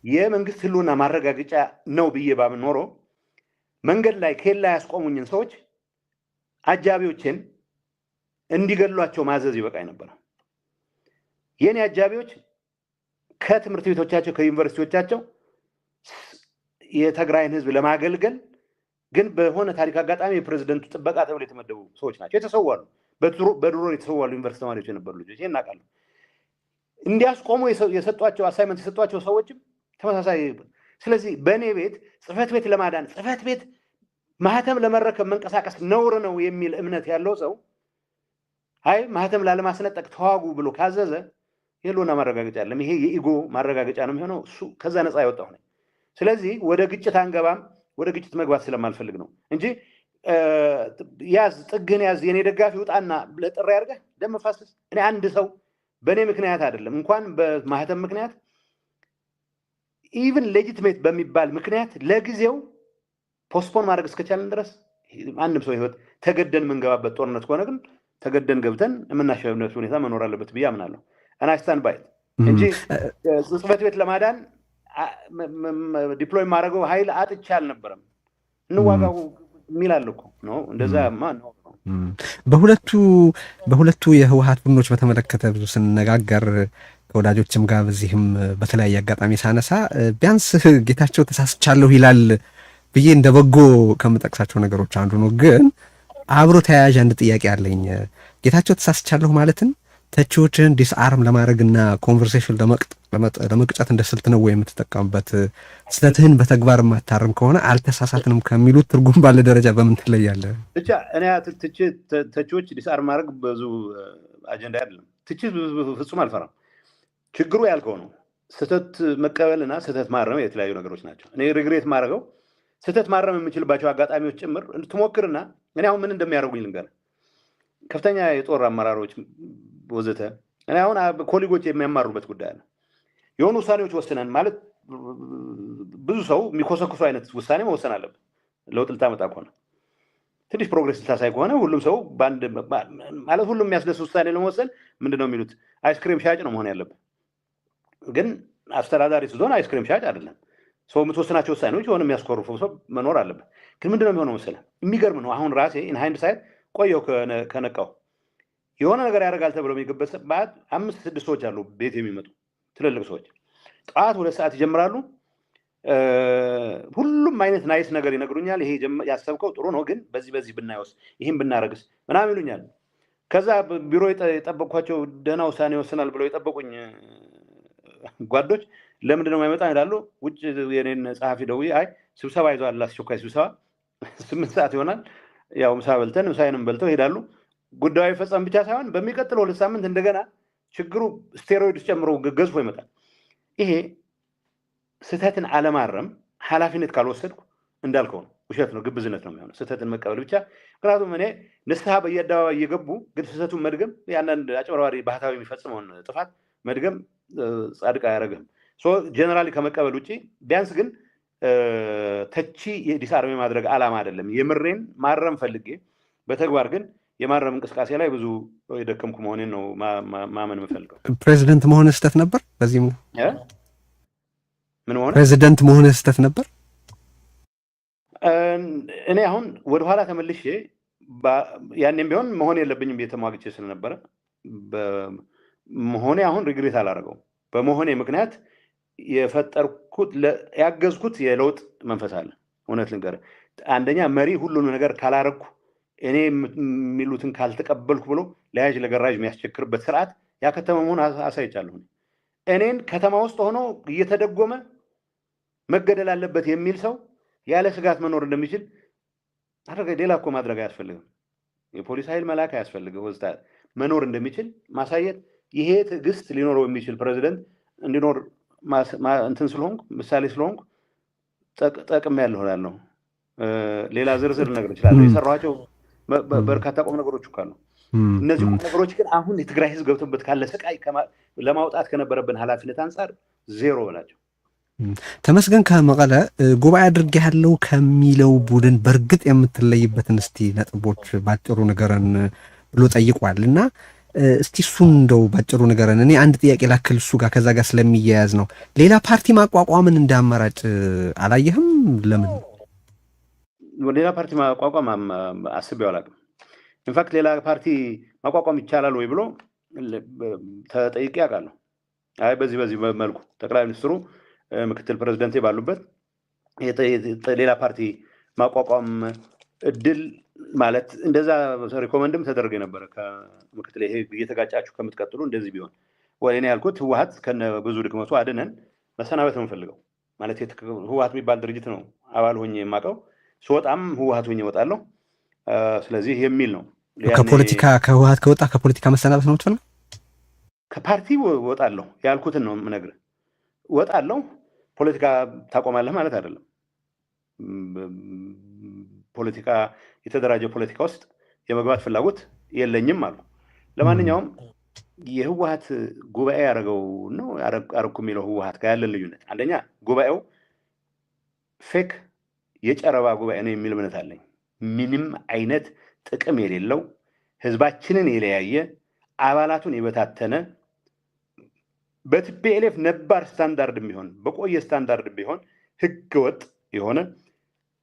የመንግስት ህልውና ማረጋገጫ ነው ብዬ ባምን ኖሮ መንገድ ላይ ኬላ ያስቆሙኝን ሰዎች አጃቢዎችን እንዲገድሏቸው ማዘዝ ይበቃኝ ነበር። የኔ አጃቢዎች ከትምህርት ቤቶቻቸው፣ ከዩኒቨርሲቲዎቻቸው የትግራይን ህዝብ ለማገልገል ግን በሆነ ታሪክ አጋጣሚ የፕሬዚደንቱ ጥበቃ ተብሎ የተመደቡ ሰዎች ናቸው። የተሰዋሉ፣ በድሮን የተሰዋሉ ዩኒቨርሲቲ ተማሪዎች የነበሩ ልጆች፣ ይህን እናውቃለሁ። እንዲያስቆሙ የሰጧቸው assignment የሰጧቸው ሰዎችም ተመሳሳይ። ስለዚህ በእኔ ቤት ጽህፈት ቤት ለማዳን፣ ጽህፈት ቤት ማህተም ለመረከብ መንቀሳቀስ ነውር ነው የሚል እምነት ያለው ሰው አይ ማህተም ላለማስነጠቅ ተዋጉ ብሎ ካዘዘ የህልውና ማረጋገጫ አይደለም። ይሄ የ ego ማረጋገጫ ነው የሚሆነው። እሱ ከዛ ነፃ ያወጣሁ ነኝ። ስለዚህ ወደ ግጭት አንገባም። ወደ ግጭት መግባት ስለማልፈልግ ነው እንጂ ያዝ ጥግን ያዝ፣ የኔ ደጋፊ ውጣና ለጥሪ አድርገህ ደም መፋሰስ፣ እኔ አንድ ሰው በእኔ ምክንያት አይደለም፣ እንኳን በማህተም ምክንያት even legitimate በሚባል ምክንያት ለጊዜው postpone ማድረግ እስከቻለን ድረስ አንድም ሰው ህይወት፣ ተገደን የምንገባበት ጦርነት ከሆነ ግን ተገደን ገብተን የምናሸንፍበት ሁኔታ መኖር አለበት ብዬ አምናለሁ። እና I stand by it እንጂ ጽህፈት ቤት ለማዳን deploy የማደርገው ኃይል አጥቼ አልነበረም። እንዋጋው የሚል አለ እኮ ነው። እንደዛማ ነው። በሁለቱ የህወሀት ቡድኖች በተመለከተ ብዙ ስንነጋገር ከወዳጆችም ጋር በዚህም በተለያየ አጋጣሚ ሳነሳ ቢያንስ ጌታቸው ተሳስቻለሁ ይላል ብዬ እንደ በጎ ከምጠቅሳቸው ነገሮች አንዱ ነው። ግን አብሮ ተያያዥ አንድ ጥያቄ አለኝ። ጌታቸው ተሳስቻለሁ ማለትን ተቺዎችን disarm ለማድረግና conversation ለመቅጨት እንደ ስልት ነው ወይ የምትጠቀምበት? ስህተትህን በተግባር የማታርም ከሆነ አልተሳሳትንም ከሚሉት ትርጉም ባለ ደረጃ በምን ትለያለህ? ብቻ እኔ ተቺዎች disarm ማድረግ ብዙ አጀንዳ አይደለም። ትችት ፍጹም አልፈራም። ችግሩ ያልከው ነው። ስህተት መቀበልና ስህተት ማረም የተለያዩ ነገሮች ናቸው። እኔ regret ማድረገው ስህተት ማረም የምችልባቸው አጋጣሚዎች ጭምር ትሞክርና፣ እኔ አሁን ምን እንደሚያደርጉኝ ልንገርህ። ከፍተኛ የጦር አመራሮች ወዘተ፣ እኔ አሁን colleague ኦች የሚያማሩበት ጉዳይ አለ። የሆኑ ውሳኔዎች ወስነን፣ ማለት ብዙ ሰው የሚኮሰኩሱ አይነት ውሳኔ መወሰን አለብን። ለውጥ ልታመጣ ከሆነ፣ ትንሽ progress ልታሳይ ከሆነ፣ ሁሉም ሰው በአንድ፣ ማለት ሁሉም የሚያስደስት ውሳኔ ለመወሰን ምንድን ነው የሚሉት፣ አይስክሬም ሻጭ ነው መሆን ያለብን። ግን አስተዳዳሪ ስትሆን አይስክሬም ሻጭ አይደለም። ሰው የምትወስናቸው ውሳኔዎች የሆነ የሚያስኮርፈው ሰው መኖር አለበት። ግን ምንድነው የሚሆነው መሰለህ? የሚገርም ነው። አሁን ራሴ in hindsight ቆየሁ ከነቃሁ፣ የሆነ ነገር ያደርጋል ተብሎ የሚገበት አምስት ስድስት ሰዎች አሉ፣ ቤት የሚመጡ ትልልቅ ሰዎች። ጠዋት 2 ሰዓት ይጀምራሉ። ሁሉም አይነት nice ነገር ይነግሩኛል። ይሄ ያሰብከው ጥሩ ነው፣ ግን በዚህ በዚህ ብናየውስ፣ ይህን ብናረግስ ምናምን ይሉኛል። ከዛ ቢሮ የጠበቅኳቸው፣ ደህና ውሳኔ ይወስናል ብለው የጠበቁኝ ጓዶች ለምንድን ነው የማይመጣ ይላሉ። ውጭ የኔን ጸሐፊ ደውዬ አይ ስብሰባ ይዘዋል፣ አስቸኳይ ስብሰባ፣ 8 ሰዓት ይሆናል። ያው ምሳ በልተን፣ ምሳዬንም በልተው ይሄዳሉ። ጉዳዩ አይፈጸም ብቻ ሳይሆን በሚቀጥለው 2 ሳምንት እንደገና ችግሩ ስቴሮይድ ጨምሮ ገዝፎ ይመጣል። ይሄ ስህተትን አለማረም ኃላፊነት ካልወሰድኩ እንዳልከው ነው፣ ውሸት ነው፣ ግብዝነት ነው የሚሆነው። ስህተትን መቀበል ብቻ። ምክንያቱም እኔ ንስሐ በየአደባባይ እየገቡ ግን ስህተቱን መድገም፣ የአንዳንድ አጭበርባሪ ባህታዊ የሚፈጽመውን ጥፋት መድገም ጻድቅ አያደርግህም። Generally ከመቀበል ውጭ ቢያንስ ግን ተቺ disarm የማድረግ ዓላማ አይደለም። የምሬን ማረም ፈልጌ በተግባር ግን የማረም እንቅስቃሴ ላይ ብዙ የደከምኩ መሆኔን ነው ማመን የምፈልገው። ፕሬዚደንት መሆን ስህተት ነበር? በዚህ ምን መሆን? ፕሬዚደንት መሆን ስህተት ነበር? እኔ አሁን ወደኋላ ተመልሼ ያኔም ቢሆን መሆን የለብኝም ብዬ ተሟግቼ ስለነበረ መሆኔ አሁን regret አላደረገውም። በመሆኔ ምክንያት የፈጠርኩት፣ ያገዝኩት የለውጥ መንፈስ አለ። እውነት ልንገርህ፣ አንደኛ መሪ ሁሉንም ነገር ካላረግኩ፣ እኔ የሚሉትን ካልተቀበልኩ ብሎ ለያዥ ለገራዥ የሚያስቸግርበት ስርዓት ያከተመ መሆን አሳይቻለሁ። እኔን ከተማ ውስጥ ሆኖ እየተደጎመ መገደል አለበት የሚል ሰው ያለ ስጋት መኖር እንደሚችል አድርገ ሌላ እኮ ማድረግ አያስፈልግም። የፖሊስ ኃይል መላክ አያስፈልግም። ወዝታ መኖር እንደሚችል ማሳየት፣ ይሄ ትዕግስት ሊኖረው የሚችል ፕሬዚደንት እንዲኖር እንትን ስለሆንኩ፣ ምሳሌ ስለሆንኩ ጠቅም ያለሁ እላለሁ። ሌላ ዝርዝር ልነግርህ እችላለሁ። የሰራኋቸው በርካታ ቁም ነገሮች እኮ አሉ። እነዚህ ቁም ነገሮች ግን አሁን የትግራይ ህዝብ ገብቶበት ካለ ስቃይ ለማውጣት ከነበረብን ኃላፊነት አንጻር ዜሮ ናቸው። ተመስገን ከመቀለ፣ ጉባኤ አድርጌ ያለው ከሚለው ቡድን በእርግጥ የምትለይበትን እስቲ ነጥቦች ባጭሩ ንገረን ብሎ ጠይቋል። እና እስቲ እሱን እንደው ባጭሩ ንገረን። እኔ አንድ ጥያቄ ላክል እሱ ጋር፣ ከዛ ጋር ስለሚያያዝ ነው። ሌላ ፓርቲ ማቋቋምን እንደ አማራጭ አላየህም? ለምን? ሌላ ፓርቲ ማቋቋም አስቤው አላውቅም። In fact ሌላ ፓርቲ ማቋቋም ይቻላል ወይ ብሎ ተጠይቄ አውቃለሁ። አይ፣ በዚህ በዚህ መልኩ ጠቅላይ ሚኒስትሩ ምክትል ፕሬዚደንቴ ባሉበት ሌላ ፓርቲ ማቋቋም እድል ማለት እንደዛ recommend ም ተደርጎ የነበረ ከምክትል፣ ይሄ እየተጋጫችሁ ከምትቀጥሉ እንደዚህ ቢሆን ወይ። እኔ ያልኩት ህወሀት ከነ ብዙ ድክመቱ አድነን መሰናበት ነው የምፈልገው። ማለት ህወሀት የሚባል ድርጅት ነው አባል ሆኜ የማውቀው፣ ስወጣም ህወሀት ሆኜ እወጣለሁ። ስለዚህ የሚል ነው። ከፖለቲካ፣ ከህወሀት ከወጣ ከፖለቲካ መሰናበት ነው የምትፈልገው? ከፓርቲ እወጣለሁ ያልኩትን ነው የምነግርህ። እወጣለሁ፣ ፖለቲካ ታቆማለህ ማለት አይደለም። ፖለቲካ፣ የተደራጀ ፖለቲካ ውስጥ የመግባት ፍላጎት የለኝም አሉ። ለማንኛውም የህወሀት ጉባኤ ያደረገው ነው አረግኩ የሚለው ህወሀት ጋር ያለን ልዩነት፣ አንደኛ ጉባኤው fake የጨረባ ጉባኤ ነው የሚል እምነት አለኝ። ምንም አይነት ጥቅም የሌለው፣ ህዝባችንን የለያየ፣ አባላቱን የበታተነ፣ በ TPLF ነባር ስታንዳርድ ቢሆን፣ በቆየ ስታንዳርድ ቢሆን ህገወጥ የሆነ፣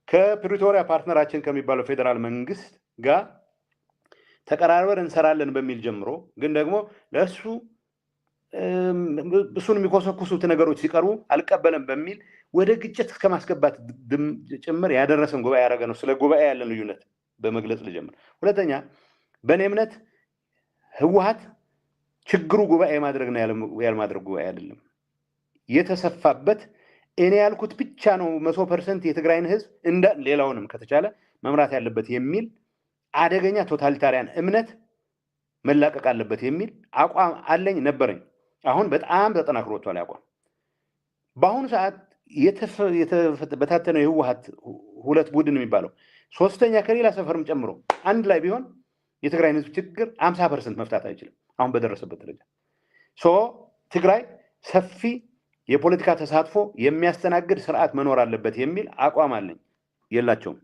ከፕሪቶሪያ partner ኣችን ከሚባለው ፌዴራል መንግስት ጋር ተቀራርበን እንሰራለን በሚል ጀምሮ ግን ደግሞ ለእሱ እሱን የሚኮሰኩሱት ነገሮች ሲቀርቡ አልቀበለም በሚል ወደ ግጭት እስከ ማስገባት ጭምር ያደረሰን ጉባኤ ያደረገ ነው። ስለ ጉባኤ ያለን ልዩነት በመግለጽ ልጀምር። ሁለተኛ፣ በእኔ እምነት ህወሀት ችግሩ ጉባኤ ማድረግና ያለማድረግ ጉባኤ አይደለም። የተሰፋበት እኔ ያልኩት ብቻ ነው 100% የትግራይን ህዝብ እንደ ሌላውንም ከተቻለ መምራት ያለበት የሚል አደገኛ totalitarian እምነት መላቀቅ አለበት የሚል አቋም አለኝ፣ ነበረኝ። አሁን በጣም ተጠናክሮ ወጥቷል አቋም። በአሁኑ ሰዓት የተበታተነው የህወሀት ሁለት ቡድን የሚባለው ሶስተኛ ከሌላ ሰፈርም ጨምሮ አንድ ላይ ቢሆን የትግራይን ህዝብ ችግር 50% መፍታት አይችልም አሁን በደረሰበት ደረጃ። So ትግራይ ሰፊ የፖለቲካ ተሳትፎ የሚያስተናግድ ስርዓት መኖር አለበት የሚል አቋም አለኝ። የላቸውም።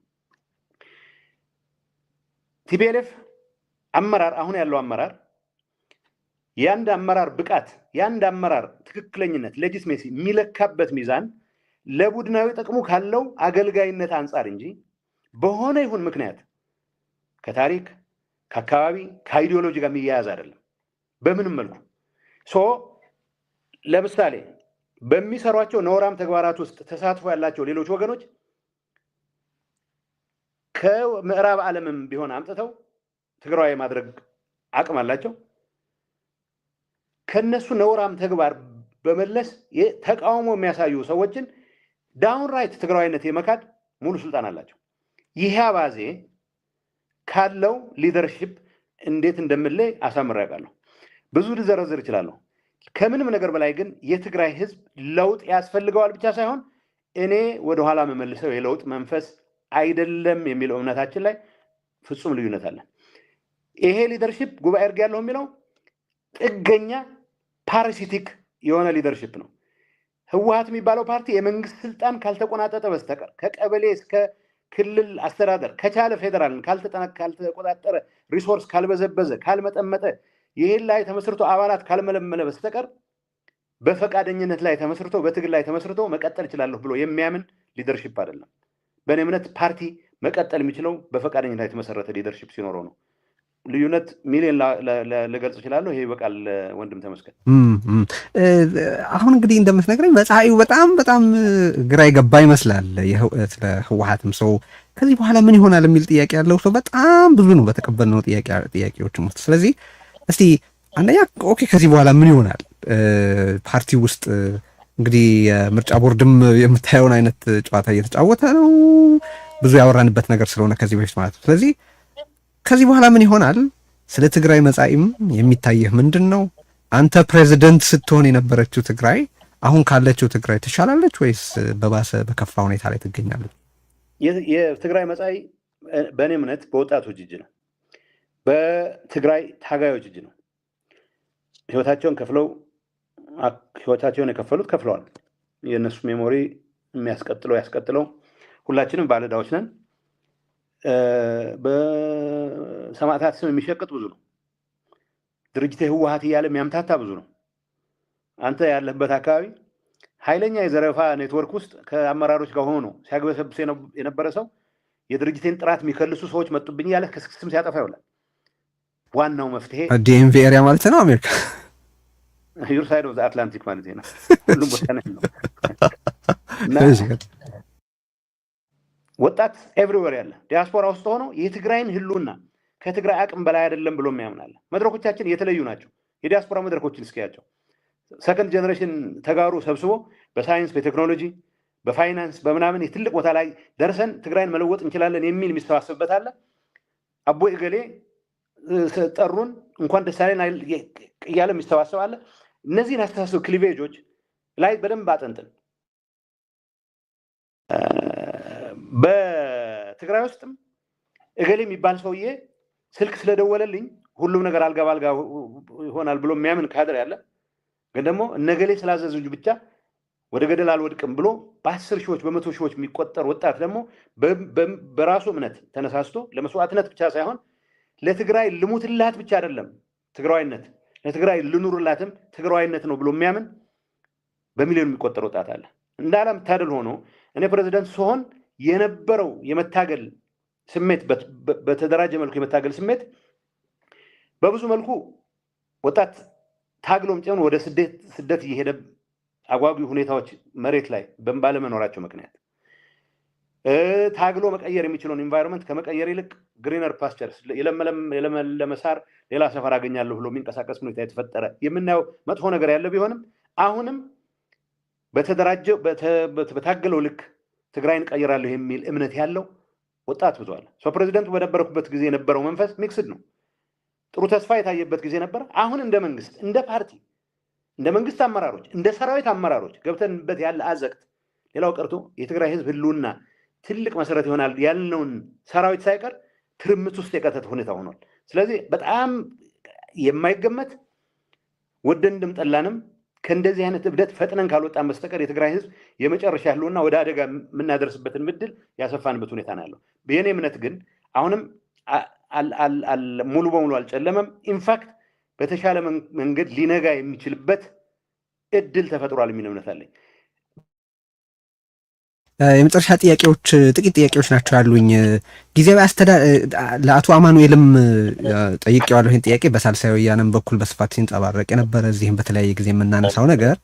TPLF አመራር፣ አሁን ያለው አመራር፣ የአንድ አመራር ብቃት፣ የአንድ አመራር ትክክለኝነት legitimacy የሚለካበት ሚዛን ለቡድናዊ ጥቅሙ ካለው አገልጋይነት አንጻር እንጂ በሆነ ይሁን ምክንያት ከታሪክ፣ ከአካባቢ፣ ከ ideology ጋር የሚያያዝ አይደለም በምንም መልኩ። So ለምሳሌ በሚሰሯቸው ነውራም ተግባራት ውስጥ ተሳትፎ ያላቸው ሌሎች ወገኖች ከምዕራብ ዓለምም ቢሆን አምጥተው ትግራዋይ ማድረግ አቅም አላቸው። ከነሱ ነውራም ተግባር በመለስ ተቃውሞ የሚያሳዩ ሰዎችን downright ትግራዋይነት የመካድ ሙሉ ስልጣን አላቸው። ይሄ አባዜ ካለው leadership እንዴት እንደምለይ አሳምሬ ያውቃለሁ። ብዙ ልዘረዝር እችላለሁ። ከምንም ነገር በላይ ግን የትግራይ ህዝብ ለውጥ ያስፈልገዋል ብቻ ሳይሆን እኔ ወደኋላ መመልሰው የለውጥ መንፈስ አይደለም የሚለው እምነታችን ላይ ፍጹም ልዩነት አለን። ይሄ leadership ጉባኤ አድርጌያለሁ የሚለው ጥገኛ parasitic የሆነ leadership ነው። ህወሀት የሚባለው ፓርቲ የመንግስት ስልጣን ካልተቆናጠጠ በስተቀር ከቀበሌ እስከ ክልል አስተዳደር ከቻለ ፌዴራልን ካልተቆጣጠረ፣ resource ካልበዘበዘ፣ ካልመጠመጠ፣ ይህን ላይ ተመስርቶ አባላት ካልመለመለ በስተቀር በፈቃደኝነት ላይ ተመስርቶ፣ በትግል ላይ ተመስርቶ መቀጠል እችላለሁ ብሎ የሚያምን leadership አይደለም። በእኔ እምነት ፓርቲ መቀጠል የሚችለው በፈቃደኝነት ላይ የተመሰረተ leadership ሲኖረው ነው። ልዩነት ሚሊዮን ልገልጽ እችላለሁ። ይሄ ይበቃል። ወንድም ተመስገን። አሁን እንግዲህ እንደምትነግረኝ መጻኢው በጣም በጣም ግራ የገባ ይመስላል። ስለ ህወሓትም ሰው ከዚህ በኋላ ምን ይሆናል የሚል ጥያቄ ያለው ሰው በጣም ብዙ ነው በተቀበልነው ጥያቄዎችም ውስጥ። ስለዚህ እስቲ አንደኛ okay፣ ከዚህ በኋላ ምን ይሆናል? ፓርቲ ውስጥ እንግዲህ የምርጫ ቦርድም የምታየውን አይነት ጨዋታ እየተጫወተ ነው። ብዙ ያወራንበት ነገር ስለሆነ ከዚህ በፊት ማለት ነው። ስለዚህ ከዚህ በኋላ ምን ይሆናል? ስለ ትግራይ መጻኢም የሚታየህ ምንድን ነው? አንተ ፕሬዚደንት ስትሆን የነበረችው ትግራይ አሁን ካለችው ትግራይ ትሻላለች ወይስ በባሰ በከፋ ሁኔታ ላይ ትገኛለች? የትግራይ መጻኢ በእኔ እምነት በወጣቶች እጅ ነው። በትግራይ ታጋዮች እጅ ነው። ህይወታቸውን ከፍለው፣ ህይወታቸውን የከፈሉት ከፍለዋል። የእነሱ memory የሚያስቀጥለው ያስቀጥለው። ሁላችንም ባለዕዳዎች ነን። በሰማዕታት ስም የሚሸቅጥ ብዙ ነው። ድርጅት ህወሓት እያለ የሚያምታታ ብዙ ነው። አንተ ያለህበት አካባቢ ኃይለኛ የዘረፋ ኔትወርክ ውስጥ ከአመራሮች ጋር ሆኖ ሲያግበሰብስ የነበረ ሰው የድርጅቴን ጥራት የሚከልሱ ሰዎች መጡብኝ እያለ ስም ሲያጠፋ ይውላል። ዋናው መፍትሄ DMV area ማለት ነው፣ አሜሪካ። Your side of Atlantic ማለት ነው። ሁሉም ቦታ ነው። እና ወጣት everywhere ያለ ዲያስፖራ ውስጥ ሆኖ የትግራይን ህልውና ከትግራይ አቅም በላይ አይደለም ብሎ የሚያምናለ። መድረኮቻችን የተለዩ ናቸው። የዲያስፖራ መድረኮችን እስኪያቸው second generation ተጋሩ ሰብስቦ በሳይንስ፣ በቴክኖሎጂ፣ በፋይናንስ፣ በምናምን የትልቅ ቦታ ላይ ደርሰን ትግራይን መለወጥ እንችላለን የሚል የሚሰባሰብበት አለ። አቦ እገሌ ጠሩን እንኳን ደስ አለን እያለ የሚሰባሰብ አለ። እነዚህን አስተሳሰብ cleavage ኦች ላይ በደንብ አጠንጥን። በትግራይ ውስጥም እገሌ የሚባል ሰውዬ ስልክ ስለደወለልኝ ሁሉም ነገር አልጋ ባልጋ ይሆናል ብሎ የሚያምን ካድሬ አለ። ግን ደግሞ እነገሌ ስላዘዙኝ ብቻ ወደ ገደል አልወድቅም ብሎ በ10 ሺዎች፣ በ100 ሺዎች የሚቆጠር ወጣት ደግሞ በራሱ እምነት ተነሳስቶ ለመስዋዕትነት ብቻ ሳይሆን ለትግራይ ልሙትላት ብቻ አይደለም ትግራዋይነት፣ ለትግራይ ልኑርላትም ትግራዋይነት ነው ብሎ የሚያምን በሚሊዮን የሚቆጠር ወጣት አለ። እንዳለመታደል ሆኖ እኔ ፕሬዚደንት ስሆን የነበረው የመታገል ስሜት፣ በተደራጀ መልኩ የመታገል ስሜት በብዙ መልኩ ወጣት ታግሎም ጭምር ወደ ስደት እየሄደ አጓጊ ሁኔታዎች መሬት ላይ ባለመኖራቸው ምክንያት ታግሎ መቀየር የሚችለውን environment ከመቀየር ይልቅ greener pastures፣ የለመለመ ሳር ሌላ ሰፈር አገኛለሁ ብሎ የሚንቀሳቀስ ሁኔታ የተፈጠረ የምናየው መጥፎ ነገር ያለ ቢሆንም አሁንም በተደራጀው፣ በታገለው ልክ ትግራይን ቀይራለሁ የሚል እምነት ያለው ወጣት ብዙ አለ። ፕሬዚደንቱ በነበረኩበት ጊዜ የነበረው መንፈስ mixed ነው። ጥሩ ተስፋ የታየበት ጊዜ ነበረ። አሁን እንደ መንግስት፣ እንደ ፓርቲ፣ እንደ መንግስት አመራሮች፣ እንደ ሰራዊት አመራሮች ገብተንበት ያለ አዘቅት ሌላው ቀርቶ የትግራይ ህዝብ ህልውና ትልቅ መሰረት ይሆናል ያልነውን ሰራዊት ሳይቀር ትርምስ ውስጥ የከተተ ሁኔታ ሆኗል። ስለዚህ በጣም የማይገመት፣ ወደንም ጠላንም ከእንደዚህ አይነት እብደት ፈጥነን ካልወጣን በስተቀር የትግራይ ህዝብ የመጨረሻ ህልውና ወደ አደጋ የምናደርስበትን እድል ያሰፋንበት ሁኔታ ነው ያለው። የእኔ እምነት ግን አሁንም ሙሉ በሙሉ አልጨለመም። In fact በተሻለ መንገድ ሊነጋ የሚችልበት እድል ተፈጥሯል የሚል እምነት አለኝ። የመጨረሻ ጥያቄዎች፣ ጥቂት ጥያቄዎች ናቸው ያሉኝ። ጊዜያዊ አስተዳደር ለአቶ አማኑኤልም ጠይቄዋለሁ። ይህን ጥያቄ በሳልሳይ ወያነም በኩል በስፋት ሲንጸባረቅ የነበረ፣ እዚህም በተለያየ ጊዜ የምናነሳው ነገር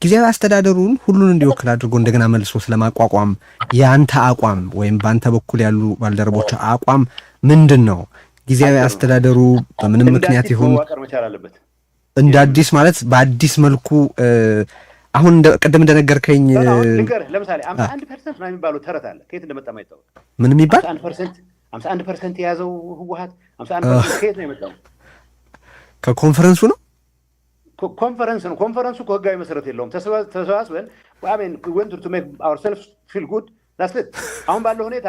ጊዜያዊ አስተዳደሩን ሁሉን እንዲወክል አድርጎ እንደገና መልሶ ስለማቋቋም የአንተ አቋም ወይም በአንተ በኩል ያሉ ባልደረቦች አቋም ምንድን ነው? ጊዜያዊ አስተዳደሩ በምንም ምክንያት ይሁን መዋቀር መቻል አለበት። እንደ አዲስ ማለት በአዲስ መልኩ አሁን ቅድም እንደነገርከኝ ልንገርህ፣ ለምሳሌ 51% ነው የሚባለው ተረት አለ። ከየት እንደመጣ ማይታወቅ። ምን የሚባል? 51% የያዘው ህወሀት 51% ከየት ነው የመጣው? ከኮንፈረንሱ ነው። ኮንፈረንስ ነው። ኮንፈረንሱ ከህጋዊ መሰረት የለውም። ተሰባስበን want to make ourselves feel good, that's it። አሁን ባለው ሁኔታ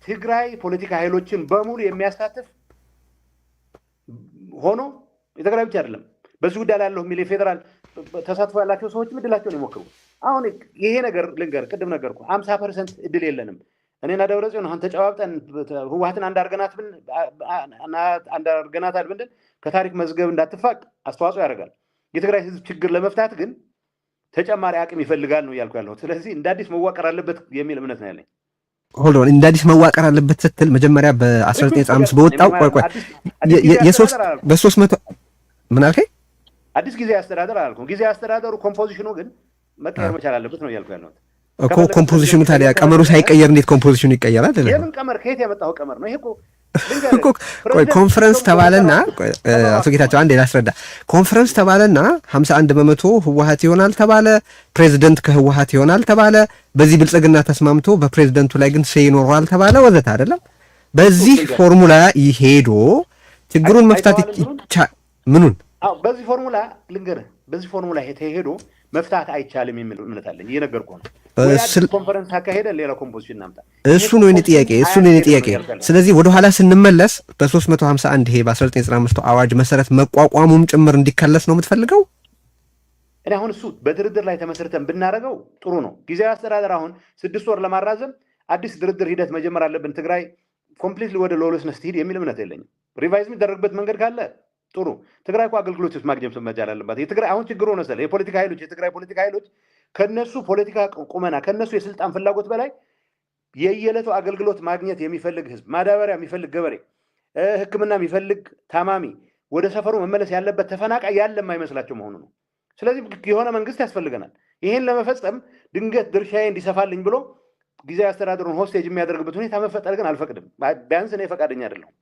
ትግራይ ፖለቲካ ኃይሎችን በሙሉ የሚያሳትፍ ሆኖ የትግራይ ብቻ አይደለም በዚህ ጉዳይ ላይ ያለሁ የሚል የፌዴራል ተሳትፎ ያላቸው ሰዎችም እድላቸውን ይሞክሩ። አሁን ይሄ ነገር ልንገር፣ ቅድም ነገርኩህ፣ 50% እድል የለንም። እኔና ደብረጽዮን አሁን ተጨባብጠን ህወሓትን አንድ አድርገናታል ብንል ከታሪክ መዝገብ እንዳትፋቅ አስተዋጽኦ ያደርጋል። የትግራይ ህዝብ ችግር ለመፍታት ግን ተጨማሪ አቅም ይፈልጋል ነው እያልኩ ያለሁት። ስለዚህ እንደ አዲስ መዋቀር አለበት የሚል እምነት ነው ያለኝ። Hold on፣ እንደ አዲስ መዋቀር አለበት ስትል መጀመሪያ በ1995 በወጣው፣ ቆይ ቆይ፣ በ300 ምን አልከኝ? አዲስ ጊዜያዊ አስተዳደር አላልኩም። ጊዜያዊ አስተዳደሩ composition ኑ ግን መቀየር መቻል አለበት ነው እያልኩ ያለሁት። እኮ composition ኑ ታዲያ ቀመሩ ሳይቀየር እንዴት composition ኑ ይቀየራል? የምን ቀመር? ከየት ያመጣኸው ቀመር ነው ይሄ? እኮ ቆይ፣ ኮንፈረንስ ተባለና፣ አቶ ጌታቸው አንዴ ላስረዳ። ኮንፈረንስ ተባለና 51% ህወሀት ይሆናል ተባለ። ፕሬዚደንት ከህወሀት ይሆናል ተባለ። በዚህ ብልጽግና ተስማምቶ በፕሬዚደንቱ ላይ ግን say ይኖረዋል ተባለ ወዘተ አይደለም። በዚህ ፎርሙላ ሄዶ ችግሩን መፍታት ምኑን በዚህ ፎርሙላ ልንገርህ፣ በዚህ ፎርሙላ ተሄዶ መፍታት አይቻልም የሚል እምነት አለኝ። እየነገርኩህ ነው። ኮንፈረንስ አካሄደን ሌላ composition እናምጣ። እሱ ነው የኔ ጥያቄ። እሱ ነው የኔ ጥያቄ። ስለዚህ ወደ ኋላ ስንመለስ በ351 ይሄ በ1995 አዋጅ መሰረት መቋቋሙም ጭምር እንዲከለስ ነው የምትፈልገው? እኔ አሁን እሱ በድርድር ላይ ተመስርተን ብናደርገው ጥሩ ነው። ጊዜያዊ አስተዳደር አሁን 6 ወር ለማራዘም አዲስ ድርድር ሂደት መጀመር አለብን። ትግራይ completely ወደ lawlessness ትሂድ የሚል እምነት የለኝም። Revise የሚደረግበት መንገድ ካለ ጥሩ። ትግራይ እኮ አገልግሎት ማግኘት መቻል አለባት። የትግራይ አሁን ችግሩ መሰለህ የፖለቲካ ኃይሎች፣ የትግራይ ፖለቲካ ኃይሎች ከነሱ ፖለቲካ ቁመና፣ ከነሱ የስልጣን ፍላጎት በላይ የየዕለቱ አገልግሎት ማግኘት የሚፈልግ ህዝብ፣ ማዳበሪያ የሚፈልግ ገበሬ፣ ሕክምና የሚፈልግ ታማሚ፣ ወደ ሰፈሩ መመለስ ያለበት ተፈናቃይ ያለ የማይመስላቸው መሆኑ ነው። ስለዚህ የሆነ መንግስት ያስፈልገናል። ይህን ለመፈጸም ድንገት ድርሻዬ እንዲሰፋልኝ ብሎ ጊዜያዊ አስተዳደሩን hostage የሚያደርግበት ሁኔታ መፈጠር ግን አልፈቅድም። ቢያንስ እኔ ፈቃደኛ አይደለሁም።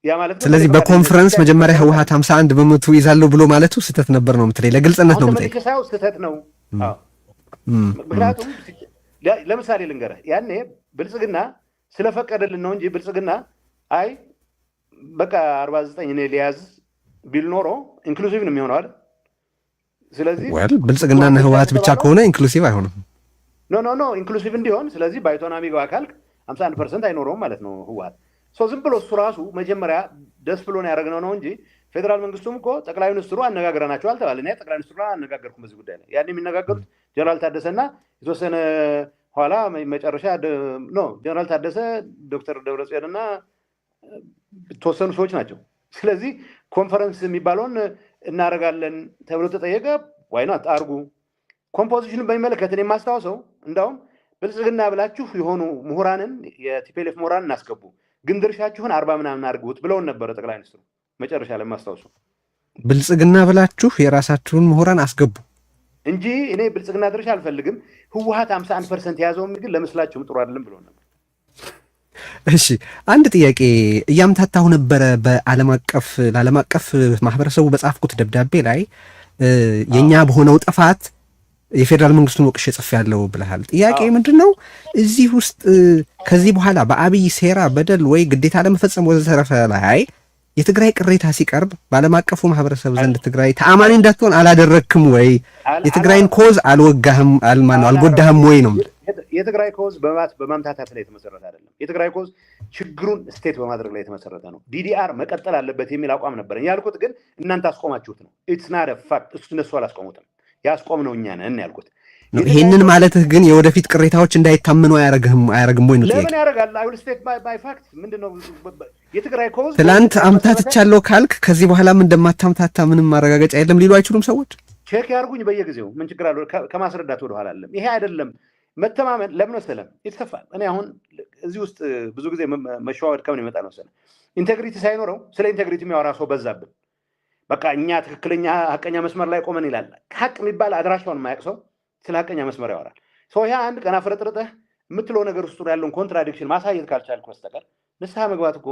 ያ ማለት ስለዚህ በኮንፈረንስ መጀመሪያ ህወሀት 51% ይዛለሁ ብሎ ማለቱ ስህተት ነበር ነው የምትለኝ? ለግልጽነት ነው የምጠይቀው። ሳይሆን ስህተት ነው። ምክንያቱም ለምሳሌ ልንገርህ፣ ያኔ ብልጽግና ስለፈቀደልን ነው እንጂ ብልጽግና አይ በቃ 49 እኔ ሊያዝ ቢል ኖሮ inclusive ነው የሚሆነው አይደል? ስለዚህ Well፣ ብልጽግናና ህወሀት ብቻ ከሆነ inclusive አይሆንም። No, no, no፣ inclusive እንዲሆን ስለዚህ ባይቶና ሚገባ ካልክ 51% አይኖረውም ማለት ነው ህወሀት። So ዝም ብሎ እሱ ራሱ መጀመሪያ ደስ ብሎን ያደረግነው ነው እንጂ ፌዴራል መንግስቱም እኮ ጠቅላይ ሚኒስትሩ አነጋግረናቸዋል ተባለ። እኔ ጠቅላይ ሚኒስትሩ አልነጋገርኩም በዚህ ጉዳይ ላይ። ያን የሚነጋገሩት ጀነራል ታደሰና የተወሰነ ኋላ መጨረሻ፣ no፣ ጀነራል ታደሰ፣ ዶክተር ደብረጽዮን እና የተወሰኑ ሰዎች ናቸው። ስለዚህ ኮንፈረንስ የሚባለውን እናደርጋለን ተብሎ ተጠየቀ። Why not፣ አርጉ። Composition ኑን በሚመለከት እኔ የማስታውሰው እንዳውም ብልጽግና ብላችሁ የሆኑ ምሁራንን፣ የ TPLF ምሁራንን እናስገቡ፣ ግን ድርሻችሁን 40 ምናምን አድርጉት ብለውን ነበረ ጠቅላይ ሚኒስትሩ መጨረሻ ላይ የማስታውሰው። ብልጽግና ብላችሁ የራሳችሁን ምሁራን አስገቡ እንጂ እኔ ብልጽግና ድርሻ አልፈልግም። ህወሀት 51% የያዘውን ግን ለምስላችሁም ጥሩ አይደለም ብሎ ነበር። እሺ፣ አንድ ጥያቄ እያምታታሁ ነበረ። በዓለም አቀፍ ለዓለም አቀፍ ማህበረሰቡ በጻፍኩት ደብዳቤ ላይ የእኛ በሆነው ጥፋት የፌዴራል መንግስቱን ወቅሼ ጽፌያለሁ ብለሃል። ጥያቄ ምንድን ነው እዚህ ውስጥ፣ ከዚህ በኋላ በአብይ ሴራ፣ በደል ወይ ግዴታ ለመፈጸም ወዘተረፈ ላይ የትግራይ ቅሬታ ሲቀርብ በዓለም አቀፉ ማህበረሰብ ዘንድ ትግራይ ተአማኒ እንዳትሆን አላደረግክም ወይ? የትግራይን cause አልወጋህም አልማነው አልጎዳህም ወይ ነው። የትግራይ cause በማምታታት ላይ የተመሰረተ አይደለም። የትግራይ cause ችግሩን state በማድረግ ላይ የተመሰረተ ነው። DDR መቀጠል አለበት የሚል አቋም ነበረኝ። ያልኩት ግን እናንተ አስቆማችሁት ነው። It's not a fact። እሱ እነሱ አላስቆሙትም። ያስቆምነው እኛ ነን ያልኩት። ይሄንን ማለትህ ግን የወደፊት ቅሬታዎች እንዳይታመኑ አያረግህም አያረግም ወይ ነው ጥያቄ። ለምን ያደርጋል? I will state my fact። ምንድነው የትግራይ cause? ትላንት አምታትቻለሁ ካልክ ከዚህ በኋላም እንደማታምታታ ምንም ማረጋገጫ የለም ሊሉ አይችሉም ሰዎች? Check ያርጉኝ በየጊዜው፣ ምን ችግር አለው? ከማስረዳት ወደኋላ አለም። ይሄ አይደለም መተማመን። ለምን መሰለህ የተሰፋ እኔ አሁን እዚህ ውስጥ ብዙ ጊዜ መሸዋወድ ከምን ይመጣል መሰለህ? Integrity ሳይኖረው ስለ integrity የሚያወራ ሰው በዛብን። በቃ እኛ ትክክለኛ ሀቀኛ መስመር ላይ ቆመን ይላል። ሀቅ የሚባል አድራሻውን የማያውቅ ሰው ስለ ሀቀኛ መስመር ያወራል። ሰው ያ አንድ ቀን አፍረጥርጠህ የምትለው ነገር ውስጥ ያለውን contradiction ማሳየት ካልቻልክ በስተቀር ንስሐ መግባት እኮ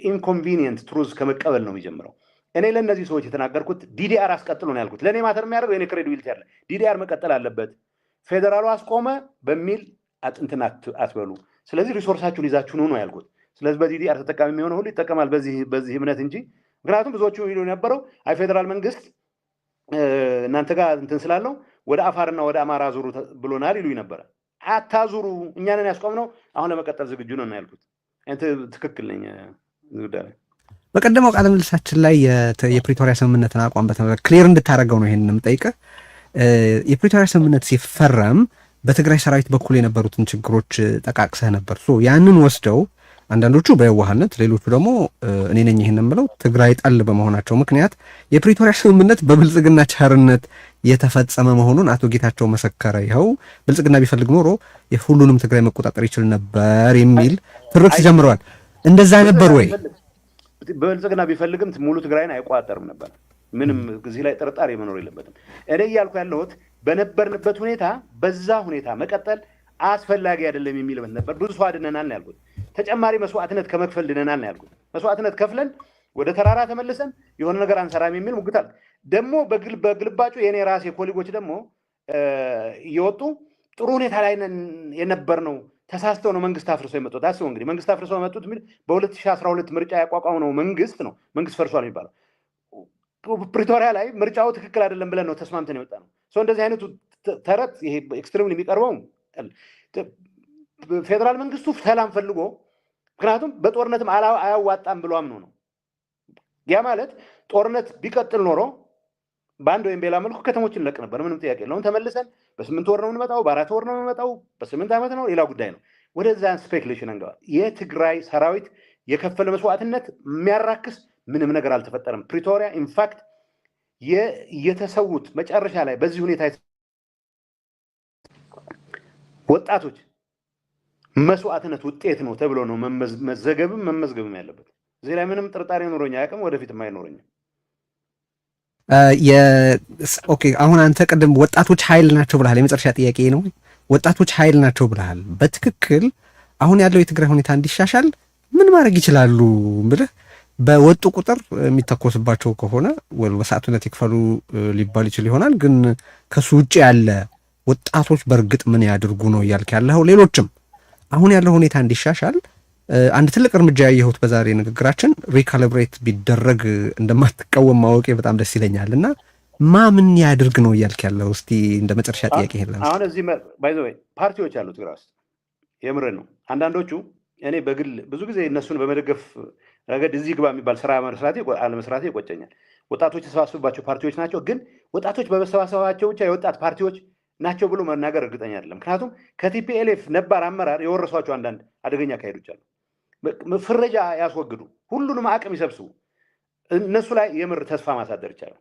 inconvenient truth ከመቀበል ነው የሚጀምረው። እኔ ለእነዚህ ሰዎች የተናገርኩት DDR አስቀጥሉ ነው ያልኩት። ለእኔ matter የሚያደርገው የኔ credibility አለ። DDR መቀጠል አለበት፣ ፌዴራሉ አስቆመ በሚል እንትን አትበሉ። ስለዚህ resource ኣችሁን ይዛችሁ ነው ያልኩት። ስለዚህ በ DDR ተጠቃሚ የሚሆነው ሁሉ ይጠቀማል በዚህ እምነት እንጂ፣ ምክንያቱም ብዙዎቹ ይሉ የነበረው አይ ፌዴራል መንግስት እናንተ ጋር እንትን ስላለው ወደ አፋርና ወደ አማራ ዙሩ ብሎናል ይሉኝ ነበረ። አታዙሩ፣ እኛንን ያስቆምነው፣ አሁን ለመቀጠል ዝግጁ ነው ያልኩት። ትክክል ነኝ ጉዳይ ላይ። በቀደመው ቃለ ምልልሳችን ላይ የፕሪቶሪያ ስምምነትን አቋም በተመለከተ clear እንድታደርገው ነው ይሄንን የምጠይቅህ። የፕሪቶሪያ ስምምነት ሲፈረም በትግራይ ሰራዊት በኩል የነበሩትን ችግሮች ጠቃቅሰህ ነበር። So ያንን ወስደው አንዳንዶቹ በየዋህነት፣ ሌሎቹ ደግሞ እኔ ነኝ ይህን ብለው ትግራይ ጠል በመሆናቸው ምክንያት የፕሪቶሪያ ስምምነት በብልጽግና ቸርነት የተፈጸመ መሆኑን አቶ ጌታቸው መሰከረ። ይኸው ብልጽግና ቢፈልግ ኖሮ የሁሉንም ትግራይ መቆጣጠር ይችል ነበር የሚል ትርክት ጀምረዋል። እንደዛ ነበር ወይ? ብልጽግና ቢፈልግም ሙሉ ትግራይን አይቆጣጠርም ነበር። ምንም እዚህ ላይ ጥርጣሬ መኖር የለበትም። እኔ እያልኩ ያለሁት በነበርንበት ሁኔታ በዛ ሁኔታ መቀጠል አስፈላጊ አይደለም የሚል ነበር። ብዙ ሰው አድነናል ነው ያልኩት። ተጨማሪ መስዋዕትነት ከመክፈል ድነናል ነው ያልኩት። መስዋዕትነት ከፍለን ወደ ተራራ ተመልሰን የሆነ ነገር አንሰራም የሚል ሙግት አለ። ደግሞ በግልባጩ የኔ ራሴ colleague ኦች ደግሞ እየወጡ ጥሩ ሁኔታ ላይ የነበር ነው፣ ተሳስተው ነው መንግስት አፍርሰው የመጡት። አስበው እንግዲህ፣ መንግስት አፍርሰው የመጡት የሚል በ2012 ምርጫ ያቋቋምነው መንግስት ነው መንግስት ፈርሷል የሚባለው። ፕሪቶሪያ ላይ ምርጫው ትክክል አይደለም ብለን ነው ተስማምተን የወጣነው። እንደዚህ አይነቱ ተረት ይሄ extremely የሚቀርበው ፌዴራል መንግስቱ ሰላም ፈልጎ፣ ምክንያቱም በጦርነትም አያዋጣም ብሎ አምኖ ነው። ያ ማለት ጦርነት ቢቀጥል ኖሮ በአንድ ወይም በሌላ መልኩ ከተሞችን እንለቅ ነበር። ምንም ጥያቄ የለውም። ተመልሰን በ8 ወር ነው የምንመጣው፣ በ4 ወር ነው የምንመጣው፣ በ8 ዓመት ነው፣ ሌላ ጉዳይ ነው። ወደዛ speculation አንገባ። የትግራይ ሰራዊት የከፈለ መስዋዕትነት የሚያራክስ ምንም ነገር አልተፈጠረም። ፕሪቶሪያ in fact የተሰዉት መጨረሻ ላይ በዚህ ሁኔታ ወጣቶች መስዋዕትነት ውጤት ነው ተብሎ ነው መዘገብም መመዝገብም ያለበት። እዚህ ላይ ምንም ጥርጣሬ ኖሮኝ አያውቅም፣ ወደፊትም አይኖረኝም። Okay፣ አሁን አንተ ቅድም ወጣቶች ኃይል ናቸው ብለሃል። የመጨረሻ ጥያቄ ነው። ወጣቶች ኃይል ናቸው ብለሃል። በትክክል አሁን ያለው የትግራይ ሁኔታ እንዲሻሻል ምን ማድረግ ይችላሉ ብለህ በወጡ ቁጥር የሚተኮስባቸው ከሆነ መስዋዕትነት ይክፈሉ ሊባል ይችል ይሆናል። ግን ከሱ ውጭ ያለ ወጣቶች በእርግጥ ምን ያድርጉ ነው እያልክ ያለኸው? ሌሎችም አሁን ያለው ሁኔታ እንዲሻሻል አንድ ትልቅ እርምጃ ያየሁት በዛሬ ንግግራችን recalibrate ቢደረግ እንደማትቃወም ማወቄ በጣም ደስ ይለኛል። እና ማ ምን ያድርግ ነው እያልክ ያለው? እስቲ እንደ መጨረሻ ጥያቄ ይሄን። አሁን እዚህ by the way ፓርቲዎች አሉ ትግራይ ውስጥ፣ የምሬን ነው። አንዳንዶቹ እኔ በግል ብዙ ጊዜ እነሱን በመደገፍ ረገድ እዚህ ግባ የሚባል ስራ መስራቴ አለመስራቴ ይቆጨኛል። ወጣቶች የተሰባሰቡባቸው ፓርቲዎች ናቸው። ግን ወጣቶች በመሰባሰባቸው ብቻ የወጣት ፓርቲዎች ናቸው ብሎ መናገር እርግጠኛ አይደለም። ምክንያቱም ከ TPLF ነባር አመራር የወረሷቸው አንዳንድ አደገኛ አካሄዶች አሉ። ፍረጃ ያስወግዱ፣ ሁሉንም አቅም ይሰብስቡ። እነሱ ላይ የምር ተስፋ ማሳደር ይቻላል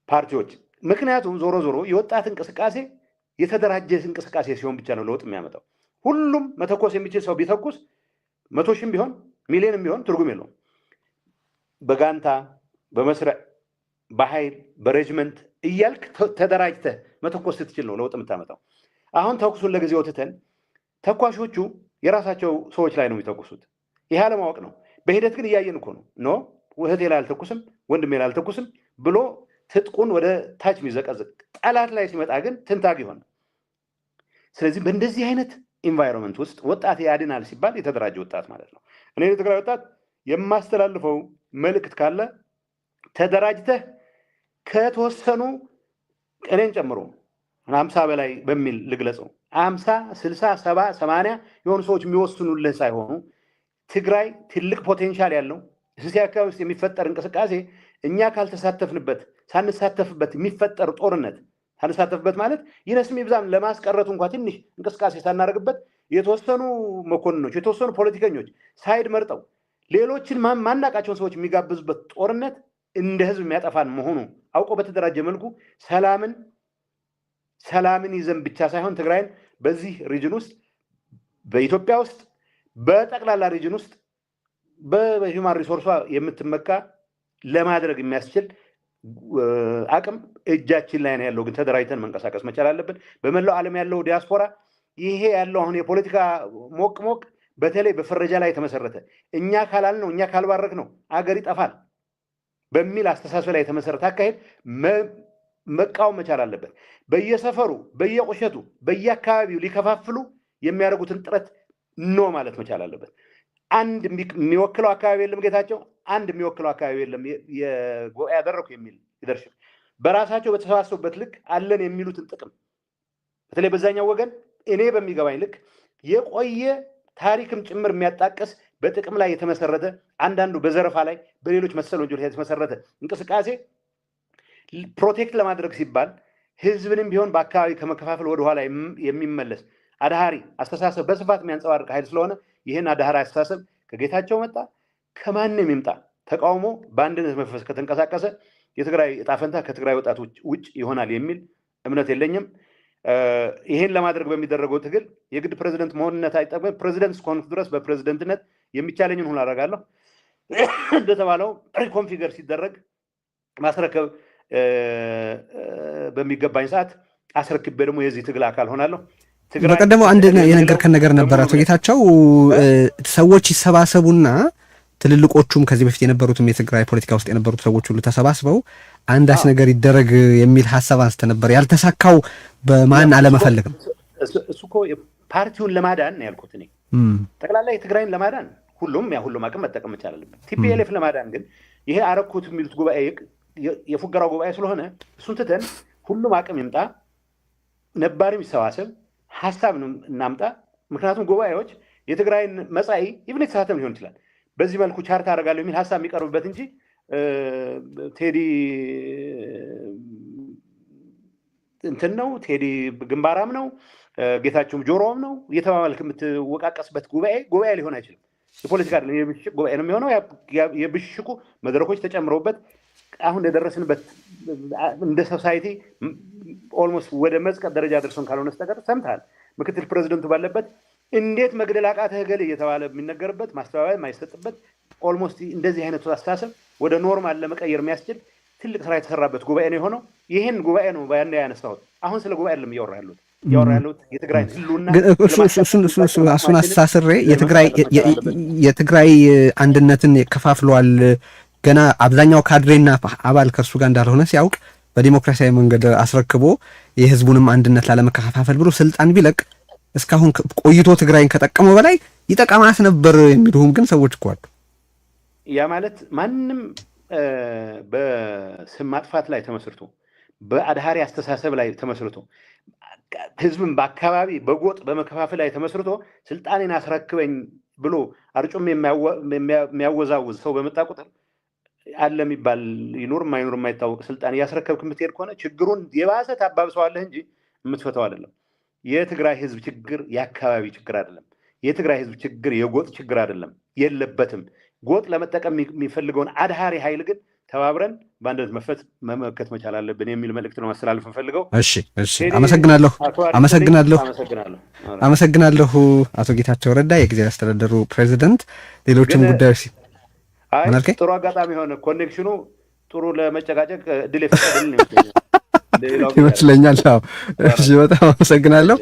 ፓርቲዎች። ምክንያቱም ዞሮ ዞሮ የወጣት እንቅስቃሴ የተደራጀ እንቅስቃሴ ሲሆን ብቻ ነው ለውጥ የሚያመጣው። ሁሉም መተኮስ የሚችል ሰው ቢተኩስ 100,000ም ቢሆን ሚሊዮንም ቢሆን ትርጉም የለውም። በጋንታ፣ በመስሪያ፣ በኃይል፣ በ regiment እያልክ ተደራጅተህ መተኮስ ስትችል ነው ለውጥ የምታመጣው። አሁን ተኩሱን ለጊዜው ትተን ተኳሾቹ የራሳቸው ሰዎች ላይ ነው የሚተኩሱት። ይህ አለማወቅ ነው። በሂደት ግን እያየን እኮ ነው። No፣ እህቴ ላይ አልተኩስም፣ ወንድሜ ላይ አልተኩስም ብሎ ትጥቁን ወደ ታች የሚዘቀዝቅ፣ ጠላት ላይ ሲመጣ ግን ትንታግ ይሆናል። ስለዚህ በእንደዚህ አይነት environment ውስጥ ወጣት ያድናል ሲባል የተደራጀ ወጣት ማለት ነው። እኔ ለትግራይ ወጣት የማስተላልፈው መልእክት ካለ ተደራጅተህ ከተወሰኑ እኔን ጨምሮ 50 በላይ በሚል ልግለጸው፣ 50፣ 60፣ 70፣ 80 የሆኑ ሰዎች የሚወስኑልህ ሳይሆኑ ትግራይ ትልቅ potential ያለው እዚህ አካባቢ ውስጥ የሚፈጠር እንቅስቃሴ እኛ ካልተሳተፍንበት፣ ሳንሳተፍበት የሚፈጠር ጦርነት፣ ሳንሳተፍበት ማለት ይነስም ይብዛም ለማስቀረቱ እንኳ ትንሽ እንቅስቃሴ ሳናደርግበት የተወሰኑ መኮንኖች፣ የተወሰኑ ፖለቲከኞች side መርጠው ሌሎችን ማናቃቸውን ሰዎች የሚጋብዙበት ጦርነት እንደ ህዝብ የሚያጠፋን መሆኑ አውቆ በተደራጀ መልኩ ሰላምን ይዘን ብቻ ሳይሆን ትግራይን በዚህ region ውስጥ፣ በኢትዮጵያ ውስጥ፣ በጠቅላላ region ውስጥ በ human resource ኧ የምትመካ ለማድረግ የሚያስችል አቅም እጃችን ላይ ነው ያለው። ግን ተደራጅተን መንቀሳቀስ መቻል አለብን። በመላው ዓለም ያለው ዲያስፖራ ይሄ ያለው አሁን የፖለቲካ ሞቅ ሞቅ በተለይ በፍረጃ ላይ የተመሰረተ፣ እኛ ካላልነው፣ እኛ ካልባረክነው አገር ይጠፋል በሚል አስተሳሰብ ላይ የተመሰረተ አካሄድ መቃወም መቻል አለበት። በየሰፈሩ፣ በየቁሸቱ፣ በየአካባቢው ሊከፋፍሉ የሚያደርጉትን ጥረት no ማለት መቻል አለበት። አንድ የሚወክለው አካባቢ የለም ጌታቸው፣ አንድ የሚወክለው አካባቢ የለም ያደረኩ የሚል leadership በራሳቸው በተሰባሰቡበት ልክ አለን የሚሉትን ጥቅም በተለይ በዛኛው ወገን እኔ በሚገባኝ ልክ የቆየ ታሪክም ጭምር የሚያጣቅስ በጥቅም ላይ የተመሰረተ፣ አንዳንዱ በዘረፋ ላይ፣ በሌሎች መሰል ወንጀሎች የተመሰረተ እንቅስቃሴ protect ለማድረግ ሲባል ህዝብንም ቢሆን በአካባቢ ከመከፋፈል ወደኋላ የሚመለስ አድሃሪ አስተሳሰብ በስፋት የሚያንጸባርቅ ኃይል ስለሆነ፣ ይህን አድሃሪ አስተሳሰብ ከጌታቸው መጣ ከማንም ይምጣ ተቃውሞ በአንድነት መንፈስ ከተንቀሳቀሰ የትግራይ እጣ ፈንታ ከትግራይ ወጣቶች ውጭ ይሆናል የሚል እምነት የለኝም። ይህን ለማድረግ በሚደረገው ትግል የግድ ፕሬዚደንት መሆንነት አይጠበቅም። ፕሬዚደንት እስከሆንኩ ድረስ በፕሬዚደንትነት የሚቻለኝን ሁሉ አደርጋለሁ። እንደተባለው reconfigure ሲደረግ ማስረከብ በሚገባኝ ሰዓት አስረክቤ ደግሞ የዚህ ትግል አካል ሆናለሁ። በቀደመው አንድ የነገርከን ነገር ነበር አቶ ጌታቸው። ሰዎች ይሰባሰቡና ትልልቆቹም ከዚህ በፊት የነበሩትም የትግራይ ፖለቲካ ውስጥ የነበሩት ሰዎች ሁሉ ተሰባስበው አንዳች ነገር ይደረግ የሚል ሀሳብ አንስተ ነበር። ያልተሳካው በማን አለመፈለግ ነው? እሱ እኮ ፓርቲውን ለማዳን ነው ያልኩት እኔ። ጠቅላላ የትግራይን ለማዳን ሁሉም ያ ሁሉም አቅም መጠቀም መቻል አለበት። TPLF ለማዳን ግን ይሄ አረኩት የሚሉት ጉባኤ የፉገራው ጉባኤ ስለሆነ እሱን ትተን ሁሉም አቅም ይምጣ፣ ነባሪም ይሰባሰብ፣ ሀሳብ እናምጣ። ምክንያቱም ጉባኤዎች የትግራይን መጻኢ even የተሳተም ሊሆን ይችላል፣ በዚህ መልኩ chart አደርጋለሁ የሚል ሀሳብ የሚቀርብበት እንጂ ቴዲ እንትን ነው፣ ቴዲ ግንባራም ነው፣ ጌታቸውም ጆሮም ነው እየተባባልክ የምትወቃቀስበት ጉባኤ ጉባኤ ሊሆን አይችልም። የፖለቲካ አይደለም፣ የብሽቅ ጉባኤ ነው የሚሆነው። የብሽቁ መድረኮች ተጨምረውበት አሁን የደረስንበት እንደ society almost ወደ መዝቀጥ ደረጃ ደርሶን ካልሆነ በስተቀር፣ ሰምተሃል። ምክትል ፕሬዚደንቱ ባለበት እንዴት መግደል አቃተህ እገሌ እየተባለ የሚነገርበት፣ ማስተባበያ የማይሰጥበት፣ almost እንደዚህ አይነቱ አስተሳሰብ ወደ normal ለመቀየር የሚያስችል ትልቅ ስራ የተሰራበት ጉባኤ ነው የሆነው። ይህን ጉባኤ ነው ያኔ ያነሳሁት። አሁን ስለ ጉባኤ አይደለም እያወራ ያሉት፣ እያወራ ያሉት የትግራይን ህልውና። እሱን አስተሳስሬ የትግራይ አንድነትን ከፋፍለዋል። ገና አብዛኛው ካድሬና አባል ከእርሱ ጋር እንዳልሆነ ሲያውቅ በዲሞክራሲያዊ መንገድ አስረክቦ የህዝቡንም አንድነት ላለመከፋፈል ብሎ ስልጣን ቢለቅ እስካሁን ቆይቶ ትግራይን ከጠቀመው በላይ ይጠቀማት ነበር የሚሉም ግን ሰዎች እኮ አሉ። ያ ማለት ማንም በስም ማጥፋት ላይ ተመስርቶ፣ በአድሃሪ አስተሳሰብ ላይ ተመስርቶ፣ ህዝብን በአካባቢ በጎጥ በመከፋፈል ላይ ተመስርቶ ስልጣኔን አስረክበኝ ብሎ አርጩሜ የሚያወዛውዝ ሰው በመጣ ቁጥር፣ አለ የሚባል ይኑር የማይኑር የማይታወቅ ስልጣን እያስረከብክ የምትሄድ ከሆነ ችግሩን የባሰ ታባብሰዋለህ እንጂ የምትፈታው አይደለም። የትግራይ ህዝብ ችግር የአካባቢ ችግር አይደለም። የትግራይ ህዝብ ችግር የጎጥ ችግር አይደለም፣ የለበትም። ጎጥ ለመጠቀም የሚፈልገውን አድሃሪ ኃይል ግን ተባብረን በአንድነት መፈት መመከት መቻል አለብን የሚል መልእክት ነው ማስተላለፍ የምፈልገው። እሺ፣ አመሰግናለሁ፣ አመሰግናለሁ፣ አመሰግናለሁ አቶ ጌታቸው ረዳ የጊዜያዊ አስተዳደሩ ፕሬዚደንት። ሌሎችም ጉዳዮች ጥሩ አጋጣሚ የሆነ connection ኑ ጥሩ ለመጨቃጨቅ እድል የፈቀደልን ይመስለኛል። ይመስለኛል። እሺ፣ በጣም አመሰግናለሁ።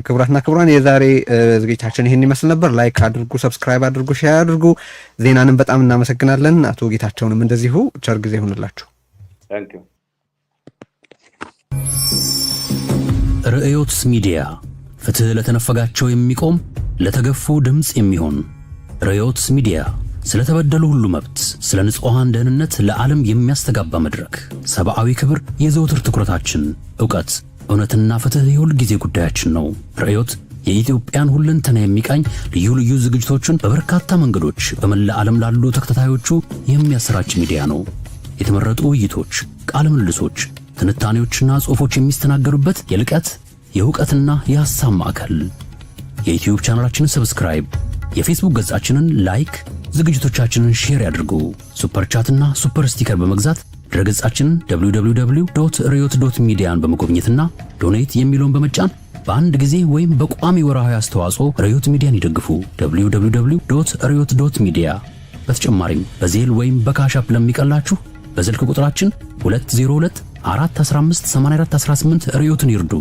ክቡራትና ክቡራን የዛሬ ዝግጅታችን ይህን ይመስል ነበር። Like አድርጉ፣ subscribe አድርጉ፣ share አድርጉ። ዜናንም በጣም እናመሰግናለን። አቶ ጌታቸውንም እንደዚሁ። ቸር ጊዜ ይሁንላችሁ። Thank you. ርዕዮት ሚዲያ፣ ፍትሕ ለተነፈጋቸው የሚቆም፣ ለተገፉ ድምፅ የሚሆን ርዕዮት ሚዲያ፣ ስለተበደሉ ሁሉ መብት፣ ስለ ንጹሐን ደህንነት ለዓለም የሚያስተጋባ መድረክ። ሰብአዊ ክብር የዘውትር ትኩረታችን፣ እውቀት፣ እውነትና ፍትሕ የሁል ጊዜ ጉዳያችን ነው። ርዕዮት የኢትዮጵያን ሁለንተና የሚቃኝ ልዩ ልዩ ዝግጅቶችን በበርካታ መንገዶች በመላ ዓለም ላሉ ተከታታዮቹ የሚያሰራጭ ሚዲያ ነው። የተመረጡ ውይይቶች፣ ቃለ ምልልሶች፣ ትንታኔዎችና ጽሑፎች የሚስተናገዱበት የልቀት፣ የእውቀትና የሐሳብ ማዕከል። የዩትዩብ ቻናላችንን subscribe፣ የፌስቡክ ገጻችንን like፣ ዝግጅቶቻችንን share ያድርጉ። Super chat ና super sticker በመግዛት ድረገጻችንን www.ርዕዮት.ሚዲያን በመጎብኘትና donate የሚለውን በመጫን በአንድ ጊዜ ወይም በቋሚ ወርሃዊ አስተዋጽኦ ርዕዮት ሚዲያን ይደግፉ። www.ርዕዮት.ሚዲያ። በተጨማሪም በ Zelle ወይም በ Cash App ለሚቀላችሁ በስልክ ቁጥራችን 202 415 8418 ርዕዮትን ይርዱ።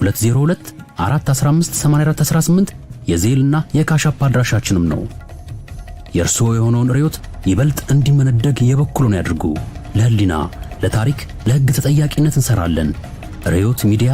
202 415 8418 የ Zelle ና የ Cash App አድራሻችንም ነው። የእርስዎ የሆነውን ርዕዮት ይበልጥ እንዲመነደግ የበኩሉን ያድርጉ። ለሕሊና፣ ለታሪክ፣ ለሕግ ተጠያቂነት እንሰራለን። ርዕዮት ሚዲያ።